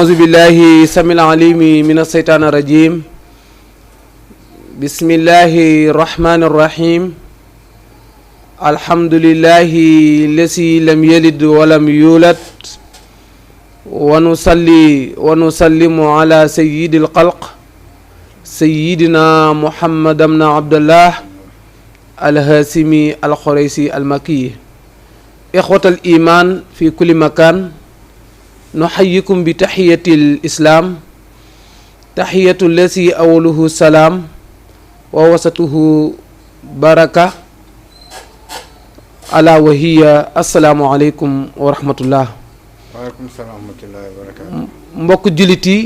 أعوذ بالله السميع العليم من الشيطان الرجيم بسم الله الرحمن الرحيم الحمد لله الذي لم يلد ولم يولد ونصلي ونسلم على سيد الخلق سيدنا محمد بن عبد الله الهاشمي القريشي المكي إخوة الإيمان في كل مكان نحييكم بتحية الإسلام تحية الذي أوله السلام ووسطه بركة ألا وهي السلام عليكم ورحمة الله. waaleykum salaam wa rahmatullahi wa barakaatu. mbokk jullit yi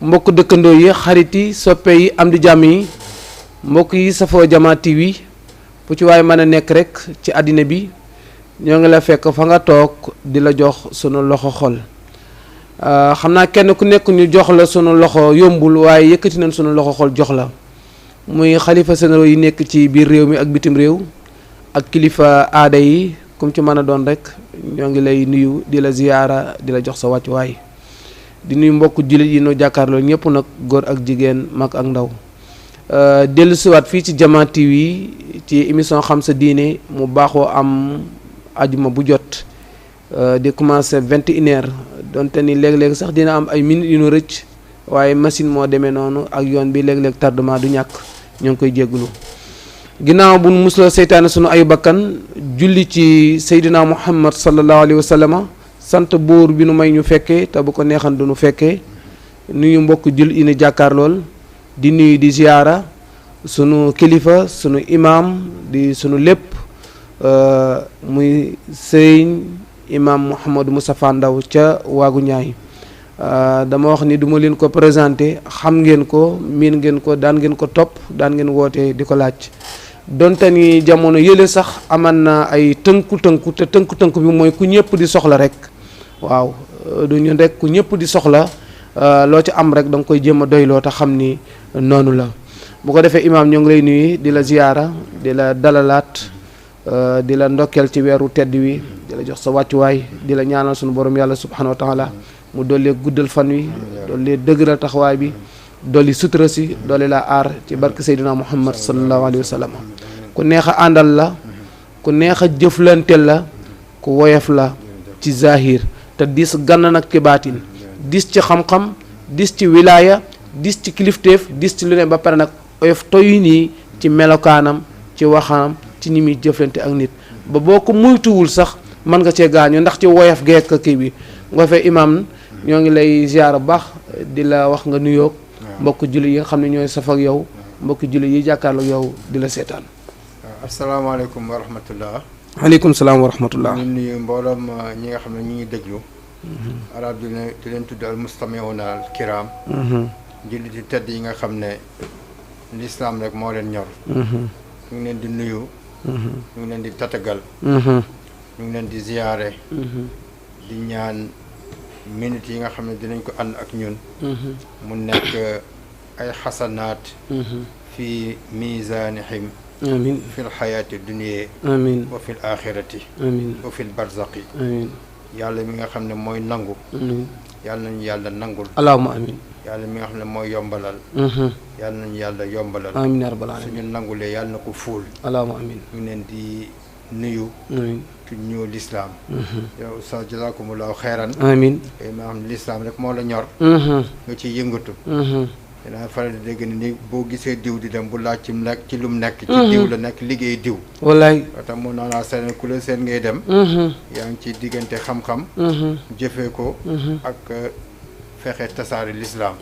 mbokk dëkkandoo yi xarit yi soppe yi am di jàmm yi mbokk yi safoo Jama TV fu ci waaye mën a nekk rek ci àddina bi ñoo ngi la fekk fa nga toog di la jox sunu loxo xol. xam naa kenn ku nekk ñu jox la sunu loxo yombul waaye yëkkati nañ sunu loxo xol jox la muy xalifa généraux yi nekk ci biir réew mi ak bitim réew ak kilifa aada yi kum ci mën a doon rek ñoo ngi lay nuyu di la ziyaara di la jox sa wàccuwaay di nuyu mbokk jullit yi noo jàkkaarloo ñëpp nag góor ak jigéen mag ak ndaw dellu siwaat fii ci Jama TV ci émission xam sa diine mu baaxoo am ajuma bu jot di commencé 21h donte ni léeg-léeg sax dina am ay minutes yu nu rëcc waaye machine moo demee noonu ak yoon bi léeg-léeg tardement du ñàkk ñoo ngi koy jégglu ginnaaw bu nu musloo seytaane sunu ay bakkan julli ci seydina muhammad sallallahu alayhi wa sallam sant buur bi nu may ñu fekkee te bu ko neexan du nu fekkee nuyu mbokk julli yi ni jàkkaar lool di nuyu di ziyaara sunu kilifa sunu imam di sunu lépp muy sëñ imam Mouhamadou Moustapha Ndaw ca waagu ñaay dama wax ni duma leen ko présenté xam ngeen ko miin ngeen ko daan ngeen ko topp daan ngeen woote di ko laaj donte ni jamono yële sax aman na ay tënku-tënku te tënku-tënku bi mooy ku ñëpp di soxla rek waaw du ñun rek ku ñëpp di soxla loo ci am rek da nga koy jéem a doyloo te xam ni noonu la bu ko defee imaam ñoo ngi lay nuyu di la ziyaara di la dalalaat di la ndokkeel ci weeru tedd wi di la jox sa wàccuwaay di la ñaanal sunu borom yàlla subhanahu wa taala mu dollee guddal fan wi dollee dëgëral taxawaay bi dolli sutura si dolli la aar ci barke Seydina Muhammad sallallahu alayhi wa sallam ku neex a àndal la ku neex a jëflanteel la ku woyof la ci zahir te dis gann nag ci baatin dis ci xam-xam dis ci wilaaya dis ci kilifteef dis ci lu ne ba pare nag oyof toyu nii ci melokaanam ci waxanam ci ni muy jëflante ak nit ba boo ko muytuwul sax mën nga cee gaañu ndax ci woyof geek kii bi nga fee imam ñoo ngi lay ziyaara bu baax di la wax nga nuyoog mbokk julli yi nga xam ne ñooy saf ak yow mbokk julli yi jàkkaarloog yow di la seetaan. asalaamaaleykum wa rahmatullah. waaleykum salaam wa rahmatullah. ñu nuyu mbooloom ñi nga xam ne ñu ngi déglu. arab di leen tudd al mustami'una al kiram. julli di tedd yi nga xam ne lislaam rek moo leen ñor. ñu ngi leen di nuyu. ñu ngi leen di tatagal. ñu ngi leen di ziyaare. di ñaan minutes yi nga xam ne dinañ ko ànd ak ñun. mu nekk ay xasanaat. fi mizaanihim. amiin fil xayaati dunya. amiin wa fil aaxirati. amiin wa fil barzaqi. amiin yàlla mi nga xam ne mooy nangu. yàlla nañu yàlla nangul. allahumma amiin. yàlla mi nga xam ne mooy yombalal. yàlla nañu yàlla yombalal. amiin yaa rabbal aalamiin suñu nangulee yàlla na ko fuul. allahumma amiin ñu ngi leen di nuyu. amiin ci ñëw lislaam. yow sa jazakumullahu xeyran. amiin maa xam ne lislaam rek moo la ñor. nga ciy yëngatu. dinaa faral di dégg ni boo gisee diw di dem bu laaj ci nekk ci lu mu nekk. ci diw la nekk liggéey diw. wallaay tax mun naa laa seen ku la seen ngay dem. yaa ngi ci diggante xam-xam. jëfee ko. ak fexe tasaare lislaam.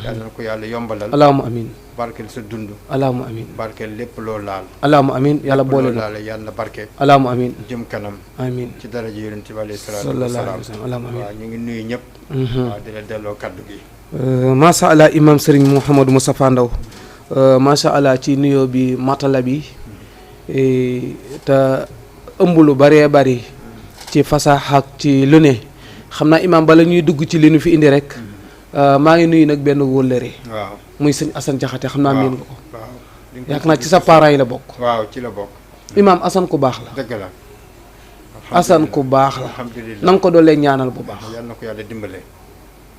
yàlla na ko yàlla yombalal. allahumma amiin barkeel sa dund. allahumma amiin barkeel lépp loo laal. allahumma amiin yàlla boole la laal yàlla barke. allahumma amiin jëm kanam. amiin ci daraja yonent bi alayhi salaatu wa salaam. waaw ñu ngi nuyu ñëpp. waaw di la delloo kaddu gi. macha allah imam Serigne Mouhamadou Moustapha Ndaw macha allah ci nuyoo bi matala bi te ëmb lu bëree bëri ci fasaax ak ci lu ne xam naa imam bala ñuy dugg ci li nu fi indi rek maa ngi nuyu nag benn wóllëre. waaw muy sëñ Assane Jaxate xam naa miin nga ko. waaw yaakaar naa ci sa parents yi la bokk. waaw ci la bokk. imam Assane ku baax la. dëgg la. Assane ku baax la. alhamdulilah na nga ko doolee ñaanal bu baax. yàlla na ko yàlla dimbale.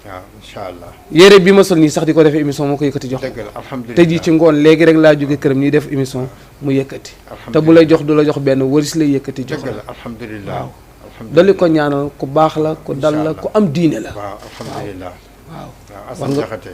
waaw incha allah. yére bi ma sol nii sax di ko defee émission moo ko yëkkati jox dëgg la alhamdulilah te ji ci ngoon léegi rek laa jóge këram ñuy def émission mu yëkkati te bu lay jox du la jox benn wëris lay yëkkati jox dëgg la la alhamdulilah. dali ko ñaanal ku baax la ku dal la ku am diine la waaw alhamdulilah. waaw waaw Assane Diakhaté.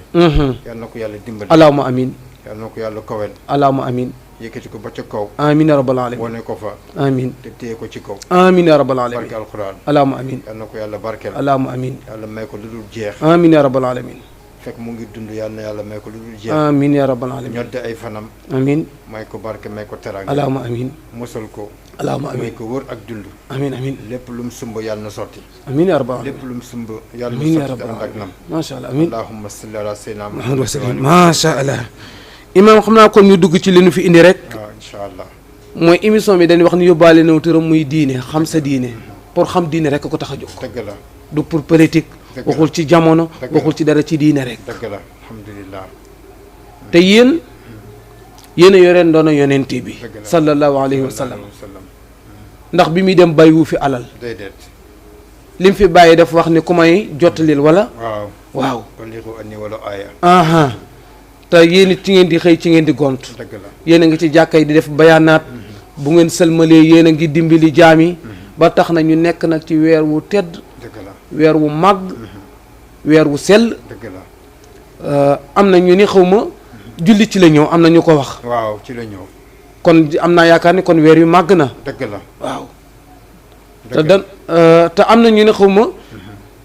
yal na ko yàlla dimbali. allahumma amin yal na ko yàlla kowel. allahumma amin yëkkati ko ba ca kaw. amin ya rabbal alamin wane ko fa. amin te téye ko ci kaw. amin ya rabbal alamin barke alquran. allahumma amin yal na ko yàlla barkeel. allahumma amin yàlla may ko lu dul jeex. amin ya rabbal alamin fekk mu ngi dund yal na yàlla may ko lu dul jeex. amin ya rabbal alamin ñodde ay fanam. amin may ko barke may ko teraanga. allahumma amin musal ko. allahumma may amin ko wër ak dund. amin amin lépp lu mu sumb yàlla na sotti. amin ya rabbal alamin lépp lu mu sumb yàlla amin ya na sotti rabbal ànd ak nam. alamin masha allah amin allahumma salli ala sayyidina muhammad wa sallam masha allah imam xam naa kon ñu dugg ci li nu fi indi rek waaw incha allah. mooy émission bi dañuy wax ni yóbbaale naw turam muy diine xam sa diine pour xam diine rek ko tax a jóg dëgg la du pour politique dëgg la waxul ci jamono dëgg la waxul ci dara ci diine rek dëgg la alhamdulilah. te yéen a yoreen doona yonente bi dëgg la sallallahu alayhi wa sallam sallam ndax bi muy dem bàyyiwu fi alal déedéet. lim fi bàyyi daf wax ni ku may jottalil wala waaw. waaw balligu anni wala aaya. aha te yéen it ci ngeen di xëy ci ngeen di gont dëgg la yéen a ngi ci jàkka yi di def bayaanaat bu ngeen sëlmalee yéen a ngi dimbali jaam yi ba tax na ñu nekk nag ci weer wu tedd dëgg la weer wu màgg weer wu sell dëgg la. am na ñu ni xaw ma julli ci la ñëw am na ñu ko wax waaw ci la ñëw. kon am naa yaakaar ni kon weer yu màgg na dëgg la. waaw te dëgg dan te am na ñu ne xaw ma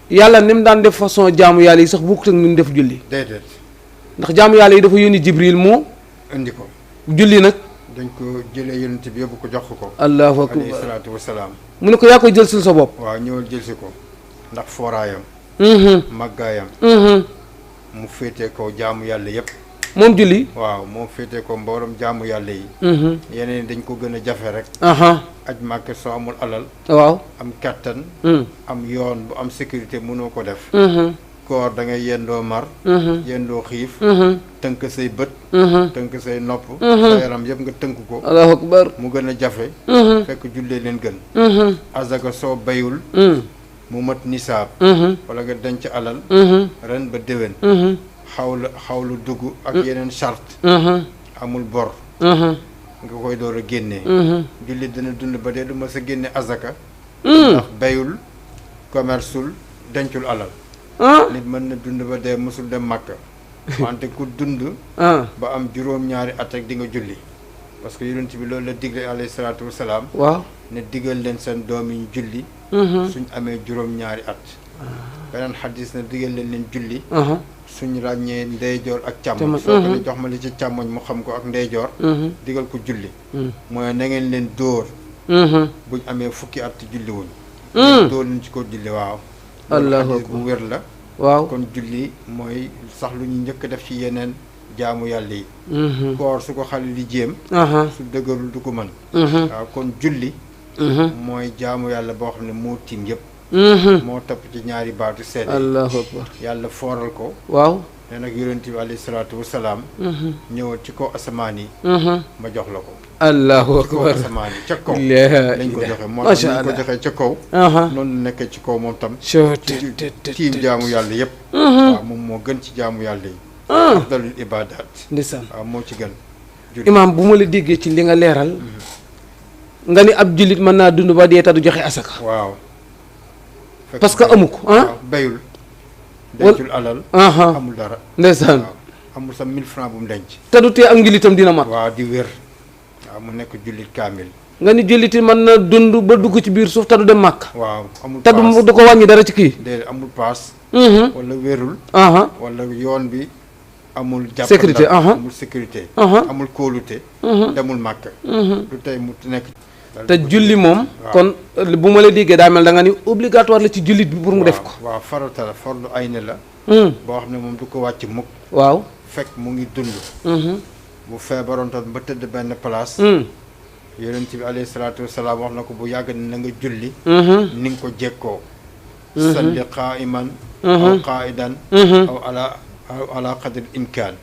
yàlla ni mu daan def façon jaamu yàlla yi sax bokkut ak ni mu def julli déedéet. ndax jaamu yàlla yi dafa yónni Jibril mu indi ko. julli nag dañ ko jëlee yonent bi yóbbu ko jox ko. allahu alayhi akbar salaatu wasalaam. mu ne ko yaa koy jël sil sa bopp waaw ñëwal jël si ko. ndax fooraayam. màggaayam. mu féetee ko jaamu yàlla yëpp. moom julli waaw moo féetee ko mbooram jaamu yàlla yi. yeneen dañ ko gën a jafe rek. aha aj màkk soo amul alal. waaw am kattan. am yoon bu am sécurité mënoo ko def. koor da ngay yendoo mar. yendoo xiif. tënk say bët. tënk say nopp. sa yaram yëpp nga tënk ko. allahu akbar mu gën a jafe. fekk jullee leen gën. azaka soo bayul. mu mat nisaab. wala nga denc alal. ren ba déwén. xawlu dugg ak yeneen charte. amul bor. nga koy door a génnee. jullit dina dund ba dee du ma sa génne azaka. ndax bayul commerceul dencul alal. nit mën na dund ba dee mosul dem Makka. wante ku dund. ba am juróom-ñaari at rek di nga julli. parce que yonent bi loolu la digle alayhi salaatu wasalaam. waaw ne digal leen seen doom yi ñu julli. suñ amee juróom-ñaari at. beneen xadis ne digal leen julli. suñ ràññee ndeyjoor ak càmmoñ. soo ko ne jox ma li ci càmmoñ mu xam ko ak ndeyjoor. digal ko julli. mooy na ngeen leen dóor. buñ amee fukki at julli wuñ. dóor leen ci ko julli waaw. allahu xadis bu wér la. waaw kon julli mooy sax lu ñu njëkk def ci yeneen jaamu yàlla yi. koor su ko xale di jéem. su dëgërul du ko mën. waaw kon julli. mooy jaamu yàlla boo xam ne moo tiim yëpp. moo topp ci ñaari baatu seede. allahu akbar yàlla fooral ko. waaw ne nag yonent bi alayhi salaatu wasalaam. ñëwal ci kaw asamaan yi. ma jox la ko. allahu ci kaw akbar asamaan yi ca kaw. la lañ ko joxe moo tax macha lañ ko allah joxee ca kaw. noonu la nekkee ci kaw moom tam. tiim jaamu yàlla yëpp. waaw moom moo gën ci jaamu yàlla yi. afdalul ibaadaat. ndeysaan waaw moo ci gën. imaam bu ma la déggee ci li nga leeral. nga ni ab jullit mën naa dund ba dee te du joxe asaka. waaw. parce que amu ko waaw bayul. dencul alal. amul dara. ndeysaan waaw amul sa 1000 francs bu mu denc. te du tee ak njullitam dina mat. waaw di wér. waaw mu nekk jullit kaamil. nga ni julliti mën na dund ba dugg ci biir suuf te du dem màkk. waaw amul te paas du ko wàññi dara ci kii. déedéet amul paas. wala wérul. wala yoon bi amul. jàpp sécurité amul sécurité. amul kóolute. demul màkk. du tey mu nekk. te julli moom. kon bu ma la déggee daa mel da nga ni obligatoire la ci jullit bi pour mu def ko. waaw farata la fardu ayni la. boo xam ne moom du ko wàcc mukk. waaw fekk mu ngi dund. bu feebaroon tam ba tëdd benn place. yonent bi alayhi salaatu wasalaam wax na ko bu yàgg na nga julli. ni nga ko jekkoo. salli qaa'iman aw qaa'idan aw ala qadri imkaan.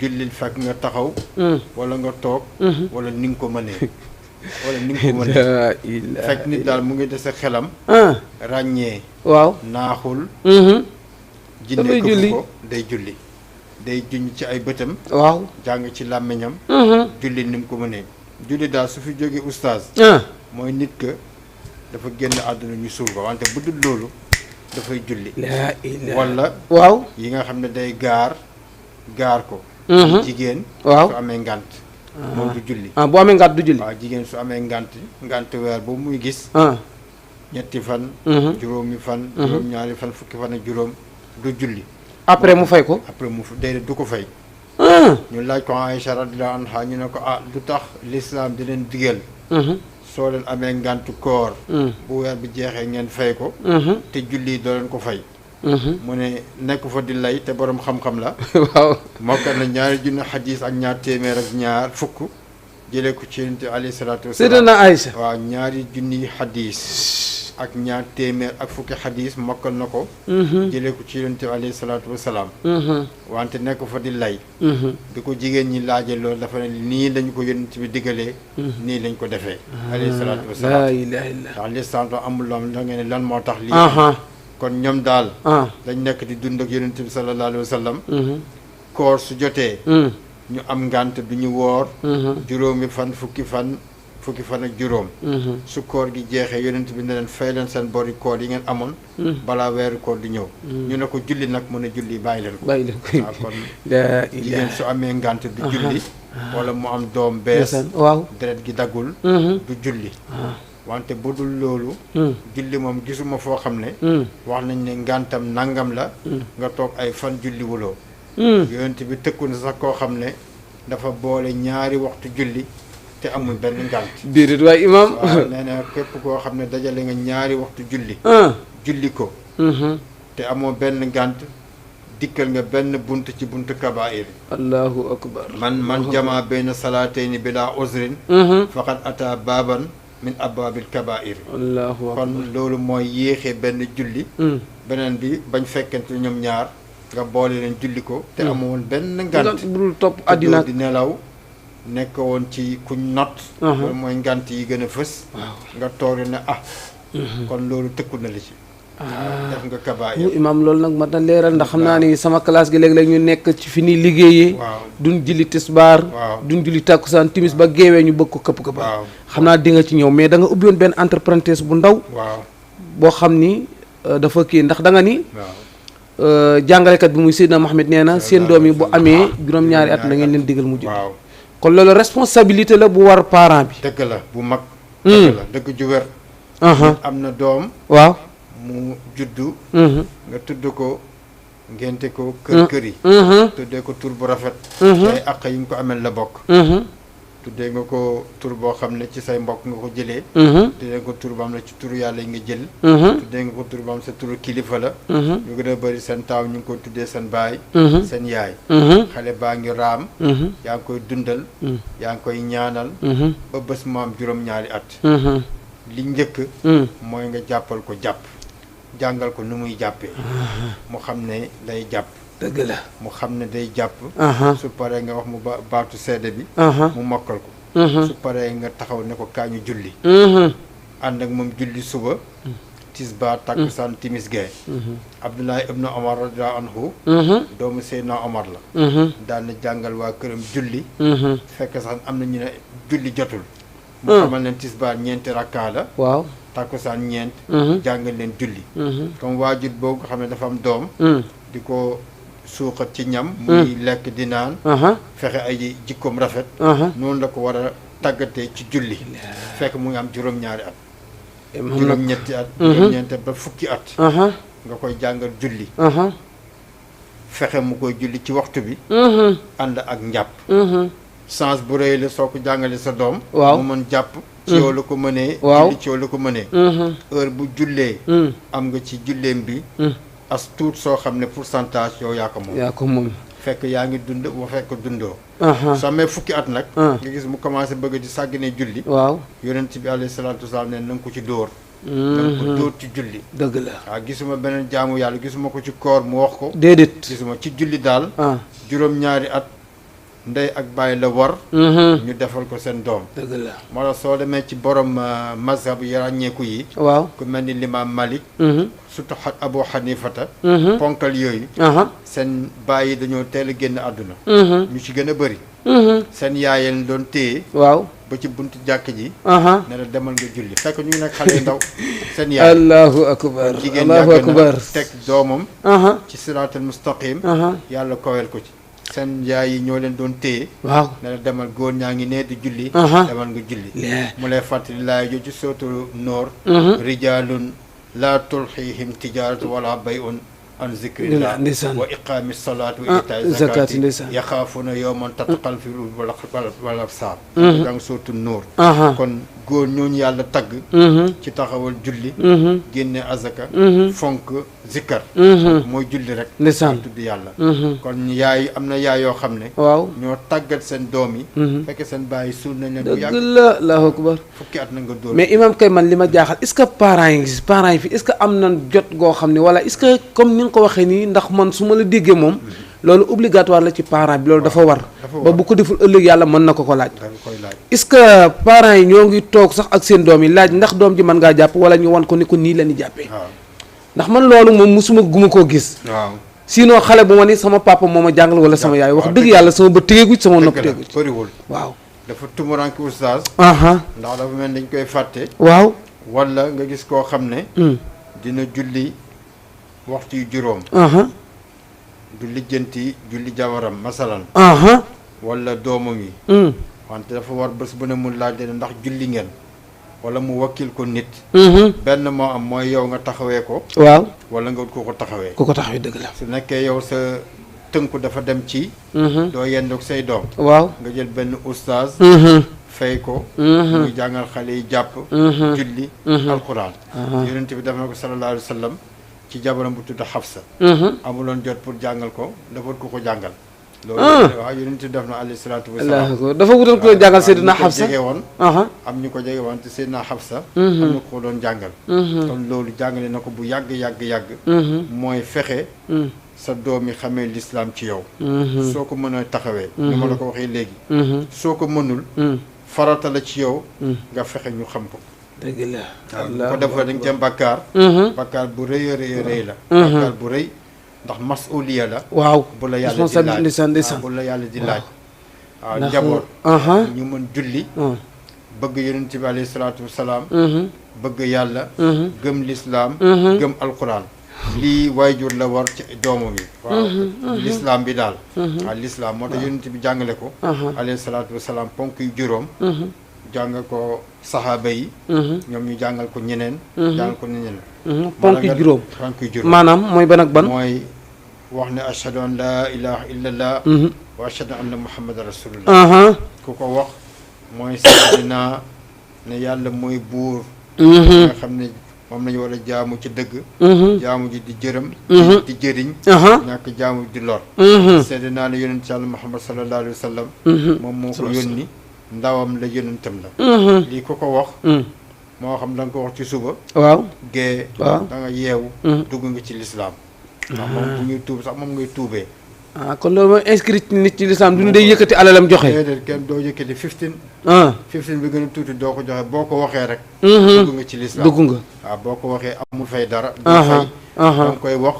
jullil fekk nga taxaw. wala nga toog. wala ni nga ko mënee. wala ni nga ko mënee. fekk nit daal mu ngi dese xelam. ràññee. waaw naaxul. jinne dafay këfu julli. ko day julli day juñ ci ay bëtam waaw. jàng ci làmmiñam julli ni mu ko mënee julli daal su fi jógee oustaz ah. mooy nit ka dafa génn àdduna ñu suul ko wante bu dul loolu dafay julli laa ilaaha. wala waaw. yi nga xam ne day gaar ko jigéen waaw. su amee ngànt moom du julli ah boo amee ngàtt du julli. waaw jigéen su amee ngànt weer boobu muy gis ah. ñetti fan juróomi fan juróom-ñaari fan fukki fan ak juróom du julli après mu fay ko. après mu déedéet du ko fay ah. ñu laaj ko Aïcha radiyallahu anha ñu ne ko lu tax l'islam di leen digal soo leen amee ngàntu koor bu weer bi jeexee ngeen fay ko te julli doo leen ko fay mu ne nekk fa di lay te borom xam-xam la waaw. mokkal na ñaari junni xadis ak ñaar téeméer ak ñaar fukk jëlee ko ci yonent alayhi salaatu wasalaam Seydina Aïcha. waaw ñaari junni xadis ak ñaar téeméer ak fukki xadis mokkal na ko jëlee ko ci yonent alayhi salaatu wasalaam wante nekk fa di lay bi ko jigéen ñi laaje loolu dafa ne nii lañ ko yonent bi diggalee nii lañ ko defee alayhi salaatu laa wasalaam ilaaha illa. ndax lislam amul loom da ngeen ne lan moo tax lii aha. kon ñoom daal ah. dañ nekk di dund ak yonent bi sallallahu alayhi wa sallam koor su jotee ñu am ngànt du ñu woor juróomi fan fukki fan ak juróom su koor gi jeexee yonent bi ne leen fay leen seen bori koor yi ngeen amoon balaa weeru koor di ñëw ñu ne ko julli nag mën a julli bàyyi leen ko bàyyi leen ko. waaw kon laa jigéen ilaaha. su amee ngànt du julli wala mu am doom bees waaw. deret gi daggul du julli wante bu dul loolu julli moom gisuma foo xam ne wax nañ ne ngàntam nangam la nga toog ay fan julli wuloo yonent bi tëkku na sax koo xam ne dafa boole ñaari waxtu julli te amul benn ngànt déedéet waaye imaam. waaw nee na képp koo xam ne dajale nga ñaari waxtu julli ah. julli ko te amoo benn ngànt dikkal nga benn bunt ci buntu kabaa'ir allahu akbar. man jamaa bayna salaatayni bilaa uzrin faqad ata baaban min abwaabil kabaa'ir allahu akbar. kon loolu mooy yéexee benn julli beneen bi bañ fekkente ñoom ñaar nga boole leen julli ko te amoon benn ngànt bu dul topp te àddina. doo di nelaw nekk woon ci kuñ not loolu mooy ngànt yi gën a fës nga toog ne kon loolu tëkku na li ci def nga kabaa'ir imaam loolu nag mat na leeral ndax xam naa ni sama classe gi léeg-léeg ñu nekk ci fi ñuy liggéeyee. waaw duñ julli tisbaar. waaw duñ julli tàkkusaan timis ba géewee ñu bëgg ko këpp këpp. waaw xam naa di nga ci ñëw mais da nga ubbi woon benn entreprise bu ndaw. waaw boo xam ni dafa kii ndax da nga ni. waaw jàngalekat bi muy Seydina Mohamed nee na seen doom yi bu amee juróom-ñaari at na ngeen leen digal mu julli. waaw kon loolu responsabilité la bu war parent bi. dëgg la bu mag dëgg la dëgg ju wér am na doom waaw. mu juddu nga tudd ko ngénte ko kër yi tuddee ko tur bu rafet say àq yi nga ko amel la bokk tuddee nga ko tur boo xam ne ci say mbokk nga ko jëlee tuddee nga ko tur boo xam ne ci turu yàlla yi nga jël tuddee nga ko tur boo xam ne sa turu kilifa la ñu gën a bëri seen taaw ñu ngi ko tuddee seen baay seen yaay xale baa ngi raam yaa ngi koy dundal yaa ngi koy ñaanal ba bés mu am juróom-ñaari at li njëkk mooy nga jàppal ko jàpp jàngal ko nu muy jàppee mu xam ne day jàpp dëgg la. mu xam ne day jàpp su paree nga wax mu baatu seede bi mu mokkal ko su paree nga taxaw ne ko kaañu julli ànd ak moom julli suba tisbaar takkusaan timis gee Abdullah ibnu Omar radiyallahu anhu doomu Seydina Omar la daan na jàngal waa këram julli fekk sax am na ñu ne julli jotul mu xamal leen tisbaar ñeenti rakkaa la waaw. takkusaan ñeent jàngal leen julli comme waajur boobu nga xam ne dafa am doom di ko suuxat ci ñam muy lekk di naan fexe ay jikkoom rafet noonu la ko war a tàggatee ci julli fekk mu ngi am juróom-ñaari at juróom-ñetti at juróom-ñeenti at ba fukki at nga koy jàngal julli fexe mu koy julli ci waxtu bi ànd ak njàpp chance bu rëy la soo ko jàngalee sa doom mu mën jàpp ci yow la ko mënee julli ci yow la ko mënee heure bu jullee am nga ci julleem bi as tuut soo xam ne pourcentage yow yaa ko moom yaa ko moom. fekk yaa ngi dund ba fekk dundoo soo amee fukki at nag nga gis mu commencé bëgg di sàggane julli waaw. yonent bi alayhi salaatu wasalaam ne na nga ko ci dóor na nga ko dóor ci julli dëgg la. waaw gisuma beneen jaamu yàlla gisuma ko ci koor mu wax ko déedéet. gisuma ci julli daal juróom-ñaari at ndey ak bàyyi la war ñu defal ko seen doom dëgg la moo tax soo demee ci borom mazhab yi ràññeeku yi waaw ku mel ni limaam Malik surtout Abu Hanifata ponkal yooyu seen bàyyi dañoo teel a génn àdduna ñu ci gën a bëri seen yaay leen doon téye waaw ba ci buntu jàkk ji aha ne la demal nga julli fekk ñu ngi nekk xale yu ndaw seen yaay allahu akbar jigéen allahu yàgg akbar na teg doomam aha ci siraatal mustaqim aha yàlla kowel ko ci seen yaay yi ñoo leen doon téye waaw ne la demal góor ñaa ngi nee di julli demal nga julli mu lay fàttali laay jo ci sootu noor rijalun la tulhihim tijaratu wala bay'un an zikrillah wa iqaami salaat wa itaay zakati yaxaafuna yawman tatqal fi wal absaar danga sootu noor kon góor ñooñu yàlla tagg ci taxawal julli génne azaka fonk zikkar mooy julli rek ndeysaan tudd yàlla kon yaay am na yaay yoo xam ne waaw ñoo tàggat seen doom yi fekk seen bàyyi suul nañ leen bu dëgg yàgg la allahu akbar fukki at na nga dóor mais imam kay man li ma jaaxal est-ce que parents yi fi est-ce que am na jot goo xam ne wala est-ce que comme ni nga ko waxee nii ndax man su ma la déggee moom loolu obligatoire la ci parent bi loolu dafa war ba bu ko deful ëllëg yàlla mën na ko laaj est-ce que parents yi ñoo ngi toog sax ak seen doom yi laaj ndax doom ji mën ngaa jàpp wala ñu wan ko ni ko nii la ñu jàppee ndax man loolu moom musuma guma koo gis sinon xale bu ma ni sama papa moo ma jàngal wala sama yaay wax dëgg yàlla sama ba tégeegu ci sama nopp tégeegu ci bëriwul waaw dafa tumuranki oustaz ndax dafa mel dañ koy fàtte waaw wala nga gis koo xam ne dina julli waxtu yu juróom du lijjanti julli jabaram masalan wala doomam yi wante dafa war bés bu ne mu laaj leen ndax julli ngeen wala mu wakkil ko nit benn moo am mooy yow nga taxawee ko waaw wala nga ku ko taxawee ku ko taxawee dëgg la su nekkee yow sa tënku dafa dem ci doo yendoog say doom waaw nga jël benn oustaz fay ko muy jàngal xale yi jàpp julli alquran yonent bi def na ko sallallahu alayhi wa sallam ci jabaram bu tudd Xafsa amuloon jot pour jàngal ko dafa ko ko jàngal loolu waaw yonent bi def na alayhi salaatu wasalaam dafa wutal ko jàngal Seydina Xafsa jege woon am ñu ko jege woon te Seydina Xafsa am na ko doon jàngal kon loolu jàngale na ko bu yàgg mooy fexe sa doom yi xamee lislaam ci yow soo ko mën a taxawee ni ma la ko waxee léegi soo ko mënul farata la ci yow nga fexe ñu xam ko dëgg la waaw ko defee dañ jëm bakkaar bu rëy a rëy la bakkaar bu rëy ndax masuliya la waaw bu la yàlla di laaj bu la yàlla di laaj waaw njaboot ñu mën julli bëgg yonent bi alayhi salaatu wasalaam bëgg yàlla gëm lislaam gëm alquran lii waajur la war ci doomam yi waaw lislaam bi daal waaw lislaam moo tax yonent bi jàngale ko alayhi salaatu wasalaam ponk yu juróom jàng ko saxaaba yi ñoom ñu jàngal ko ñeneen jàngal ko ñeneen ponk yu juróom maanaam mooy ban ak ban mooy wax ne ashhadu an laa ilaha illallah wa ashhadu anna muhammadan rasulullah ku ko wax mooy seedina ne yàlla mooy buur nga xam ne moom nañu war a jaamu ci dëgg jaamu ji di jërëm di jëriñ ñàkk jaamu di lor seedina ne yonent yàlla muhammad sallallahu alayhi wa sallam moom moo ko yónni ndawam la yonentam la lii ku ko wax moo xam da nga ko wax ci suba waaw gée da nga yeewu dugg nga ci lislaam ndax moom bu ñuy tuub sax moom ngay tuubee kon loolu mooy inscrit nit ci lislaam du ñu day yëkkati alalam joxe déedéet kenn doo yëkkati 15 bi gën a tuuti doo ko joxe boo ko waxee rek dugg nga ci lislaam dugg nga waaw boo ko waxee amul fay dara du fay danga koy wax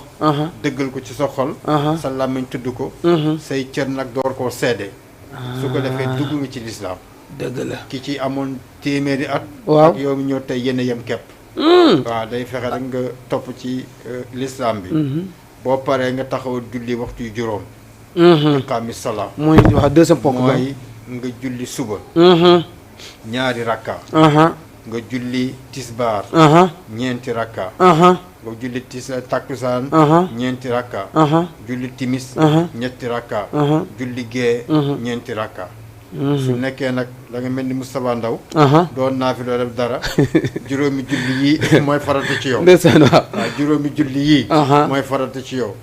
dëggal ko ci sa xol sa làmmiñ tudd ko say cër nag door koo seede su ko defee dugg nga ci lislaam dëgg la ki ci amoon téeméeri at waaw ak yow mi ñëw tey yéen a yem kepp waaw day fexe rek nga topp ci lislaam bi boo paree nga taxaw julli waxtu yu juróom iqaami salaa mooy wax deuxième ponk mooy nga julli suba ñaari rakka nga julli tisbaar ñeenti rakka nga julli takkusaan ñeenti rakka julli timis ñetti rakka julli gee ñeenti rakka su nekkee nag da nga mel ni Moustapha Ndaw doon naa fi loo def dara juróomi julli yii mooy farata ci yow ndeysaan waaw juróomi julli yii mooy farata ci yow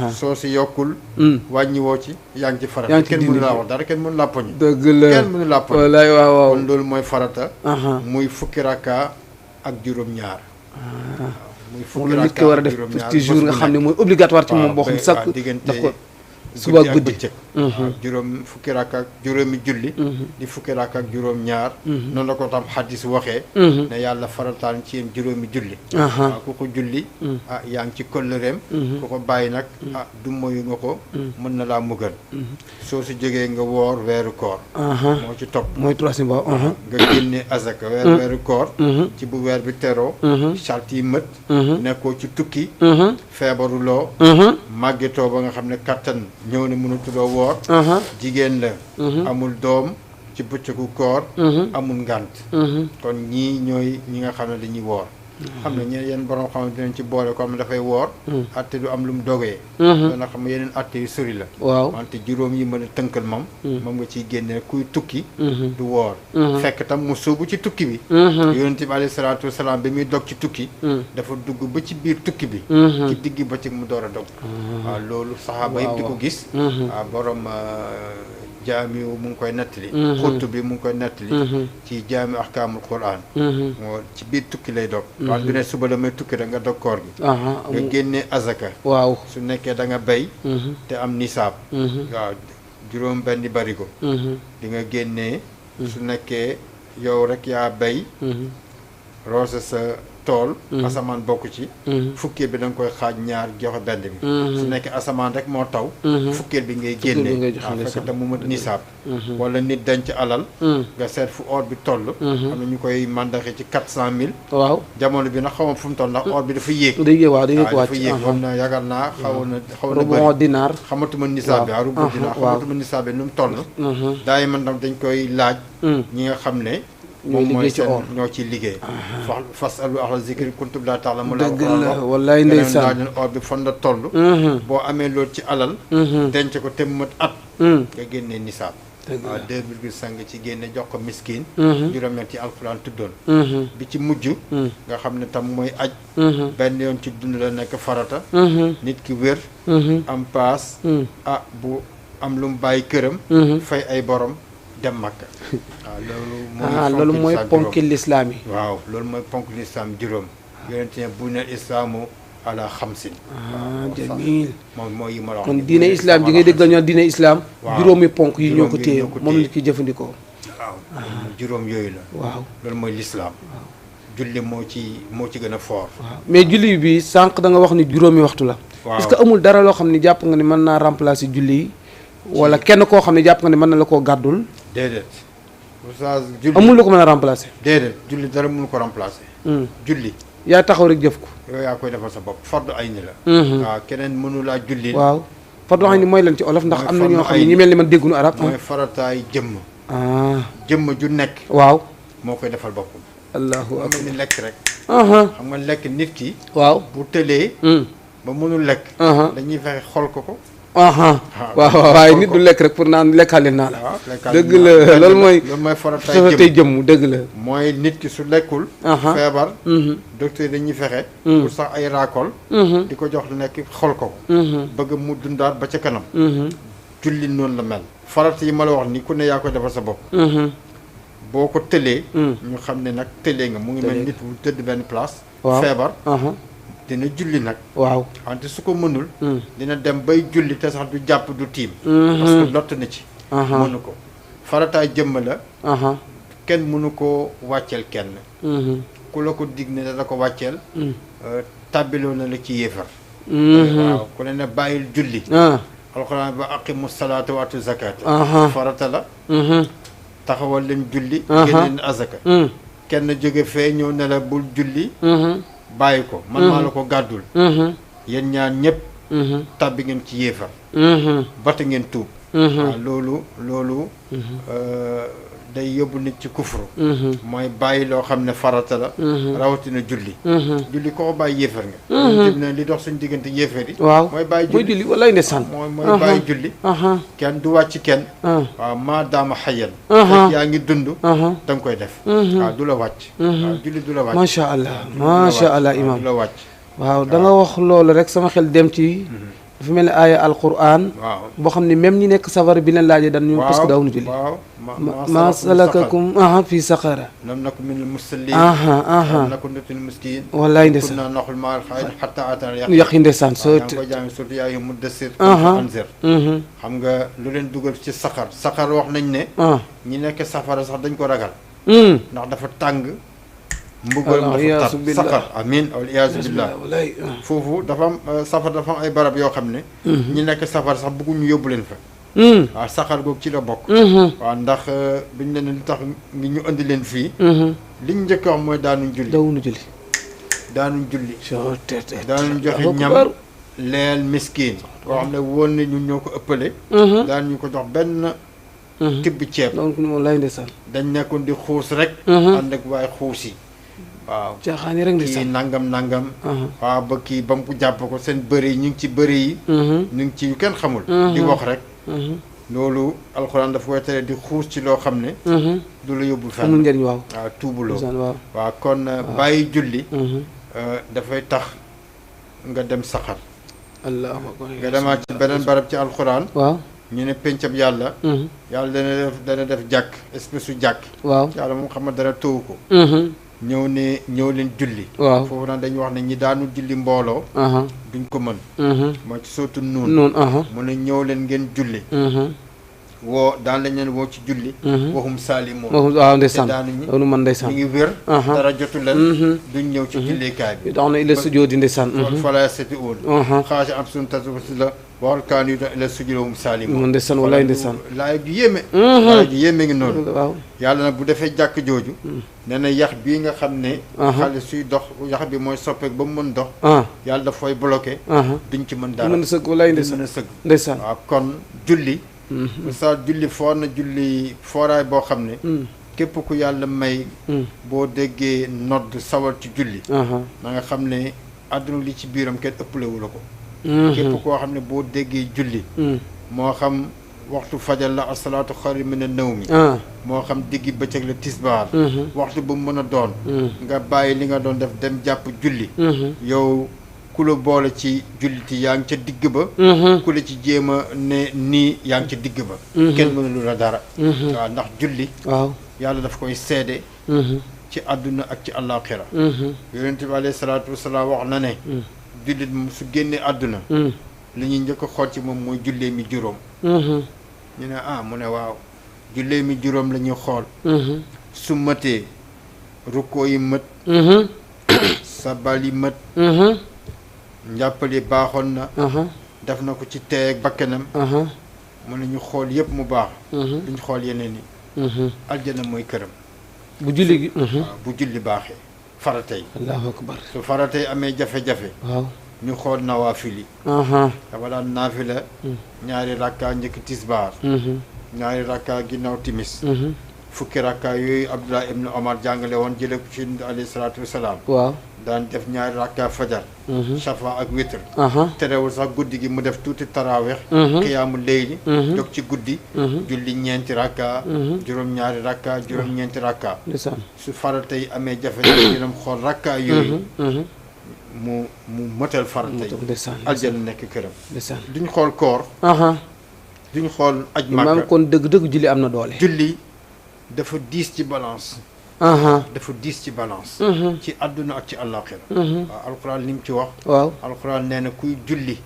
soo si yokkul wàññiwoo ci yaa ngi ci farata kenn mënu laa wax dara kenn mënu laa poñ dëgg la kenn mënu laa poñ wallaay waaw kon loolu mooy farata muy fukki rakka ak juróom-ñaar muy fukki rakka ak juróom-ñaar ci jour nga xam ne mooy obligatoire ci moom boo xam sax diggante suba guddi ak guddi. bëccëg waaw juróom fukki rakk ak juróomi julli di fukki rakk ak juróom ñaar noonu la ko tam xadis waxee ne yàlla farataal ci yéen juróomi julli waaw ku ko julli yaa ngi ci kollëreem ku ko bàyyi nag du moyu nga ko mën na laa mugal soo si jógee nga woor weeru koor moo ci topp mooy troisième ba. nga génne azaka weeru koor ci bu weer bi teroo sart yi mët nekkoo ci tukki feebaruloo màggetoo ba nga xam ne kattan ñëw ne mënatuloo woor jigéen la amul doom ci bëccëgu koor amul ngànt kon ñii ñooy ñi nga xam ne dañuy woor xam ne ñeen yenn borom xam ne dinañ ci boole ko am ne dafay woor atte du am lu mu dogee dana xam ne yeneen atte yu sori la waaw wante juróom yi mën a tënkal moom nga ciy génne kuy tukki du woor fekk tam mu sóobu ci tukki bi yonent bi alayhi salaatu wasalaam bi muy dog ci tukki dafa dugg ba ci biir tukki bi ci digg bëccëg mu door a dog waaw loolu saxaaba yëpp di ko gis waaw borom jaami mu ngi koy nettali xuttu bi mu ngi koy nettali ci jaami ahkaamul quran moo ci biir tukki lay dog wante du ne suba damay tukki rek nga dog koor gi nga génnee azaka waaw su nekkee da nga béy te am nisaab waaw juróom benni barigo di nga génnee su nekkee yow rek yaa béy roose sa tool asamaan bokk ci fukkeel bi da nga koy xaaj ñaar joxe benn bi su nekkee asamaan rek moo taw fukkeel bi ngay génne waaw fekk tam mu mat nisaab wala nit denc alal nga seet fu or bi toll am na ñu koy mandaxe ci 400 000 waaw jamono bi nag xawma fu mu toll ndax or bi dafa yéeg day yéeg waaw day yéeg dafa wàcc yéeg moom na yaakaar naa xaw na rubu dinaar xamatuma nisaab bi waaw rubu dinaar xamatuma nisaab bi nu mu toll daay man tam dañ koy laaj ñi nga xam ne moom mooy seen ñoo ciy liggéey fasalu ahla zikri kuntum laa ta'lamuun dëgg la wallaay ndeysaan leen or bi fan la toll boo amee loolu ci alal denc ko te mu mat at nga génnee nisaab waaw 2,5 ci génne jox ko miskin juróom-ñett ci alxuraan tuddoon bi ci mujj nga xam ne tam mooy aj benn yoon ci dund la nekk farata nit ki wér am paas bu am lu mu bàyyi këram fay ay borom dem Makka waaw loolu mooy ponki lislaam yi waaw loolu mooy ponk lislaam juróom yonente ne bu ne islaamu ala xamsin jamil moom mooy yi ma la wax kon diine islam ji ngay déggal ñoo diine islam juróomi ponk yi ñoo ko téye moom la ki jëfandikoo waaw juróom yooyu la waaw loolu mooy lislaam julli moo ci gën a fort waaw mais julli bi sànq da nga wax ni juróomi waxtu la est-ce que amul dara loo xam ne jàpp nga ni mën naa remplacer julli yi wala kenn koo xam ne jàpp nga ne mën na la koo gàddul déedéet oustaz julli amul lu ko mën a remplacer déedéet julli dara mënu ko remplacer julli yaa taxaw rek jëf ko yow yaa koy defal sa bopp fardu ay ni la waaw keneen mënu laa julli waaw fardu ay ni mooy leen ci olof ndax am na ñoo xam ne ñi mel ni man déggunu arab mooy farataay jëmm ju nekk waaw moo koy defal boppam allahu akbar ni lekk rek xam nga lekk nit ki waaw bu tëlee ba mënul lekk dañuy fexe xol ko waaw waaye nit du lekk rek pour naan lekkaale naa la dëgg la loolu mooy farataay jëmm dëgg la mooy nit ki su lekkul feebar docteur dañuy fexe pour sax ay raakol di ko jox nekk xol ko bëgg mu dundaat ba ca kanam julli noonu la mel farata yi ma la wax ni ku ne yaa koy defal sa bopp boo ko tëlee ñu xam ne nag tëlee nga mu ngi mel nit bu tëdd benn place feebar dina julli nag waaw wante su ko mënul dina dem bay julli te sax du jàpp du tiim parce que lott na ci mënu ko farataay jëmm la kenn mënu ko wàcceel kenn ku la ko dig ne da ko wàcceel tàbbiloo na la ci yéefar waaw ku ne bàyyil julli alxuraan ba aqimu salaata wa atu zakat farata la taxawal leen julli génne azaka kenn jóge fee ñëw ne la bul julli bàyyi ko man maa la ko gàddul yéen ñaar ñëpp tàbbi ngeen ci yéefar bata ngeen tuub waaw loolu day yóbbu nit ci kufru mooy bàyyi loo xam ne farata la rawatina julli julli ko ko bàyyi yéefar nga tim ne li dox suñ diggante yéefar yi waaw mooy bàyyi julli wallaay ndeysaan mooy bàyyi julli kenn du wàcc kenn waaw maa daama xayan fekk yaa ngi dund da nga koy def waaw du la wàcc waaw julli du la wàcc macha allah imam du la wàcc waaw da nga wax loolu rek sama xel dem ci dafa mel ni aaya alquran waaw boo xam ne même ñi nekk safara bi leen laajee dan ñu parce que daawuñu julli waaw ma salakakum fii saqara lam naku minal musallin aha naku nutil miskin wallaay ndeysaan kunna naxul maal xaaj xatta atana yaqi ndeysaan yaa ngi ko jàng surtout yaa ngi mudassir anzir xam nga lu leen dugal ci saqar wax nañ ne ñi nekk safara sax dañ ko ragal ndax dafa tàng mbugal ma dafa tar saqar amin wal iyaazu billah foofu dafa am safar dafa am ay barab yoo xam ne ñi nekk safar sax bëgguñu yóbbu leen fa waaw saqar googu ci la bokk waaw ndax biñ leen lu tax ngi ñu indi leen fii liñ njëkk wax mooy daanuñ julli daanuñ joxe ñam leel miskin koo xam ne woon ne ñun ñoo ko ëppale daan ñu ko jox benn tibb ceeb donc moom lay ndeysaan dañ nekkoon di xuus rek ànd ak waaye xuus yi waaw caaxaan yi rek kii nangam waaw ba kii ba mu ko jàpp ko seen bëri yi ñu ngi ci bëri yi ñu ngi ci yu kenn xamul di wax rek loolu alxuraan dafa koy tere di xuus ci loo xam ne du la yóbbul fenn amul njëriñ waaw tuubuloo waaw kon bàyyi julli dafay tax nga dem saxar allahu akbar nga demaat ci beneen barab ci alxuraan waaw ñu ne pencam yàlla yàlla dana def jàkk espèce su jàkk waaw yàlla moom xam ne dara tëwu ko ñëw leen julli waaw foofu nag dañuy wax ne ñi daanu julli mbooloo duñ ko mën moo ci sootu nuun mu ne ñëw leen ngeen julli woo daan lañ leen woo ci julli waxum saalimoon waaw ndeysaan daanuñu loolu man ndeysaan ñu ngi wér dara jotu leen duñ ñëw ci jullikaay bi tax na ila sujjóot di ndeysaan fala seti oon xaasi am suñu tassi la waxal kaan yu ila sujjóot waxum saalimoon man ndeysaan wallaay ndeysaan laay ju yéeme laay ju yéeme ngi noonu waaw yàlla nag bu defee jàkk jooju nee na yax bii nga xam ne xale suy dox yax bi mooy soppeek ba mu mën dox yàlla daf fay bloqué duñ ci mën dara mën a sëgg wallaay ndeysaan mën a sëgg ndeysaan waaw kon julli sa julli foor na julli fooraay boo xam ne képp ku yàlla may boo déggee nodd sawar ci julli na nga xam ne àdduna li ci biiram kenn ëppalewu la ko képp koo xam ne boo déggee julli moo xam waxtu fajar la asalaatu xayru mina nawmi moo xam diggi bëccëg la tisbaar waxtu bu mu mën a doon nga bàyyi li nga doon def dem jàpp julli yow ku la boole ci julliti yaa ngi ca digg ba ku la ci jéem a ne nii yaa ngi ca digg ba kenn mënulu la dara waaw ndax julli waaw yàlla daf koy seede ci àdduna ak ci àllaaxira yonent bi alayhi salaatu wasalaam wax na ne jullit moom su génnee àdduna li ñuy njëkk a xool ci moom mooy jullee mi juróom ñu ne mu ne waaw jullee mi juróom la ñuy xool su mëtee rukkoo yi mët sabal yi mët njàppali baaxoon na def na ko ci teey ak bakkanam mu ne ñu xool yëpp mu baax duñ xool yeneen yi aljana mooy këram bu julli gi waaw bu julli baaxee faratay allahu akbar su faratay amee jafe-jafe waaw ñu xool nawaafil yi dafa daan naafila ñaari rakka njëkk tisbaar ñaari rakka ginnaaw timis fukki rakka yooyu Abdullah ibn Omar jàngale woon jële ko ci alayhi salaatu wasalaam waaw daan def ñaari rakka fajar shafa ak witr terewul sax guddi gi mu def tuuti taraaweex xiyaamu leyli jóg ci guddi julli ñeenti rakka juróom-ñaari rakka juróom-ñeenti rakka su farata yi amee jafe-jafe ñu dem xool rakka yooyu mu mëtal farata yi aljana nekk këram duñ xool koor duñ xool aj Makka maam kon dëgg-dëgg julli am na doole julli dafa diis ci balance dafa diis ci balance ci àdduna ak ci àllaaxira waaw alxuraan li mu ci wax waaw alxuraan nee na kuy julli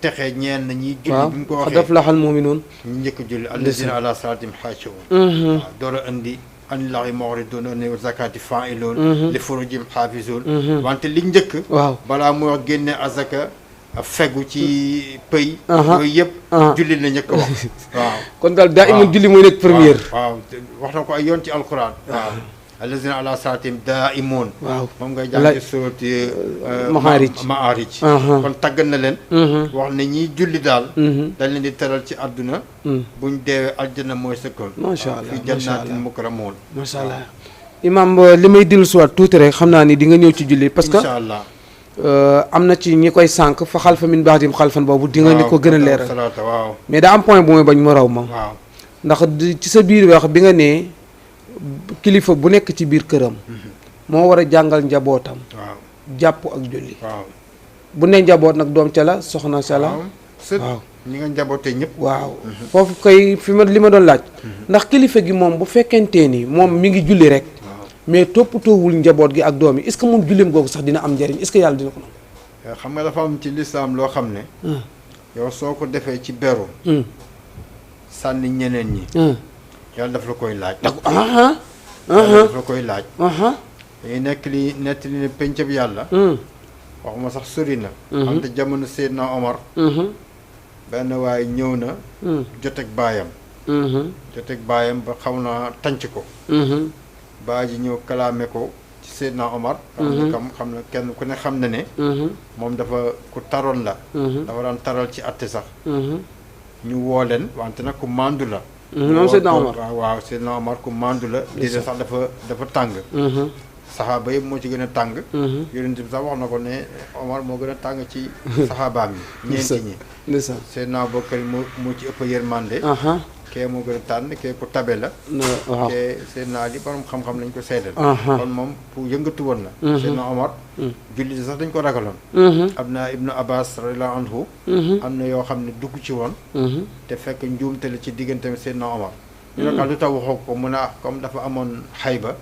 texe ñeen na ñiy julli bi mu ko waxee qad aflaxal mu'minuun ñu njëkk julli allazina ala salaatihim xaashi'uun waaw door a indi anillaahi mu'riduun wa zakaati faa'iluun li furujihim xaafizuun wante li njëkk waaw balaa muy wax génne azaka fegu ci pëy yooyu yëpp julli la njëkk a wax waaw kon daal daa imun julli mooy nekk première waaw wax na ko ay yoon ci alquran waaw allazina ala salaatihim daa'imuun waaw moom ngay jàng ci suurati Maarij kon tagg na leen wax ne ñiy julli daal dañ leen di teral ci àdduna buñ deewee aljana mooy sëkkoon macha allah fi jannaatin mukramuun macha allah imam li may dellu si waat tuuti rek xam naa ni di nga ñëw ci julli parce que incha allah am na ci ñi koy sànq fa xalfa min ba'dihim xalfan boobu di nga ni ko gën a leeral waaw mais daa am point bu may bañ mu raw ma waaw ndax ci sa biir wax bi nga nee kilifa bu nekk ci biir këram moo war a jàngal njabootam waaw jàpp ak julli waaw bu ne njaboot nag doom ca la soxna ca la. waaw sët waaw. ñi nga njabootee ñëpp. waaw foofu koy li ma doon laaj. ndax kilifa gi moom bu fekkentee ni moom mi ngi julli rek. mais toppatoowul njaboot gi ak doom yi est-ce que moom julleem googu sax dina am njariñ est-ce que yàlla dina ko nangu. xam nga dafa am ci lislaam loo xam ne. yow soo ko defee ci beru. sànni ñeneen ñi. yàlla daf la koy laaj. yàlla daf la koy laaj. dañuy nekk li nett li ne pencab yàlla. waxuma sax sori na. am te jamono Seydina Omar. benn waaye ñëw na. joteeg baayam. joteeg baayam ba xaw na tànc ko. baa ji ñëw kalaame ko ci Seydina Omar. xam na kenn ku ne xam na ne. moom dafa ku taroon la. dafa daan taral ci àtte sax. ñu woo leen wante nag ku mandu la. moom Seydina Omar waaw Seydina Omar ku mandu la. déedéet sax dafa tàng. saxaaba yëpp moo ci gën a tàng. yonent bi sax wax na ko ne Omar moo gën a tàng ci saxaabaam yi. ñeenti ñi. Seydina Abubakar moo ci ëpp yërmande. kee moo gën a tànn kee ku tabe la. waaw kee Seydina Ali borom xam-xam lañ ko seedal. kon moom ku yëngatu woon la. Seydina Omar. jullit sax dañ ko ragaloon. am na Ibnu Abbas radiyallahu anhu. am na yoo xam ne dugg ci woon. te fekk njuumte la ci diggante Seydina Omar. ñu ne lu tax waxoo ko mu ne comme dafa amoon xayba.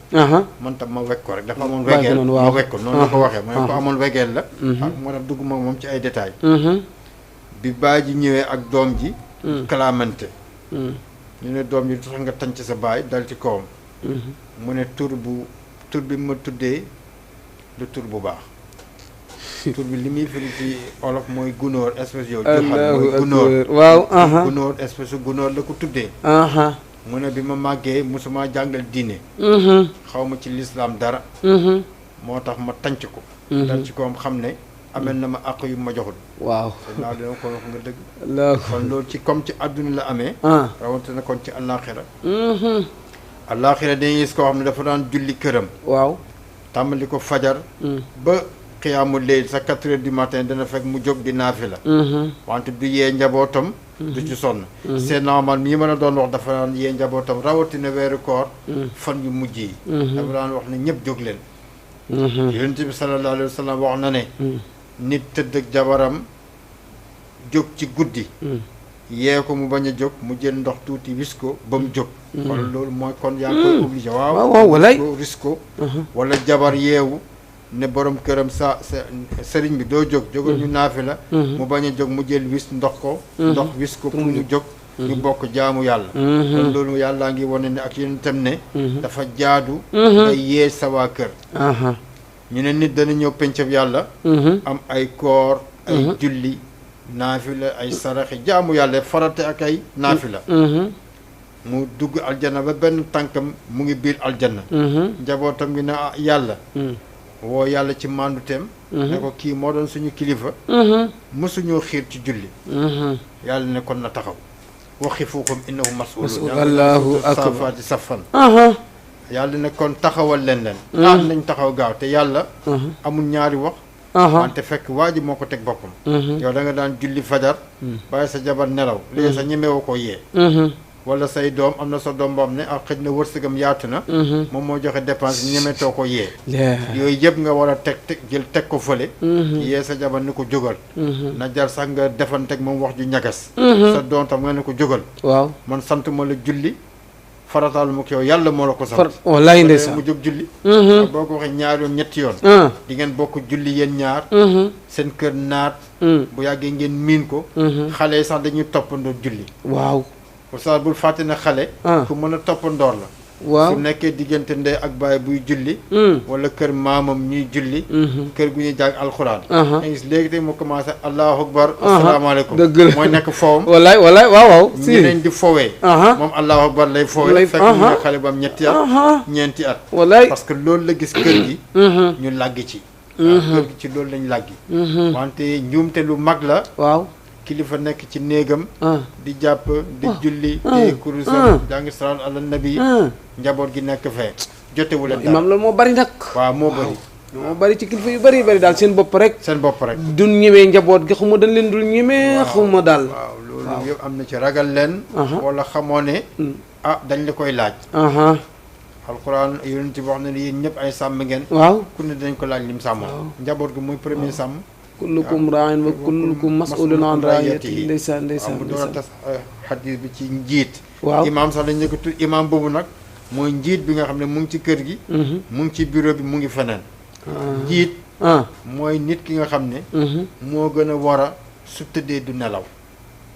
man tam ma wekk ko rek dafa amoon wegeel ma wekk ko noonu la ko waxee ma ne ko amoon wegeel la. moo tax dugg ma moom ci ay détails. bi baay ji ñëwee ak doom ji. kalaamante. ñu ne doom ji tax nga tànc sa baay dal ci kawam. mu ne tur bi ma tuddee du tur bu baax. tur bi li muy firi ci olof mooy gunóor espèce yow. mooy gunóor waaw. gunóor espèce gunóor la ko tuddee. mu ne bi ma màggee mosuma jàngal diine. xaw ma ci lislaam dara. moo tax ma tànc ko. dal ci kawam xam ne. amel na ma àq yu ma joxul. waaw naa dina ko wax nga dëgg. kon loolu ci comme ci àdduna la amee. rawatina kon ci àllaaxira. àllaaxira dañuy gis koo xam ne dafa daan julli këram. waaw tàmbali ko fajar. ba xiyaamu léegi sa 4 heures du matin dana fekk mu jóg di naafi la. wante du yee njabootam. du ci sonn. seen normal mii mën a doon wax dafa daan yee njabootam rawatina weeru koor. fan yu mujj yi. dafa daan wax ne ñëpp jóg leen. yonent bi sallallahu alayhi wa sallam wax na ne. nit tëdd ak jabaram jóg ci guddi. yee ko mu bañ a jóg mu jël ndox tuuti wis ko ba mu jóg. kon loolu mooy kon yaa ngi koy obligé. waaw walaay wis ko wala jabar yeewu ne borom këram sa sëriñ bi doo jóg jógal ñu naafi la. mu bañ a jóg mu jël wis ndox ko. ndox wis ko pour mu jóg. ñu bokk jaamu yàlla. kon loolu yàllaa ngi wane ne ak yéen itam ne. dafa jaadu. nga yee sa waa kër. ñu ne nit dana ñëw pencab yàlla. am ay koor ay julli naafila ay saraxi jaamu yàlla farate ak ay naafila. mu dugg aljanna ba benn tànkam mu ngi biir aljanna. njabootam gi ne yàlla. woo yàlla ci mànduteem. ne ko kii moo doon suñu kilifa. mësuñoo xiir ci julli. yàlla ne kon na taxaw. waqifuuhum innahum mas'uuluun. allahu akbar saafaati safan. yàlla ne kon taxawal leen. nañ taxaw gaaw te yàlla. amul ñaari wax. wante fekk waa ji moo ko teg boppam. yow da nga daan julli fajar. bàyyi sa jabar nelaw. léegi sa ñemewoo ko yee. wala say doom am na sa doom boo xam ne ak xëj na wërsëgam yaatu na. moom moo joxe dépense ñemetoo ko yee. yooyu yëpp nga war a jël teg ko fële. yee sa jabar ni ko jógal. na jar sax nga defanteeg moom wax ju ñagas. sa doom tam nga ne ko jógal. waaw man sant ma la julli. farataal mu ko yow yàlla moo la ko sant. wallaay ndeysaan mu jóg julli. boo ko waxee ñaari yoon ñetti yoon. di ngeen bokk julli yéen ñaar. seen kër naat. bu yàggee ngeen miin ko. xale yi sax dañuy toppandoo julli. waaw. pour ça bul fàtte ne xale. ku mën a toppandoor la. waaw su nekkee diggante ndey ak baay buy julli. wala kër maamam ñuy julli. kër gu ñuy jàng alxuraan. nga gis léegi tey mu commencé allahu akbar. asalaamaaleykum dëgg la mooy nekk fowam. wallaay waaw. si ñeneen di fowee. moom allahu akbar lay fowee. fekk ñu ne xale ba am ñetti at. ñeenti at. wallaay parce que loolu la gis kër gi. ñu làgg ci. kër gi ci loolu lañ làggi. wante njuumte lu mag la. waaw. kilifa nekk ci néegam. di jàpp di julli. di kurusam jàngi salaatu ala nabi. njaboot gi nekk fee. jotewu leen daal imaam loolu moo bari nag. waaw moo bëri. moo bari ci kilifa yu bari daal seen bopp rek. seen bopp rek. duñ ñemee njaboot gi xuma dañ leen dul ñemee. xuma daal waaw loolu yëpp am na ci ragal leen. wala xamoo ne. dañ la koy laaj. alxuraan yonent bi wax na ne yéen ñëpp ay sàmm ngeen. waaw ku ne dañ ko laaj lim sàmmoon. njaboot gi muy premier sàmm. kullukum ra'in wa kullukum mas'ulun an ra'iyatihi ndeysaan ndeysaan mu door a tas xadis bi ci njiit. waaw imaam sax dañ ne ko tudd imaam boobu nag mooy njiit bi nga xam ne mu ngi ci kër gi. mu ngi ci bureau bi mu ngi feneen. njiit. mooy nit ki nga xam ne. moo gën a war a su tëddee du nelaw.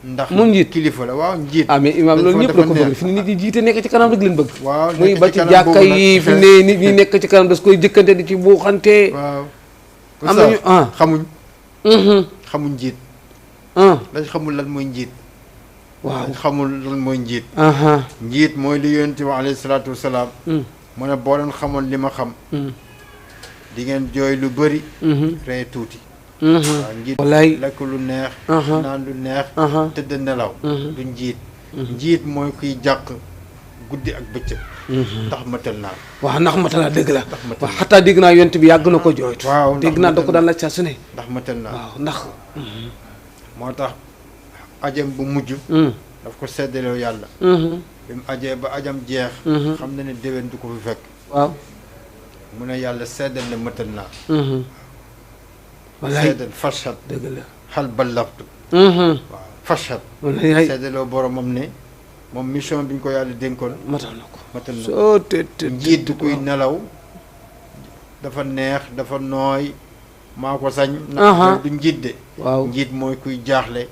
ndax mu njiit kilifa la waaw njiit. mais imaam loolu ñëpp da ko bëgg fi ne nit ñi jiite nekk ci kanam rek leen bëgg. waaw muy ba ci jàkka yi fi ne nit ñi nekk ci kanam das koy jëkkante di ci buuxante. waaw am nañu xamuñ njiit. dañ xamul lan mooy njiit. waaw dañ xamul lan mooy njiit. njiit mooy li yonent bi alayhi salaatu wasalaam. mu ne boo leen xamoon li ma xam. di ngeen jooy lu bëri. ree tuuti. waaw njiit lekk lu neex. naan lu neex. tëdd nelaw. du njiit. njiit mooy kuy jàq guddi ak bëccëg. ndax matal naa. waaw ndax matal naa dëgg la. waaw xataa dégg naa yonent bi yàgg na ko jooytu. waaw dégg naa da ko daan laaj saa su ne. ndax matal naa waaw ndax. moo tax ajam bu mujj. daf ko seddaloo yàlla. bi mu ajee ba ajam jeex. xam na ne déwén du ko fi fekk. waaw. mu ne yàlla seddal ne matal naa. wallaay seddal fashat. dëgg la xal ballaftu. waaw fashat. wallaay seddaloo boromam ne moom mission bi ñu ko yàlla dénkoon. matal na ko matal na ko soo te njiit du kuy nelaw dafa neex dafa nooy maa ko sañ. du njiit de. waaw njiit mooy kuy jaaxle.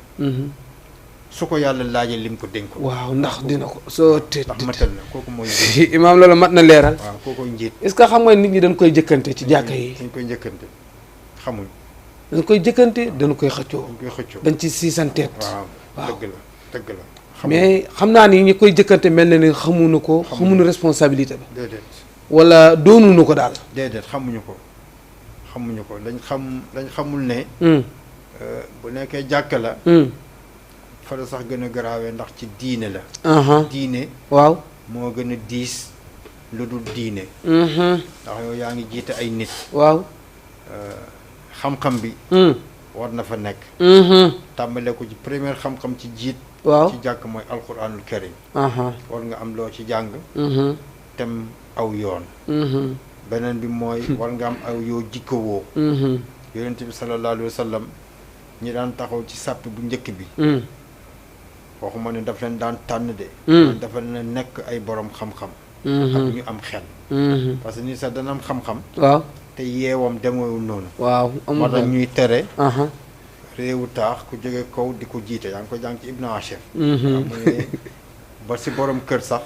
su ko yàlla laajee lim ko dénkoon. waaw ndax dina ko soo te ndax matal na kooku mooy njiit. imaam loolu mat na leeral. waaw kooku njiit. est-ce que xam nga nit ñi dañ koy jëkkante ci jàkka yi. dañ koy njëkkante xamuñ. dañ koy jëkkante dañ koy xëccoo. dañ koy xëccoo dañ ci siisanteet. waaw dëgg la dëgg la. mais xam naa ni ñi koy jëkkante mel na ni xamuñu ko. xamuñu responsabilité ba. déedéet. wala doonuñu ko daal. déedéet xamuñu ko lañ xamul ne. bu nekkee jàkka la. fa la sax gën a garaawee ndax ci diine la. diine. waaw moo gën a diis lu dul diine. ndax yow yaa ngi jiite ay nit. waaw. xam-xam bi. war na fa nekk. tàmbale ko ci première xam-xam ci jiit. waaw ci jàkk mooy alquranul karim. war nga am loo ci jàng. tem aw yoon. beneen bi mooy war nga am aw yoo jikkowoo. yonent bi sallallahu alayhi wa sallam ñi daan taxaw ci sàpp bu njëkk bi. waxuma ne daf leen daan tànn de. dafa leen nekk ay borom xam-xam. ak ñu am xel. parce que ni sax dana am xam-xam. waaw te yeewam demeewul noonu. waaw moo tax ñuy tere. réewu taax ku jóge kaw di ko jiite yaa ngi ko jàng ci Ibn Ashir. ba si borom kër sax.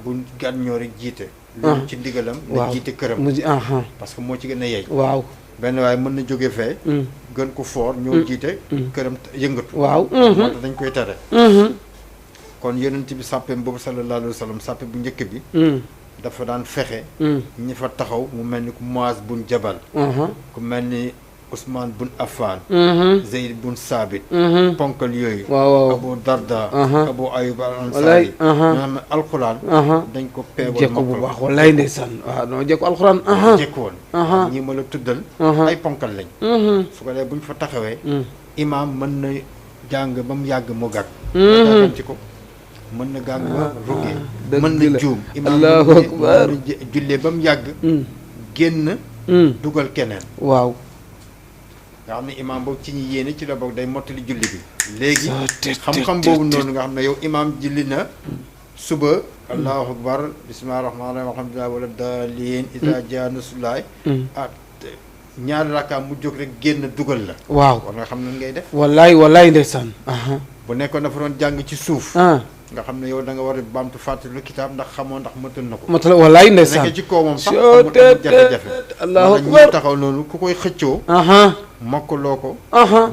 bu gan ñoo rek jiite. loolu ci ndigalam. na jiite këram. parce que moo ci gën a yey. waaw benn waaye mën na jóge fee. gën ko foor ñoo jiite. këram yëngatu. waaw moo tax dañ koy tere. kon yonent bi sàppeem boobu sallallahu alayhi wa sallam sàppe bu njëkk bi. dafa daan fexe. ñi fa taxaw mu mel ni ku Muaz bun Jabal. ku mel ni Ousmane bun Affan. Zeyd bun Saabit. ponkal yooyu. waaw Abu Darda. Abu Ayub al Ansari. ñoo xam ne alxuraan. dañ ko peegoon jekko bu baax wallaay ndeysaan waaw non jekko alxuraan. jekko woon. ñi ma la tuddal. ay ponkal lañ. su ko defee bu ñu fa taxawee. imaam mën na jàng ba mu yàgg mu gàgg. ci ko. mën na gàng ba ruggee. mën na juum. allahu akbar mën na jullee ba mu yàgg. génn. dugal keneen. waaw. nga xam ne imaam boobu ci ñi yéene ci la bokk day mottali julli bi. léegi xam-xam boobu noonu nga xam ne yow imaam julli na suba. allahu akbar bismillahi rahmaani rahim alhamdulilah wala daalin iza jaa nasrullahi. ñaari rakkaam mu jóg rek génn dugal la. waaw war nga xam nan ngay def. wallaay ndeysaan. bu nekkoon dafa doon jàng ci suuf. nga xam ne yow da nga war a baamtu fàttali kitaab ndax xamoo ndax matal na ko. matal wallaay ndeysaan nekkee ci kaw moom sax amul jafe-jafe. allahu akbar ñu taxaw noonu ku koy xëccoo. mokkaloo ko.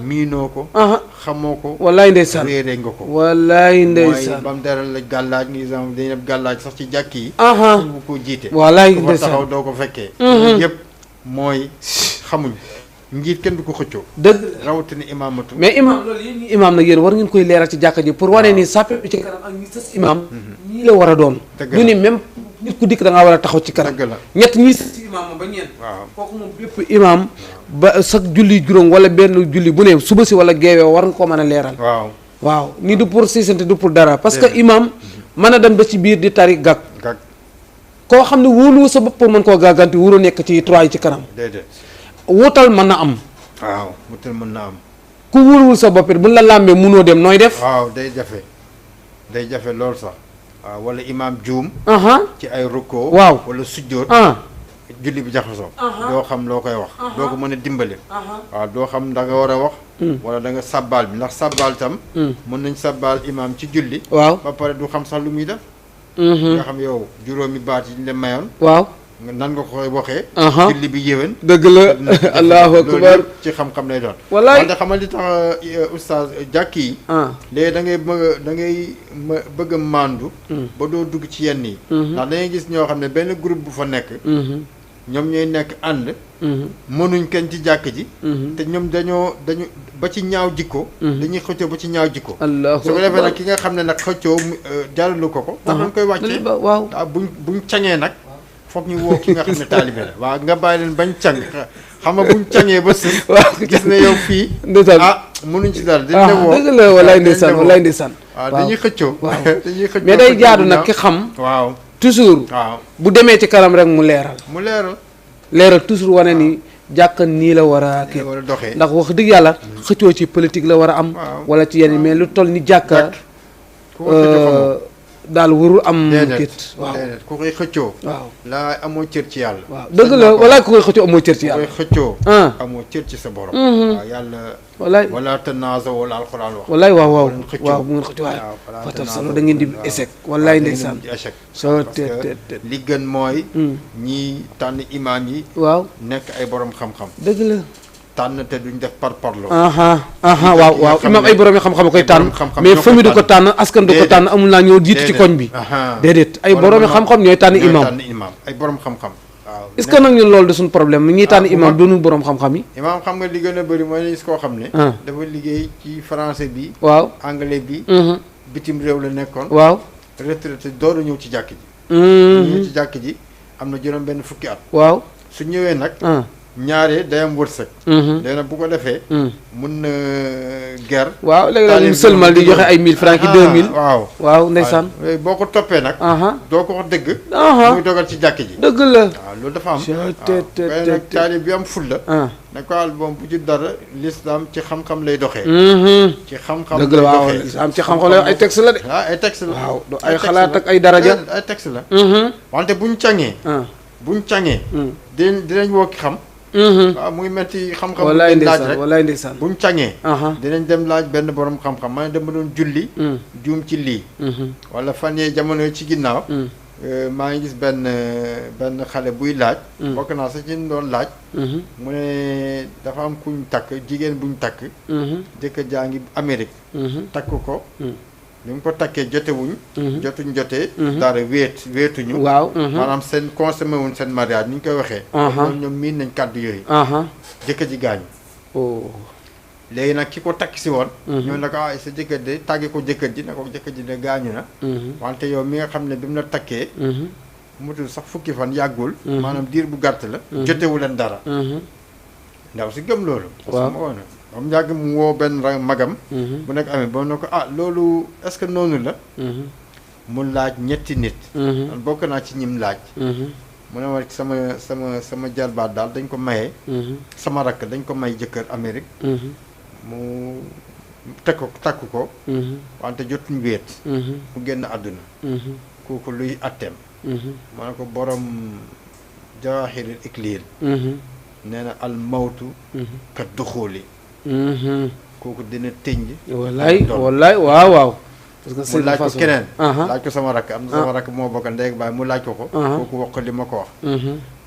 miinoo ko. xamoo ko. wallaay ndeysaan réere nga ko. wallaay ndeysaan mooy ba mu deral la gàllaaj ngi exemple dañuy def gàllaaj sax ci jàkk yi. bu ko jiite. wallaay ku fa ndeysaan taxaw doo ko fekkee. yëpp mooy xamuñ njiit kenn du ko xëccoo. dëgg rawatina imaamatu. mais imaam loolu yéen ñi imaam nag yéen war ngeen koy leeral ci jàkka ji pour wane ni sàppe bi ci kanam ak ñi sës imaam. ñii la war a doon. ñu ni même nit ku dikk da ngaa war a taxaw ci kanam. dëgg la ñett ñii sës ci imaam moom ba ñeent. waaw kooku moom bépp imaam ba sax julli juróom wala benn julli bu ne suba si wala geewee war nga ko mën a leeral. waaw ni du pour siisante du pour dara. parce que imaam mën a dem ba ci biir di tari gàgg. koo xam ne wóoluwu sa bopp pour mën koo gàgganti wuro nekk ci trois yi ci kanam. déedéet wutal mën na am. waaw wutal mën na am. ku wóoluwul sa bopp it buñ la làmbee munoo dem nooy def. waaw day jafe lool sax. waaw wala imaam juum. ci ay rukkoo. waaw wala sujjóot. julli bi jaxasoo. doo xam loo koy wax. doo ko mën a dimbali. waaw doo xam da nga war a wax. wala da nga sàbbaal bi ndax sàbbaal tam. mën nañ sàbbaal imaam ci julli. waaw ba pare du xam sax lu muy def. nga xam yow juróomi baat yi ñu la mayoon. waaw nan nga koy waxee. julli bi yéwén. dëgg la allahu akbar ci xam-xam lay doon. wallaay wante xamal li tax oustaz jàkk yi. léegi da ngay bëgg a màndu. ba doo dugg ci yenn yi. ndax da ngay gis ñoo xam ne benn groupe bu fa nekk. ñoom ñooy nekk ànd. mënuñ kenn ci jàkk ji. te ñoom dañu ba ci ñaaw jikko. dañuy xëccoo ba ci ñaaw jikko. su ko defee nag ki nga xam ne nag xëccoo jaralu ko. dañ koy wàccee waaw buñ caŋee nag. foog ñu woo ki nga xam ne taalibe la waaw nga bàyyi leen bañ càng xam nga buñ cangee ba sën. waaw gis ne yow fii. ndeysaan mënuñ ci dara. dañ la woo dëgg la walaay ndeysaan walaay ndeysaan. waaw dañuy xëccoo. waaw dañuy xëccoo mais day jaadu nag ki xam. waaw toujours. waaw bu demee ci kanam rek mu leeral. leeral toujours wane ni jàkka nii la war a kii. war a doxee ndax wax dëgg yàlla xëccoo ci politique la war a am. wala ci yenn mais lu toll ni jàkka. daal warul am. kit waaw déedéet ku koy xëccoo. waaw laa amoo cër ci yàlla. waaw dëgg la walaay ku koy xëccoo amoo cër ci yàlla. ku koy xëccoo. amoo cër ci sa borom. waaw yàlla. walaay wala tanaazaw wala alxuraan wax. walaay waaw waaw waaw bu ngeen xëccoo waaye. fatal salo da ngeen di échec. walaay ndeysaan échec. soo parce que li gën mooy. ñi tànn imaam yi. waaw nekk ay borom xam-xam. dëgg la. tànn te duñ def par parlo. waaw imaam ay borom yi xam-xam koy tànn mais famille du ko tànn askan du ko tànn amul naa ñëw jiitu ci koñ bi. déedéet ay borom yi xam-xam ñooy tànn imaam. ay borom xam-xam. waaw est-ce que nag ñun loolu de suñu problème ñuy tànn imaam doonul borom xam-xam yi. imaam xam nga li gën a bëri mooy gis koo xam ne. dafa liggéey ci français bi. waaw anglais bi. bitim réew la nekkoon. waaw retraité door a ñëw ci jàkk ji. ñëw ci jàkk ji am na juróom benn fukki at. waaw su ñëwee nag. ñaare day am wërsëg. léegi nag bu ko defee. mun na ger. waaw léegi mu sëlmal di joxe ay 1000 francs ki 2000. waaw ndeysaan. boo ko toppee nag. doo ko wax dëgg. muy dogal ci jàkk ji. dëgg la. waaw loolu dafa am. waaw nag taalib bi am ful la. ne ko album bu ci dara l'islam ci xam-xam lay doxee. ci xam-xam lay doxee dëgg la waaw am ci xam-xam la ay texte la de. waaw ay texte la. waaw du ay xalaat ak ay daraja. ay texte la. wante buñ cangee. dinañ woo ki xam. waaw muy metti xam-xam. walaay ndeysaan walaay ndeysaan buñ cangee. dinañ dem laaj benn borom xam-xam ma ne dama doon julli. juum ci lii. wala fan yee jamono ci ginnaaw. maa ngi gis benn xale buy laaj. bokk naa sax ci doon laaj. mu ne dafa am kuñ takk jigéen buñ takk. jëkkër jaa ngi Amérique. takk ko. ni mu ko takkee jotewuñ. jotuñ jotee. dara weetuñu. waaw. maanaam seen consommé wuñ seen mariage ni ñu koy waxee. loolu ñoom miin nañ kàddu yooyu. jëkkër ji gaañu. léegi nag ki ko takk si woon. ñoo ne ko sa jëkkër de tàgge ko jëkkër ji ne ko jëkkër ji de gaañu na. wante yow mi nga xam ne bi mu la takkee. mutul sax fukki fan yàggul. maanaam diir bu gàtt la. jotewu leen dara. ndaw si gëm loolu. waaw parce que moom yàgg mu woo benn magam. bu nekk amee ba ne ko loolu est-ce que noonu la. mu laaj ñetti nit. man bokk naa ci ñim laaj. mu ne ma sama jarbaat daal dañ ko maye. sama rakk dañ ko may jëkkër Amérique. mu takk ko. wante jotuñ weet. mu génn àdduna. kooku luy atteem. ma ne ko borom jawahirul iklil. nee na al mawtu kat duxuli. kooku dina tënj. wallaay waaw. parce que mu laaj ko keneen. laaj ko sama rakk am na sama rakk moo bokk ndey ak baay mu laaj ko. kooku wax ko li ma ko wax.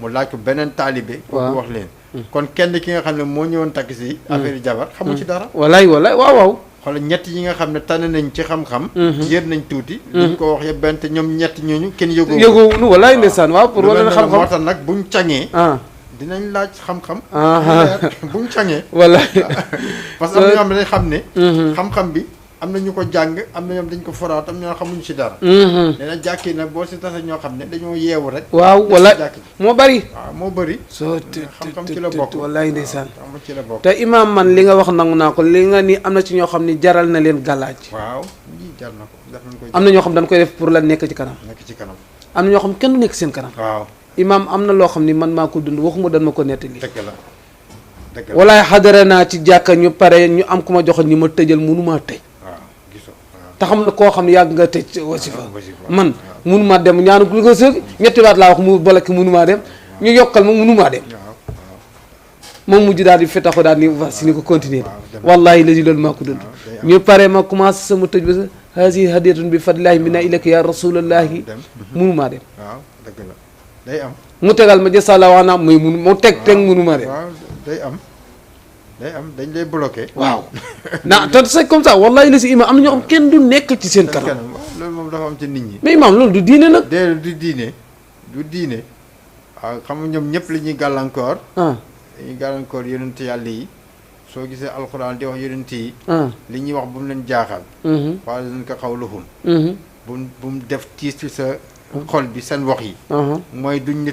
mu laaj ko beneen taalibe. kooku wax leen. kon kenn ki nga xam ne moo ñëwoon takk si. affaire jabar xamu ci dara. wallaay waaw. xoolal ñett yi nga xam ne tànn nañ ci xam-xam. yër nañ tuuti. liñ ko wax yëpp benn te ñoom ñett ñooñu kenn yëgoo. wallaay ndeysaan waaw pour wane xam-xam moo tax nag buñ cangee. dinañ laaj xam-xam. buñ cangee. wallaay parce que am na ñoo xam ne dañ xam ne. xam-xam bi am na ñu ko jàng am na ñoom dañ ko foraat am ñoo xamuñu ci dara. nee na jàkki nag boo si tase ñoo xam ne dañoo yeewu rek. waaw wala moo bari. waaw moo bari. xam-xam ci la bokk wallaay ndeysaan. xam-xam ci la bokk. te imaam man li nga wax nangu naa ko li nga ni am na ci ñoo xam ni jaral na leen gàllaaj. waaw lii jar na ko def nañ ko. am na ñoo xam dañ koy def pour la nekk ci kanam. nekk ci kanam. am na ñoo xam kenn du nekk seen kanam. waaw imaam am na loo xam ni man maa ko dund waxuma dañ ma ko nettali. dëgg la dëgg la walaay xadara naa ci jàkka ñu pare ñu am ku ma joxoon ñu ma tëjal mënumaa tëj waaw gisoo waaw. te xam na koo xam ne yàgg nga tëj wasifa wasifa. man mënumaa dem ñaanu lu ko sëg ñetti baat laa wax mu bolaki mënumaa dem ñu yokkal ma mënumaa dem waaw waaw. moom mujj daal di fetaxu daal ni vas ni ko continuer waaw, dem. wallahi la loolu maa ko dund waaw, day am. ñu pare ma commencé sama tëj ba sa haasi hadiyatun bi fadlillahi minna ilayka ya rasulallahi dem. mënumaa dem waaw dëgg la day am. mu tegal ma jësala wax naa muy munu mu teg mënumaa dem waaw day am dañ lay bloqué. waaw na te c'est comme ça wallahi la si imam am na ñoo xam kenn du nekk ci seen kanam loolu moom dafa am ci nit ñi. mais imam loolu du diine nag du diine waaw xam nga ñoom ñëpp li ñuy gàllankoor. ah dañuy gàllankoor yonent yàlla yi soo gisee alxuraan di wax yonent yi. ah li ñuy wax bu mu leen jaaxal. mhm waaye dañ ko xawluhum. mhm bu mu def tiis ci sa xol bi seen wax yi. aha mooy duñ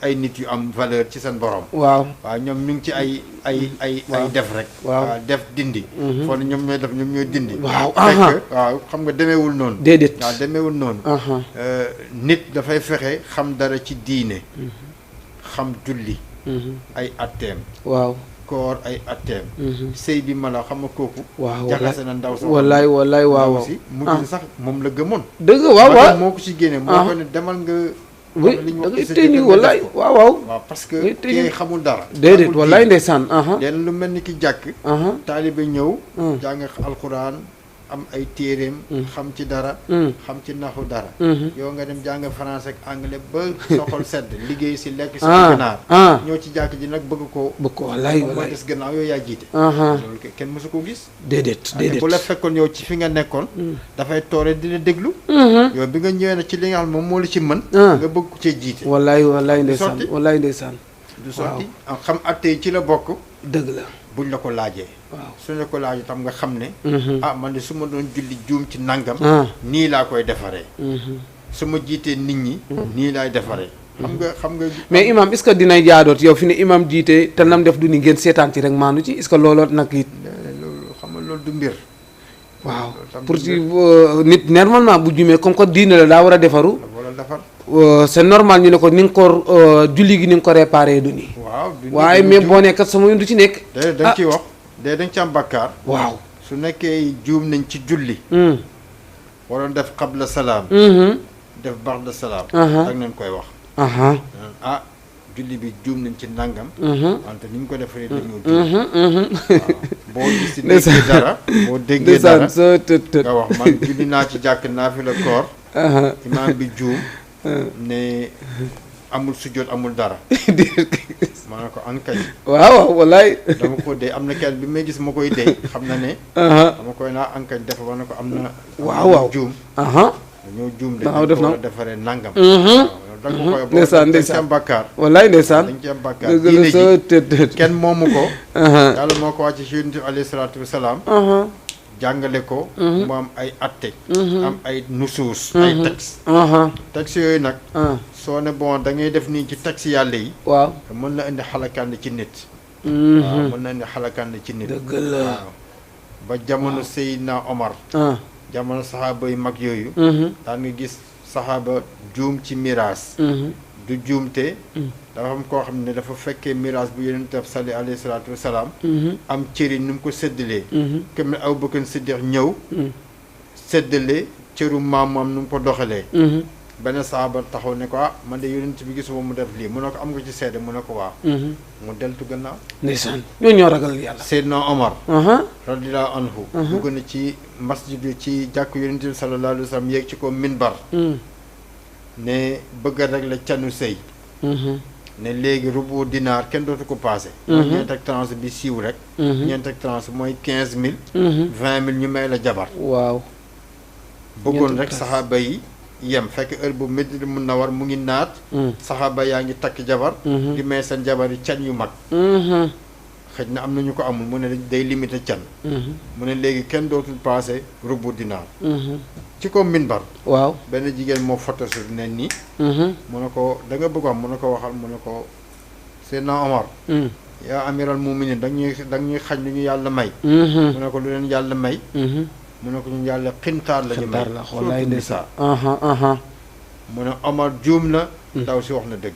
ay nit yu am valeur ci seen borom. waaw waaw ñoom ñu ngi ci ay def rek. waaw def dindi. foo ne ñoom ñooy def ñoom ñooy dindi. waaw fekk waaw xam nga demeewul noonu. déedéet waaw demeewul noonu. aha nit dafay fexe xam dara ci diine. xam julli. mhm ay atteem. waaw koor ay atteem. mhm sëy bi ma la xam nga kooku. waaw jaxase na ndaw sax. wallaay wallaay waaw ndaw si mujj sax moom la gëmoon. dëgg waaw waaw moo ko ci génne. moo ko ne demal nga. oui li ñu da wax ngay ci sa tëj nii jëkkër nga wallaay def ko. waaw waaw waaw parce que ngay tëj kii xamul dara. déedéet xamul wallaay diine. ndeysaan aha leen lu mel ni ki jàkk. aha taalibe ñëw. Mm. jàng alxuraan am ay téeréem. xam ci dara. mm xam ci naxu dara. mhm yow nga dem jàng français ak anglais ba soxol sedd liggéey si lekk si ah ganaar. ah ñëw ci jàkk ji nag bëgg ko. bëgg ko wallaay moom mooy wallaay des gannaaw yow yaa jiite. aha loolu kenn mësu ko gis. déedéet déedéet bu la fekkoon yow ci fi nga nekkoon. dafay toore di la déglu. mhm yow bi nga ñëwee nag ci li nga xam moom moo la ci mën. ah nga bëgg ko cee jiite. wallaay wallaay ndeysaan sotti. wallaay ndeysaan du sotti xam atte yi ci la bokk. dëgg la buñ la ko laajee. waaw suñ la ko laajee tam nga xam ne. mhm ah man de su ma doon julli juum ci nangam. ah nii laa koy defaree. mhm su ma jiitee nit ñi. nii laay defaree. xam nga. mais imam est-ce que dinay jaadoot yow fi ne imam jiite te nam def du ni ngeen seetaan ci rek maanu ci est-ce que looloo nag it loolu xam nga loolu du mbir. waaw loolu tam pour du ci mbir. nit normalement bu jumee comme que diine la daa war a defaru wala defar. c'est normal ñu ne ko ni nga ko julli gi ni nga ko réparé du nii waaw du waaye du même juum. boo nekkat sama yoon du ci nekk da nga ciy wax. da nga ci am bakkaar. waaw su nekkee juum nañ ci julli. mhm waroon def qabla salaam. mhm def ba'da salaam. aha dag nañ koy wax. aha ah julli bi juum nañ ci nangam. mhm wante ni ñu ko defaree dañoo juum. mhm mhm boo gis si Ndeysaan. déggee dara. boo déggee ndeysaan dara sa tët tët nga wax man julli naa ci jàkk naa fi la koor. aha imaam bi juum. ne amul sujjóot amul dara. ma ne ko ankay. waaw waaw wallaay dama ko dee am na kenn bi may gis ma koy dee xam na ne. aha dama koy naa ankay def ma ne ko am na. waaw waaw juum. aha dañoo juum de. waaw def na dañ ko war a defaree nangam. mhm waaw da nga koy boo ndeysaan dañ ci ndeysaan am bàkkaar. wallaay ndeysaan dañ ci am bàkkaar. dëgg la diine sa ji tët tët kenn moomu ko. aha yàlla moo ko wàcce ci yonent bi alayhi salaatu wasalaam. aha jàngale ko. mu am ay atte. am ay nusuus. ay texte. aha texte yooyu nag. ah soo ne bon da ngay def nii ci texte yàlla yi. waaw mën na indi xalakande ci nit. mhm waaw mën na indi xalakande ci nit. dëgg la waaw ba jamono Seydina Omar. ah jamono saxaaba yu mag yooyu. mhm daan nga gis saxaaba juum ci miraas. mhm du juumte. dafa am koo xam ne dafa fekkee miraas bu yonent bi sali alayhi salaatu wasalaam. mhm am cëri nu mu ko séddalee. mhm comme ne Abubakar Siddiq ñëw. séddale cëru maamam nu mu ko doxalee. mhm benn saxaaba taxaw ne ko ah man de yonent bi gisuma mu def lii mu ne ko am nga ci seede mu ne ko waaw. mhm mu deltu gannaaw. ndeysaan ñoo ñoo ragal yàlla Seydina Omar. aha radiyallahu anhu. dugg na ci masjid bi ci jàkk yonent bi sallallahu alayhi wa sallam yéeg ci ko minbar. mhm ne bëgg rek la canu sëy. mhm ne léegi rubu dinaar kenn dootu ko paase. mooy ñeent ak tranche bi siiw rek. mhm ñeent ak tranche mooy 15000. mhm 20000 ñu may la jabar. waaw bëggoon ñeent rek tranche. saxaaba yi yem fekk heure bu Medina Munawwar mu ngi naat. mhm saxaaba yaa ngi takk jabar. mhm di may seen jabar yi can yu mag. mhm xëj na am na ñu ko amul mu ne day limité can. mhm mu ne léegi kenn dootul paase rubu dinaar. mhm ci ko minbar waaw benn jigéen moo foto su ne nii. mhm mu ne ko da nga bëgg wax mu ne ko waxal mu ne ko Seydina Omar. mhm yaa amiral muminin da ñuy xañ lu ñu yàlla may. mhm mu ne ko lu leen yàlla may. mhm mu ne ko ñun yàlla xintaar la ñu may. xintaar la wallaay surtout ndeysaan nisaa. aha aha mu ne Omar juum na. ndaw si wax na dëgg.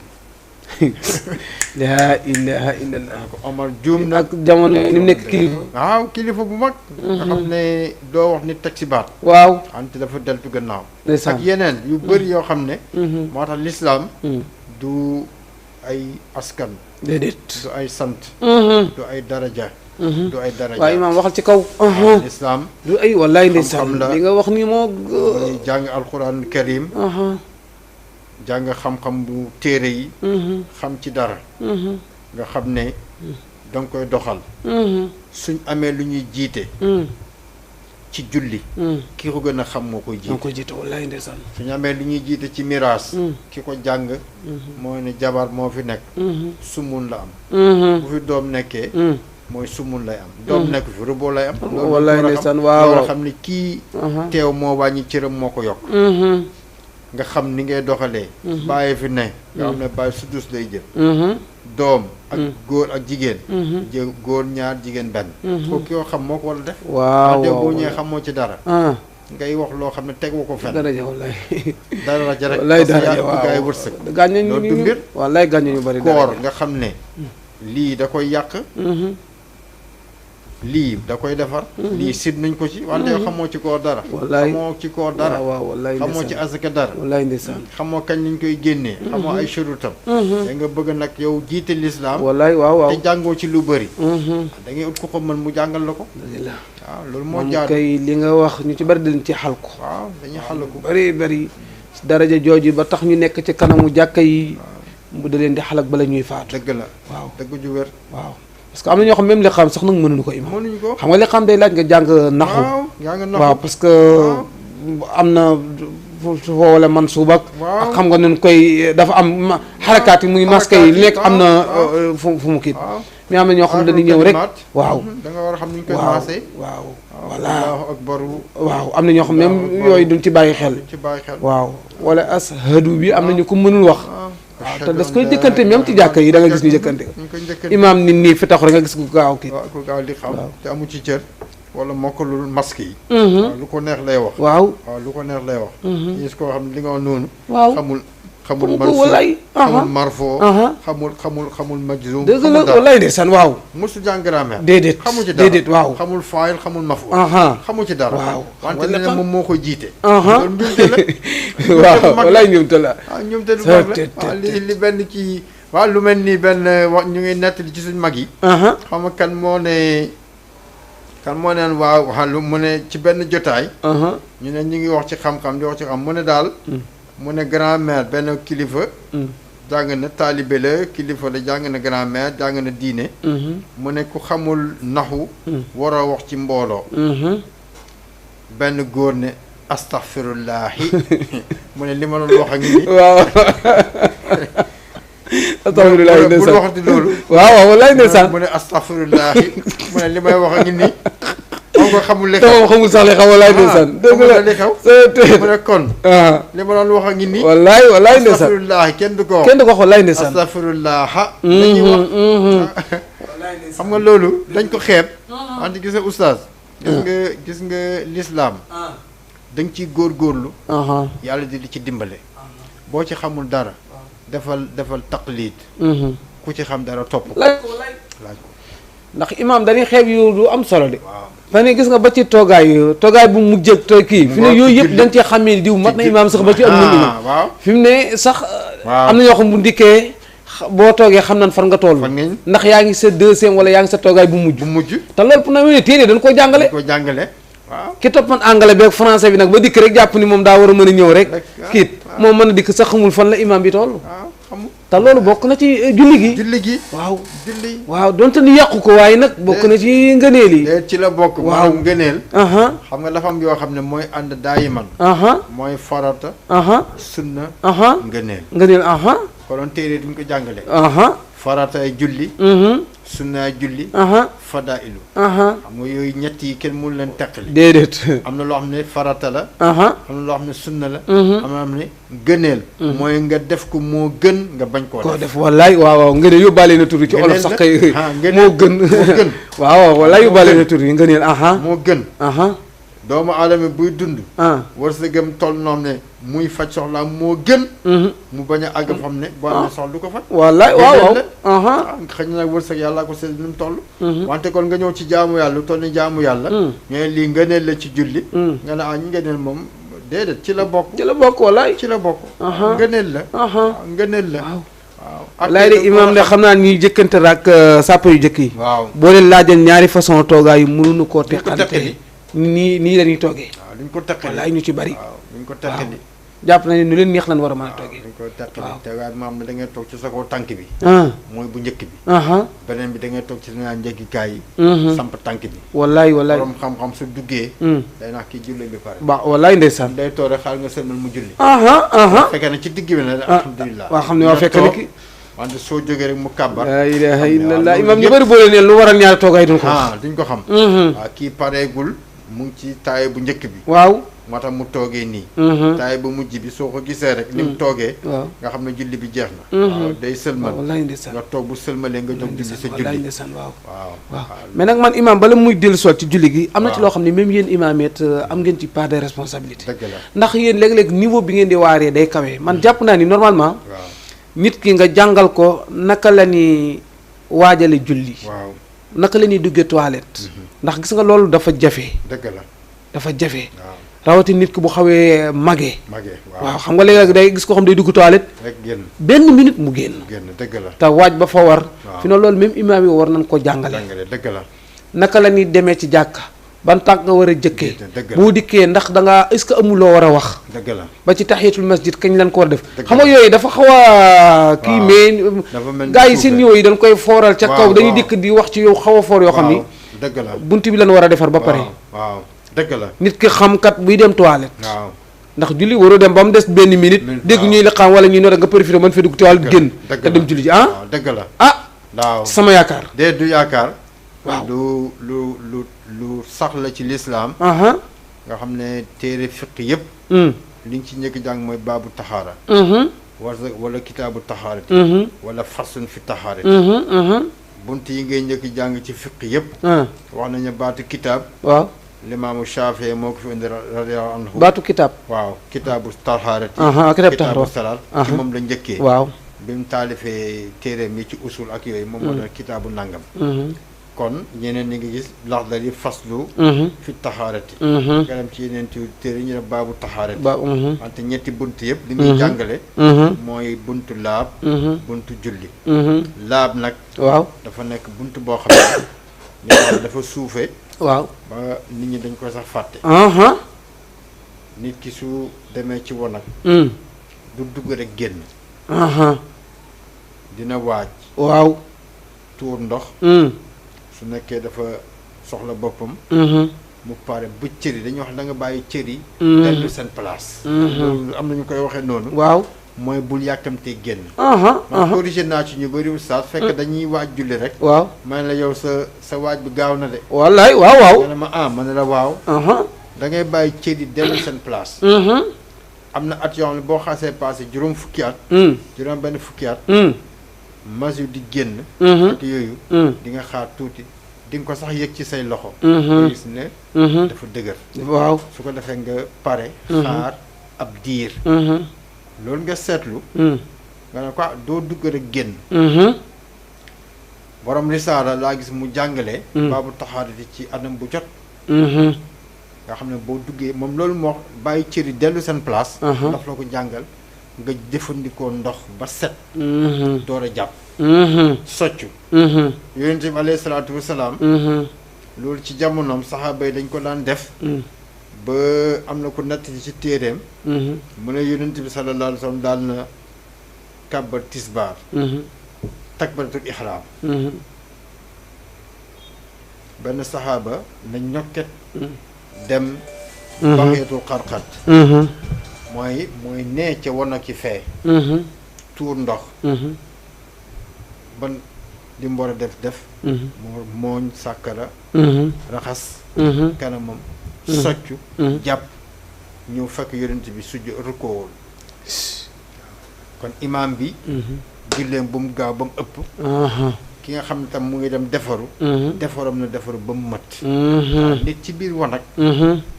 laa ilaha illallah. ko Omar juum na ak jamono ni mu nekk kilifa. waaw kilifa bu mag. nga xam ne doo wax ni teg si baat. waaw. ante dafa deltu gannaaw. ndeysaan ak yeneen yu bëri yoo xam ne. moo tax lislaam du ay askan. déedéet. du ay sant. du ay daraja. du ay daraja. waaw imaam waxal ci kaw. lislaam du ay wallaay ndeysaan xam-xam la. li nga wax ni moo. muy jàng alquran karim. jàng xam-xam bu téere yi. xam ci dara. nga xam ne danga koy doxal. suñ amee lu ñuy jiite. ci julli. ki ko gën a xam moo koy jiite. moo koy jiite wallaay ndeysaan. suñu amee lu ñuy jiite ci miraas. ki ko jàng. mooy ne jabar moo fi nekk. sumun la am. bu fi doom nekkee. mooy sumun lay am. doom nekk fi rubo lay am. wallaay ndeysaan waaw loolu xam ne kii. teew moo wàññi cëram moo ko yokk. nga xam ni ngay doxalee. bàyyi fi ne. nga xam ne bàyyi sudus lay jël. doom ak góor ak jigéen. góor ñaar jigéen benn. kooku yoo xam moo ko war a def. waaw waaw boo ñëwee xamoo ci dara. ngay wax loo xam ne tegu ko fenn. daraja wallaay. daraja rek. wallaay parce que daraja yaa waaw gaay wërsëg. gaañ nañu loolu du mbir. wallaay gaañ nañu bari koor nga xam ne. lii da koy yàq. lii da koy defar. lii sid nañ ko ci wante yow xamoo ci koor dara. wallaay xamoo ci koor dara. waaw wallaay xamoo ci asaka dara. wallaay ndeysaan. xamoo kañ lañ koy génnee. xamoo ay shurutam. da nga bëgg nag yow jiite lislaam. wallaay waaw waaw. te jàngoo ci lu bëri. da ngay ut ko ko mën mu jàngal la ko. waaw loolu moo moom jaadu. kay li nga wax ñu ci bari dañ ci xal ko. waaw dañuy xal ko. bari bari daraja jooju ba tax ñu nekk ci kanamu jàkka yi. mu da leen di xalak bala ñuy faatu. dëgg la. waaw dëgg ju wér. waaw parce que am na ñoo xam même li xam sax nag mënuñu ko imam. mënuñu ko. xam nga li xam day laaj nga jàng naxu. waaw yaa nga naxu. waaw parce que am na foo wala man suub ak. waaw ak xam nga nun koy dafa am xarakaat yi muy masque yi lekk am na fu mu kii. mais am na ñoo xam ne dañuy ñëw rek. waaw da nga war a xam ni ñu koy waaw maasee. waaw voilà allahu akbar. waaw am na ñoo xam même yooyu duñ ci bàyyi xel. duñ ci bàyyi xel. waaw wala ashadu bi am na ñu ko mënul wax. waaw te das koy jëkkante même ci jàkka yi da nga gis ñu jëkkante ko. ñu koy njëkkante. imaam nit nii fi taxu rek nga gis ko gaaw kii. waaw ku gaaw di xam. te amu ci cër. wala mokkalul masque yi. waaw lu ko neex lay wax. waaw waaw lu ko neex lay wax. gis koo xam ne li nga wax noonu. waaw xamul xamul ko mansuub walay. xamul marfoo. xamul majzuum. dëgg la walay ndeysaan waaw. mosu jàng grammaire. déedéet xamu ci dara déedéet waaw. xamul faayil xamul mafuul. xamu ci dara. waaw wante ne moom moo koy jiite. waaw loolu mbir la. walay ñoomte la. waaw ñoom te du mag la waaw li benn kii. waaw lu mel ni benn wax ñu ngi nettali ci suñ mag yi. xam nga kan moo neen waaw lu mu ne ci benn jotaay. ñu ne ñu ngi wax ci xam-xam di wax ci xam mu ne daal. mu ne grand-mère benn kilifa. jàng na taalibe la kilifa la jàng na grand-mère jàng na diine. mu ne ku xamul naxu. war a wax ci mbooloo. benn góor ne astaghfirullahi mu ne li ma doon wax ak nit ñi. waaw. astaghfirullahi bu waxati loolu. waaw waaw wallaay ndeysaan. mu ne astaghfirullahi mu ne li may wax ak nit ñi. xam nga xamul li te xew. moom xamul sax li xaw wallaay ndeysaan. dëgg la li xew. mu ne kon. li ma doon wax ak nit ñi. wallaay wallaay ndeysaan. astaghfirullahi kenn du ko wax. kenn du ko wax wallaay ndeysaan. astaghfirullaha dañuy wax. xam nga loolu dañ ko xeeb. wante gis nga oustaz. gis nga lislaam da nga ciy góorgóorlu. yàlla di ci dimbale. boo ci xamul dara. defal taqlid. ku ci xam dara topp ko. laaj ko ndax imaam dañuy xeeb yu du am solo de. waaw fa ne gis nga ba ci toogaay bu mujj ak tooy kii. fi ne yooyu yëpp dañ cee xamee ni diw mat na imaam sax ba ci am na imaam. waaw fi mu ne sax. waaw am na ñoo xam bu ndikkee boo toogee xam nañ fan nga toll. fan ngeen ndax yaa ngi sa deuxième wala yaa ngi sa toogaay bu mujj. bu mujj. te loolu pour na ne téere dañ ko jàngale. ko jàngale. waaw ki toppan anglais beeg français bi nag ba dikk rek jàpp ni moom daa war a mën a ñëw rek. kiit moom mën a dikk sax xamul fan la imaam bi toll. waaw xamul. te loolu bokk na ci julli gi. julli gi. waaw julli. waaw donte ni yàqu ko waaye nag bokk na ci ngëneel yi. ci la bokk. waaw maanaam ngëneel. aha xam nga dafa am yoo xam ne mooy ànd daayiman. aha mooy farata. aha sunna. aha ngëneel. ngëneel aha konoon téere duñ ko jàngale. aha farata ay julli. sunna ay julli. aha fadailu. aha xam nga yooyu ñett yi kenn mënu leen teqali. déedéet. am na loo xam ne farata la. aha am na loo xam ne sunna la. am na loo xam ne gëneel. mooy nga def ko moo gën nga bañ koo koo def. def wallaay waaw waaw ngëneel yóbbaale na tur yi ci olof sax kay moo gën waaw waaw wallaay yóbbaale na tur yi ngëneel aha moo gën. aha doomu aadama buy dund ah wërsëgam toll noonu ne muy faj soxlaam moo gën mu bañ a àgg xam ne boo amee soxla du ko faj wallaay waaw xëy na nag wërsëg yàlla ko seen nu mu toll wante kon nga ñëw ci jaamu yàlla lu toll ni jaamu yàlla ñooy lii ngëneel la ci julli nga ne ñu ngëneel moom déedéet ci la bokk wallaay ci la bokk ngëneel la ngëneel la waaw laay de imaam de xam naa ñuy jëkkante rak sàpp yu jëkk yi waaw boo leen laajal ñaari façon toogaay yu mënuñu koo teqante nii la ñuy toogee waaw duñ ko teqali wallaay ñu ci bari waaw duñ ko teqali jàpp na ne nu leen neex lan war a mën a toogee duñ ko teqali te waaye maam ne da ngay toog ci sa kaw tànk bi mooy bu njëkk bi beneen bi da ngay toog ci sa njëkkikaay yi samp tànk bi wallaay borom xam-xam su duggee day nax kii julli bi pare ba wallaay ndeysaan day toog rek xaar nga sëlmal mu julli fekkee ne ci digg bi ne alhamdulilah waa xam ne waa fekk ni ki wante soo jógee rek mu kàbbar la ilaha illallah imam ñu bëri boole neen lu waral ñaari toogaay duñ ko duñ ko xam waaw kii pareegul mu ngi ci taaye bu njëkk bi waaw moo tax mu toogee nii taaye bu mujj bi soo ko gisee rek ni mu toogee nga xam ne julli bi jeex na waaw day sëlmal wallaay ndeysaan nga toog bu sëlmalee nga jóg julli sa julli wallaay ndeysaan waaw waaw mais nag man imam bala muy dellu soit ci julli gi am na ci loo xam ne même yéen imam it am ngeen ci part de responsabilité dëgg la ndax yéen léeg-léeg niveau bi ngeen di waaree day kawe man jàpp naa ni normalement waaw nit ki nga jàngal ko naka la ni waajale julli waaw naka la ñuy duggee toilette ndax gis nga loolu dafa jafe dëgg la dafa jafe waaw rawati nit ki bu xawee magee waaw waaw xam nga léeg-léeg day gis ko xam day dugg toilette rek génn benn minute mu génn dëgg la te waaj ba fa war waaw fi na loolu même imaam yi war nañ ko jàngale dëgg la naka la ñuy demee ci jàkka ban tànk nga war a jëkkee dëgg la boo dikkee ndax da nga est-ce que amul loo war a wax dëgg la ba ci tahiyatul masjid kañ lañ ko war a def xam nga yooyu dafa xaw a kii mais gars yi seen yooyu dañ koy fooral ca kaw dañuy dikk di wax ci yow xaw a foor yoo xam ni dëgg la bunt bi lañ war a defar ba pare waaw dëgg la nit ki xamkat buy dem toilette waaw ndax julli waroo dem ba mu des benn minute dégg ñuy la xam wala ñuy noor nga profité mën fi dugg toilette génn te dem julli ji dëgg la waaw sama yaakaar dee du yaakaar waaw lu sax la ci lislaam nga xam ne téere fiq yëpp liñ ci njëkk jàng mooy baabu taxaara wala kitaabu taxaarati wala fasun fi taxaarati bunt yi ngay njëkk jàng ci fiq yëpp wax nañu baatu kitaab waaw limaamu Shaafi moo ko fi indi radiyallahu anhu baatu kitaab waaw kitaabu taxaarati kitaabu salaat ci moom la njëkkee waaw bi mu taalifee téereem yi ci usul ak yooyu moom moo doon kitaabu nangam kon ñeneen ñi ngi gis Laxdari faslu fi taxaarati nga dem ci yeneen téere ñu ne baabu taxaarati wante ñetti bunt yëpp li muy jàngale mooy buntu laab buntu julli laab nag waaw dafa nekk bunt boo xam ne dafa suufe waaw ba nit ñi dañ koy sax fàtte nit ki su demee ci wanag du dugg rek génn dina waaj waaw tuur ndox su nekkee dafa soxla boppam mu pare bu cër yi dañuy wax da nga bàyyi cër yi dellu seen place loolu am na ñu koy waxee noonu waaw mooy bul yàkkamtee génn man corrigé naa ci ñu bëri oustaz fekk dañuy waaj julli rek waaw ma ne la yow sa waaj bi gaaw na de wallaay waaw nga ne ma ma ne la waaw da ngay bàyyi cër yi dellu seen place am na at yoo xam ne boo xasee passé juróom fukki at juróom benn fukki at masu di génn ak yooyu di nga xaar tuuti di nga ko sax yëg ci say loxo gis ne dafa dëgër waaw su ko defee nga pare xaar ab diir loolu nga seetlu nga ne ko doo dugg rek génn borom risaala laa gis mu jàngale baabu taxaarati ci anam bu jot nga xam ne boo duggee moom loolu moo bàyyi cëri dellu seen place daf la ko jàngal nga jëfandikoo ndox ba set door a jàpp soccu yonent bi alayhi salaatu wasalaam loolu ci jamonoom saxaaba yi dañ ko daan def ba am na ko natt ci téeréem mu ne yonent bi sallallahu alayhi wa sallam daal na kàbbar tisbaar takbaratul ihraam benn saxaaba na ñokket dem baxeetul xarxat mooy nee ca wan ak ci fee tuur ndox ban di mu war a def moo mooñ sàkkara raxas kanamam soccu jàpp ñëw fekk yonent bi sujj rukkoowul kon imaam bi julleem bu mu gaaw ba mu ëpp ki nga xam ne tam mu ngi dem defaru defaram na defaru ba mu mat nit ci biir wanag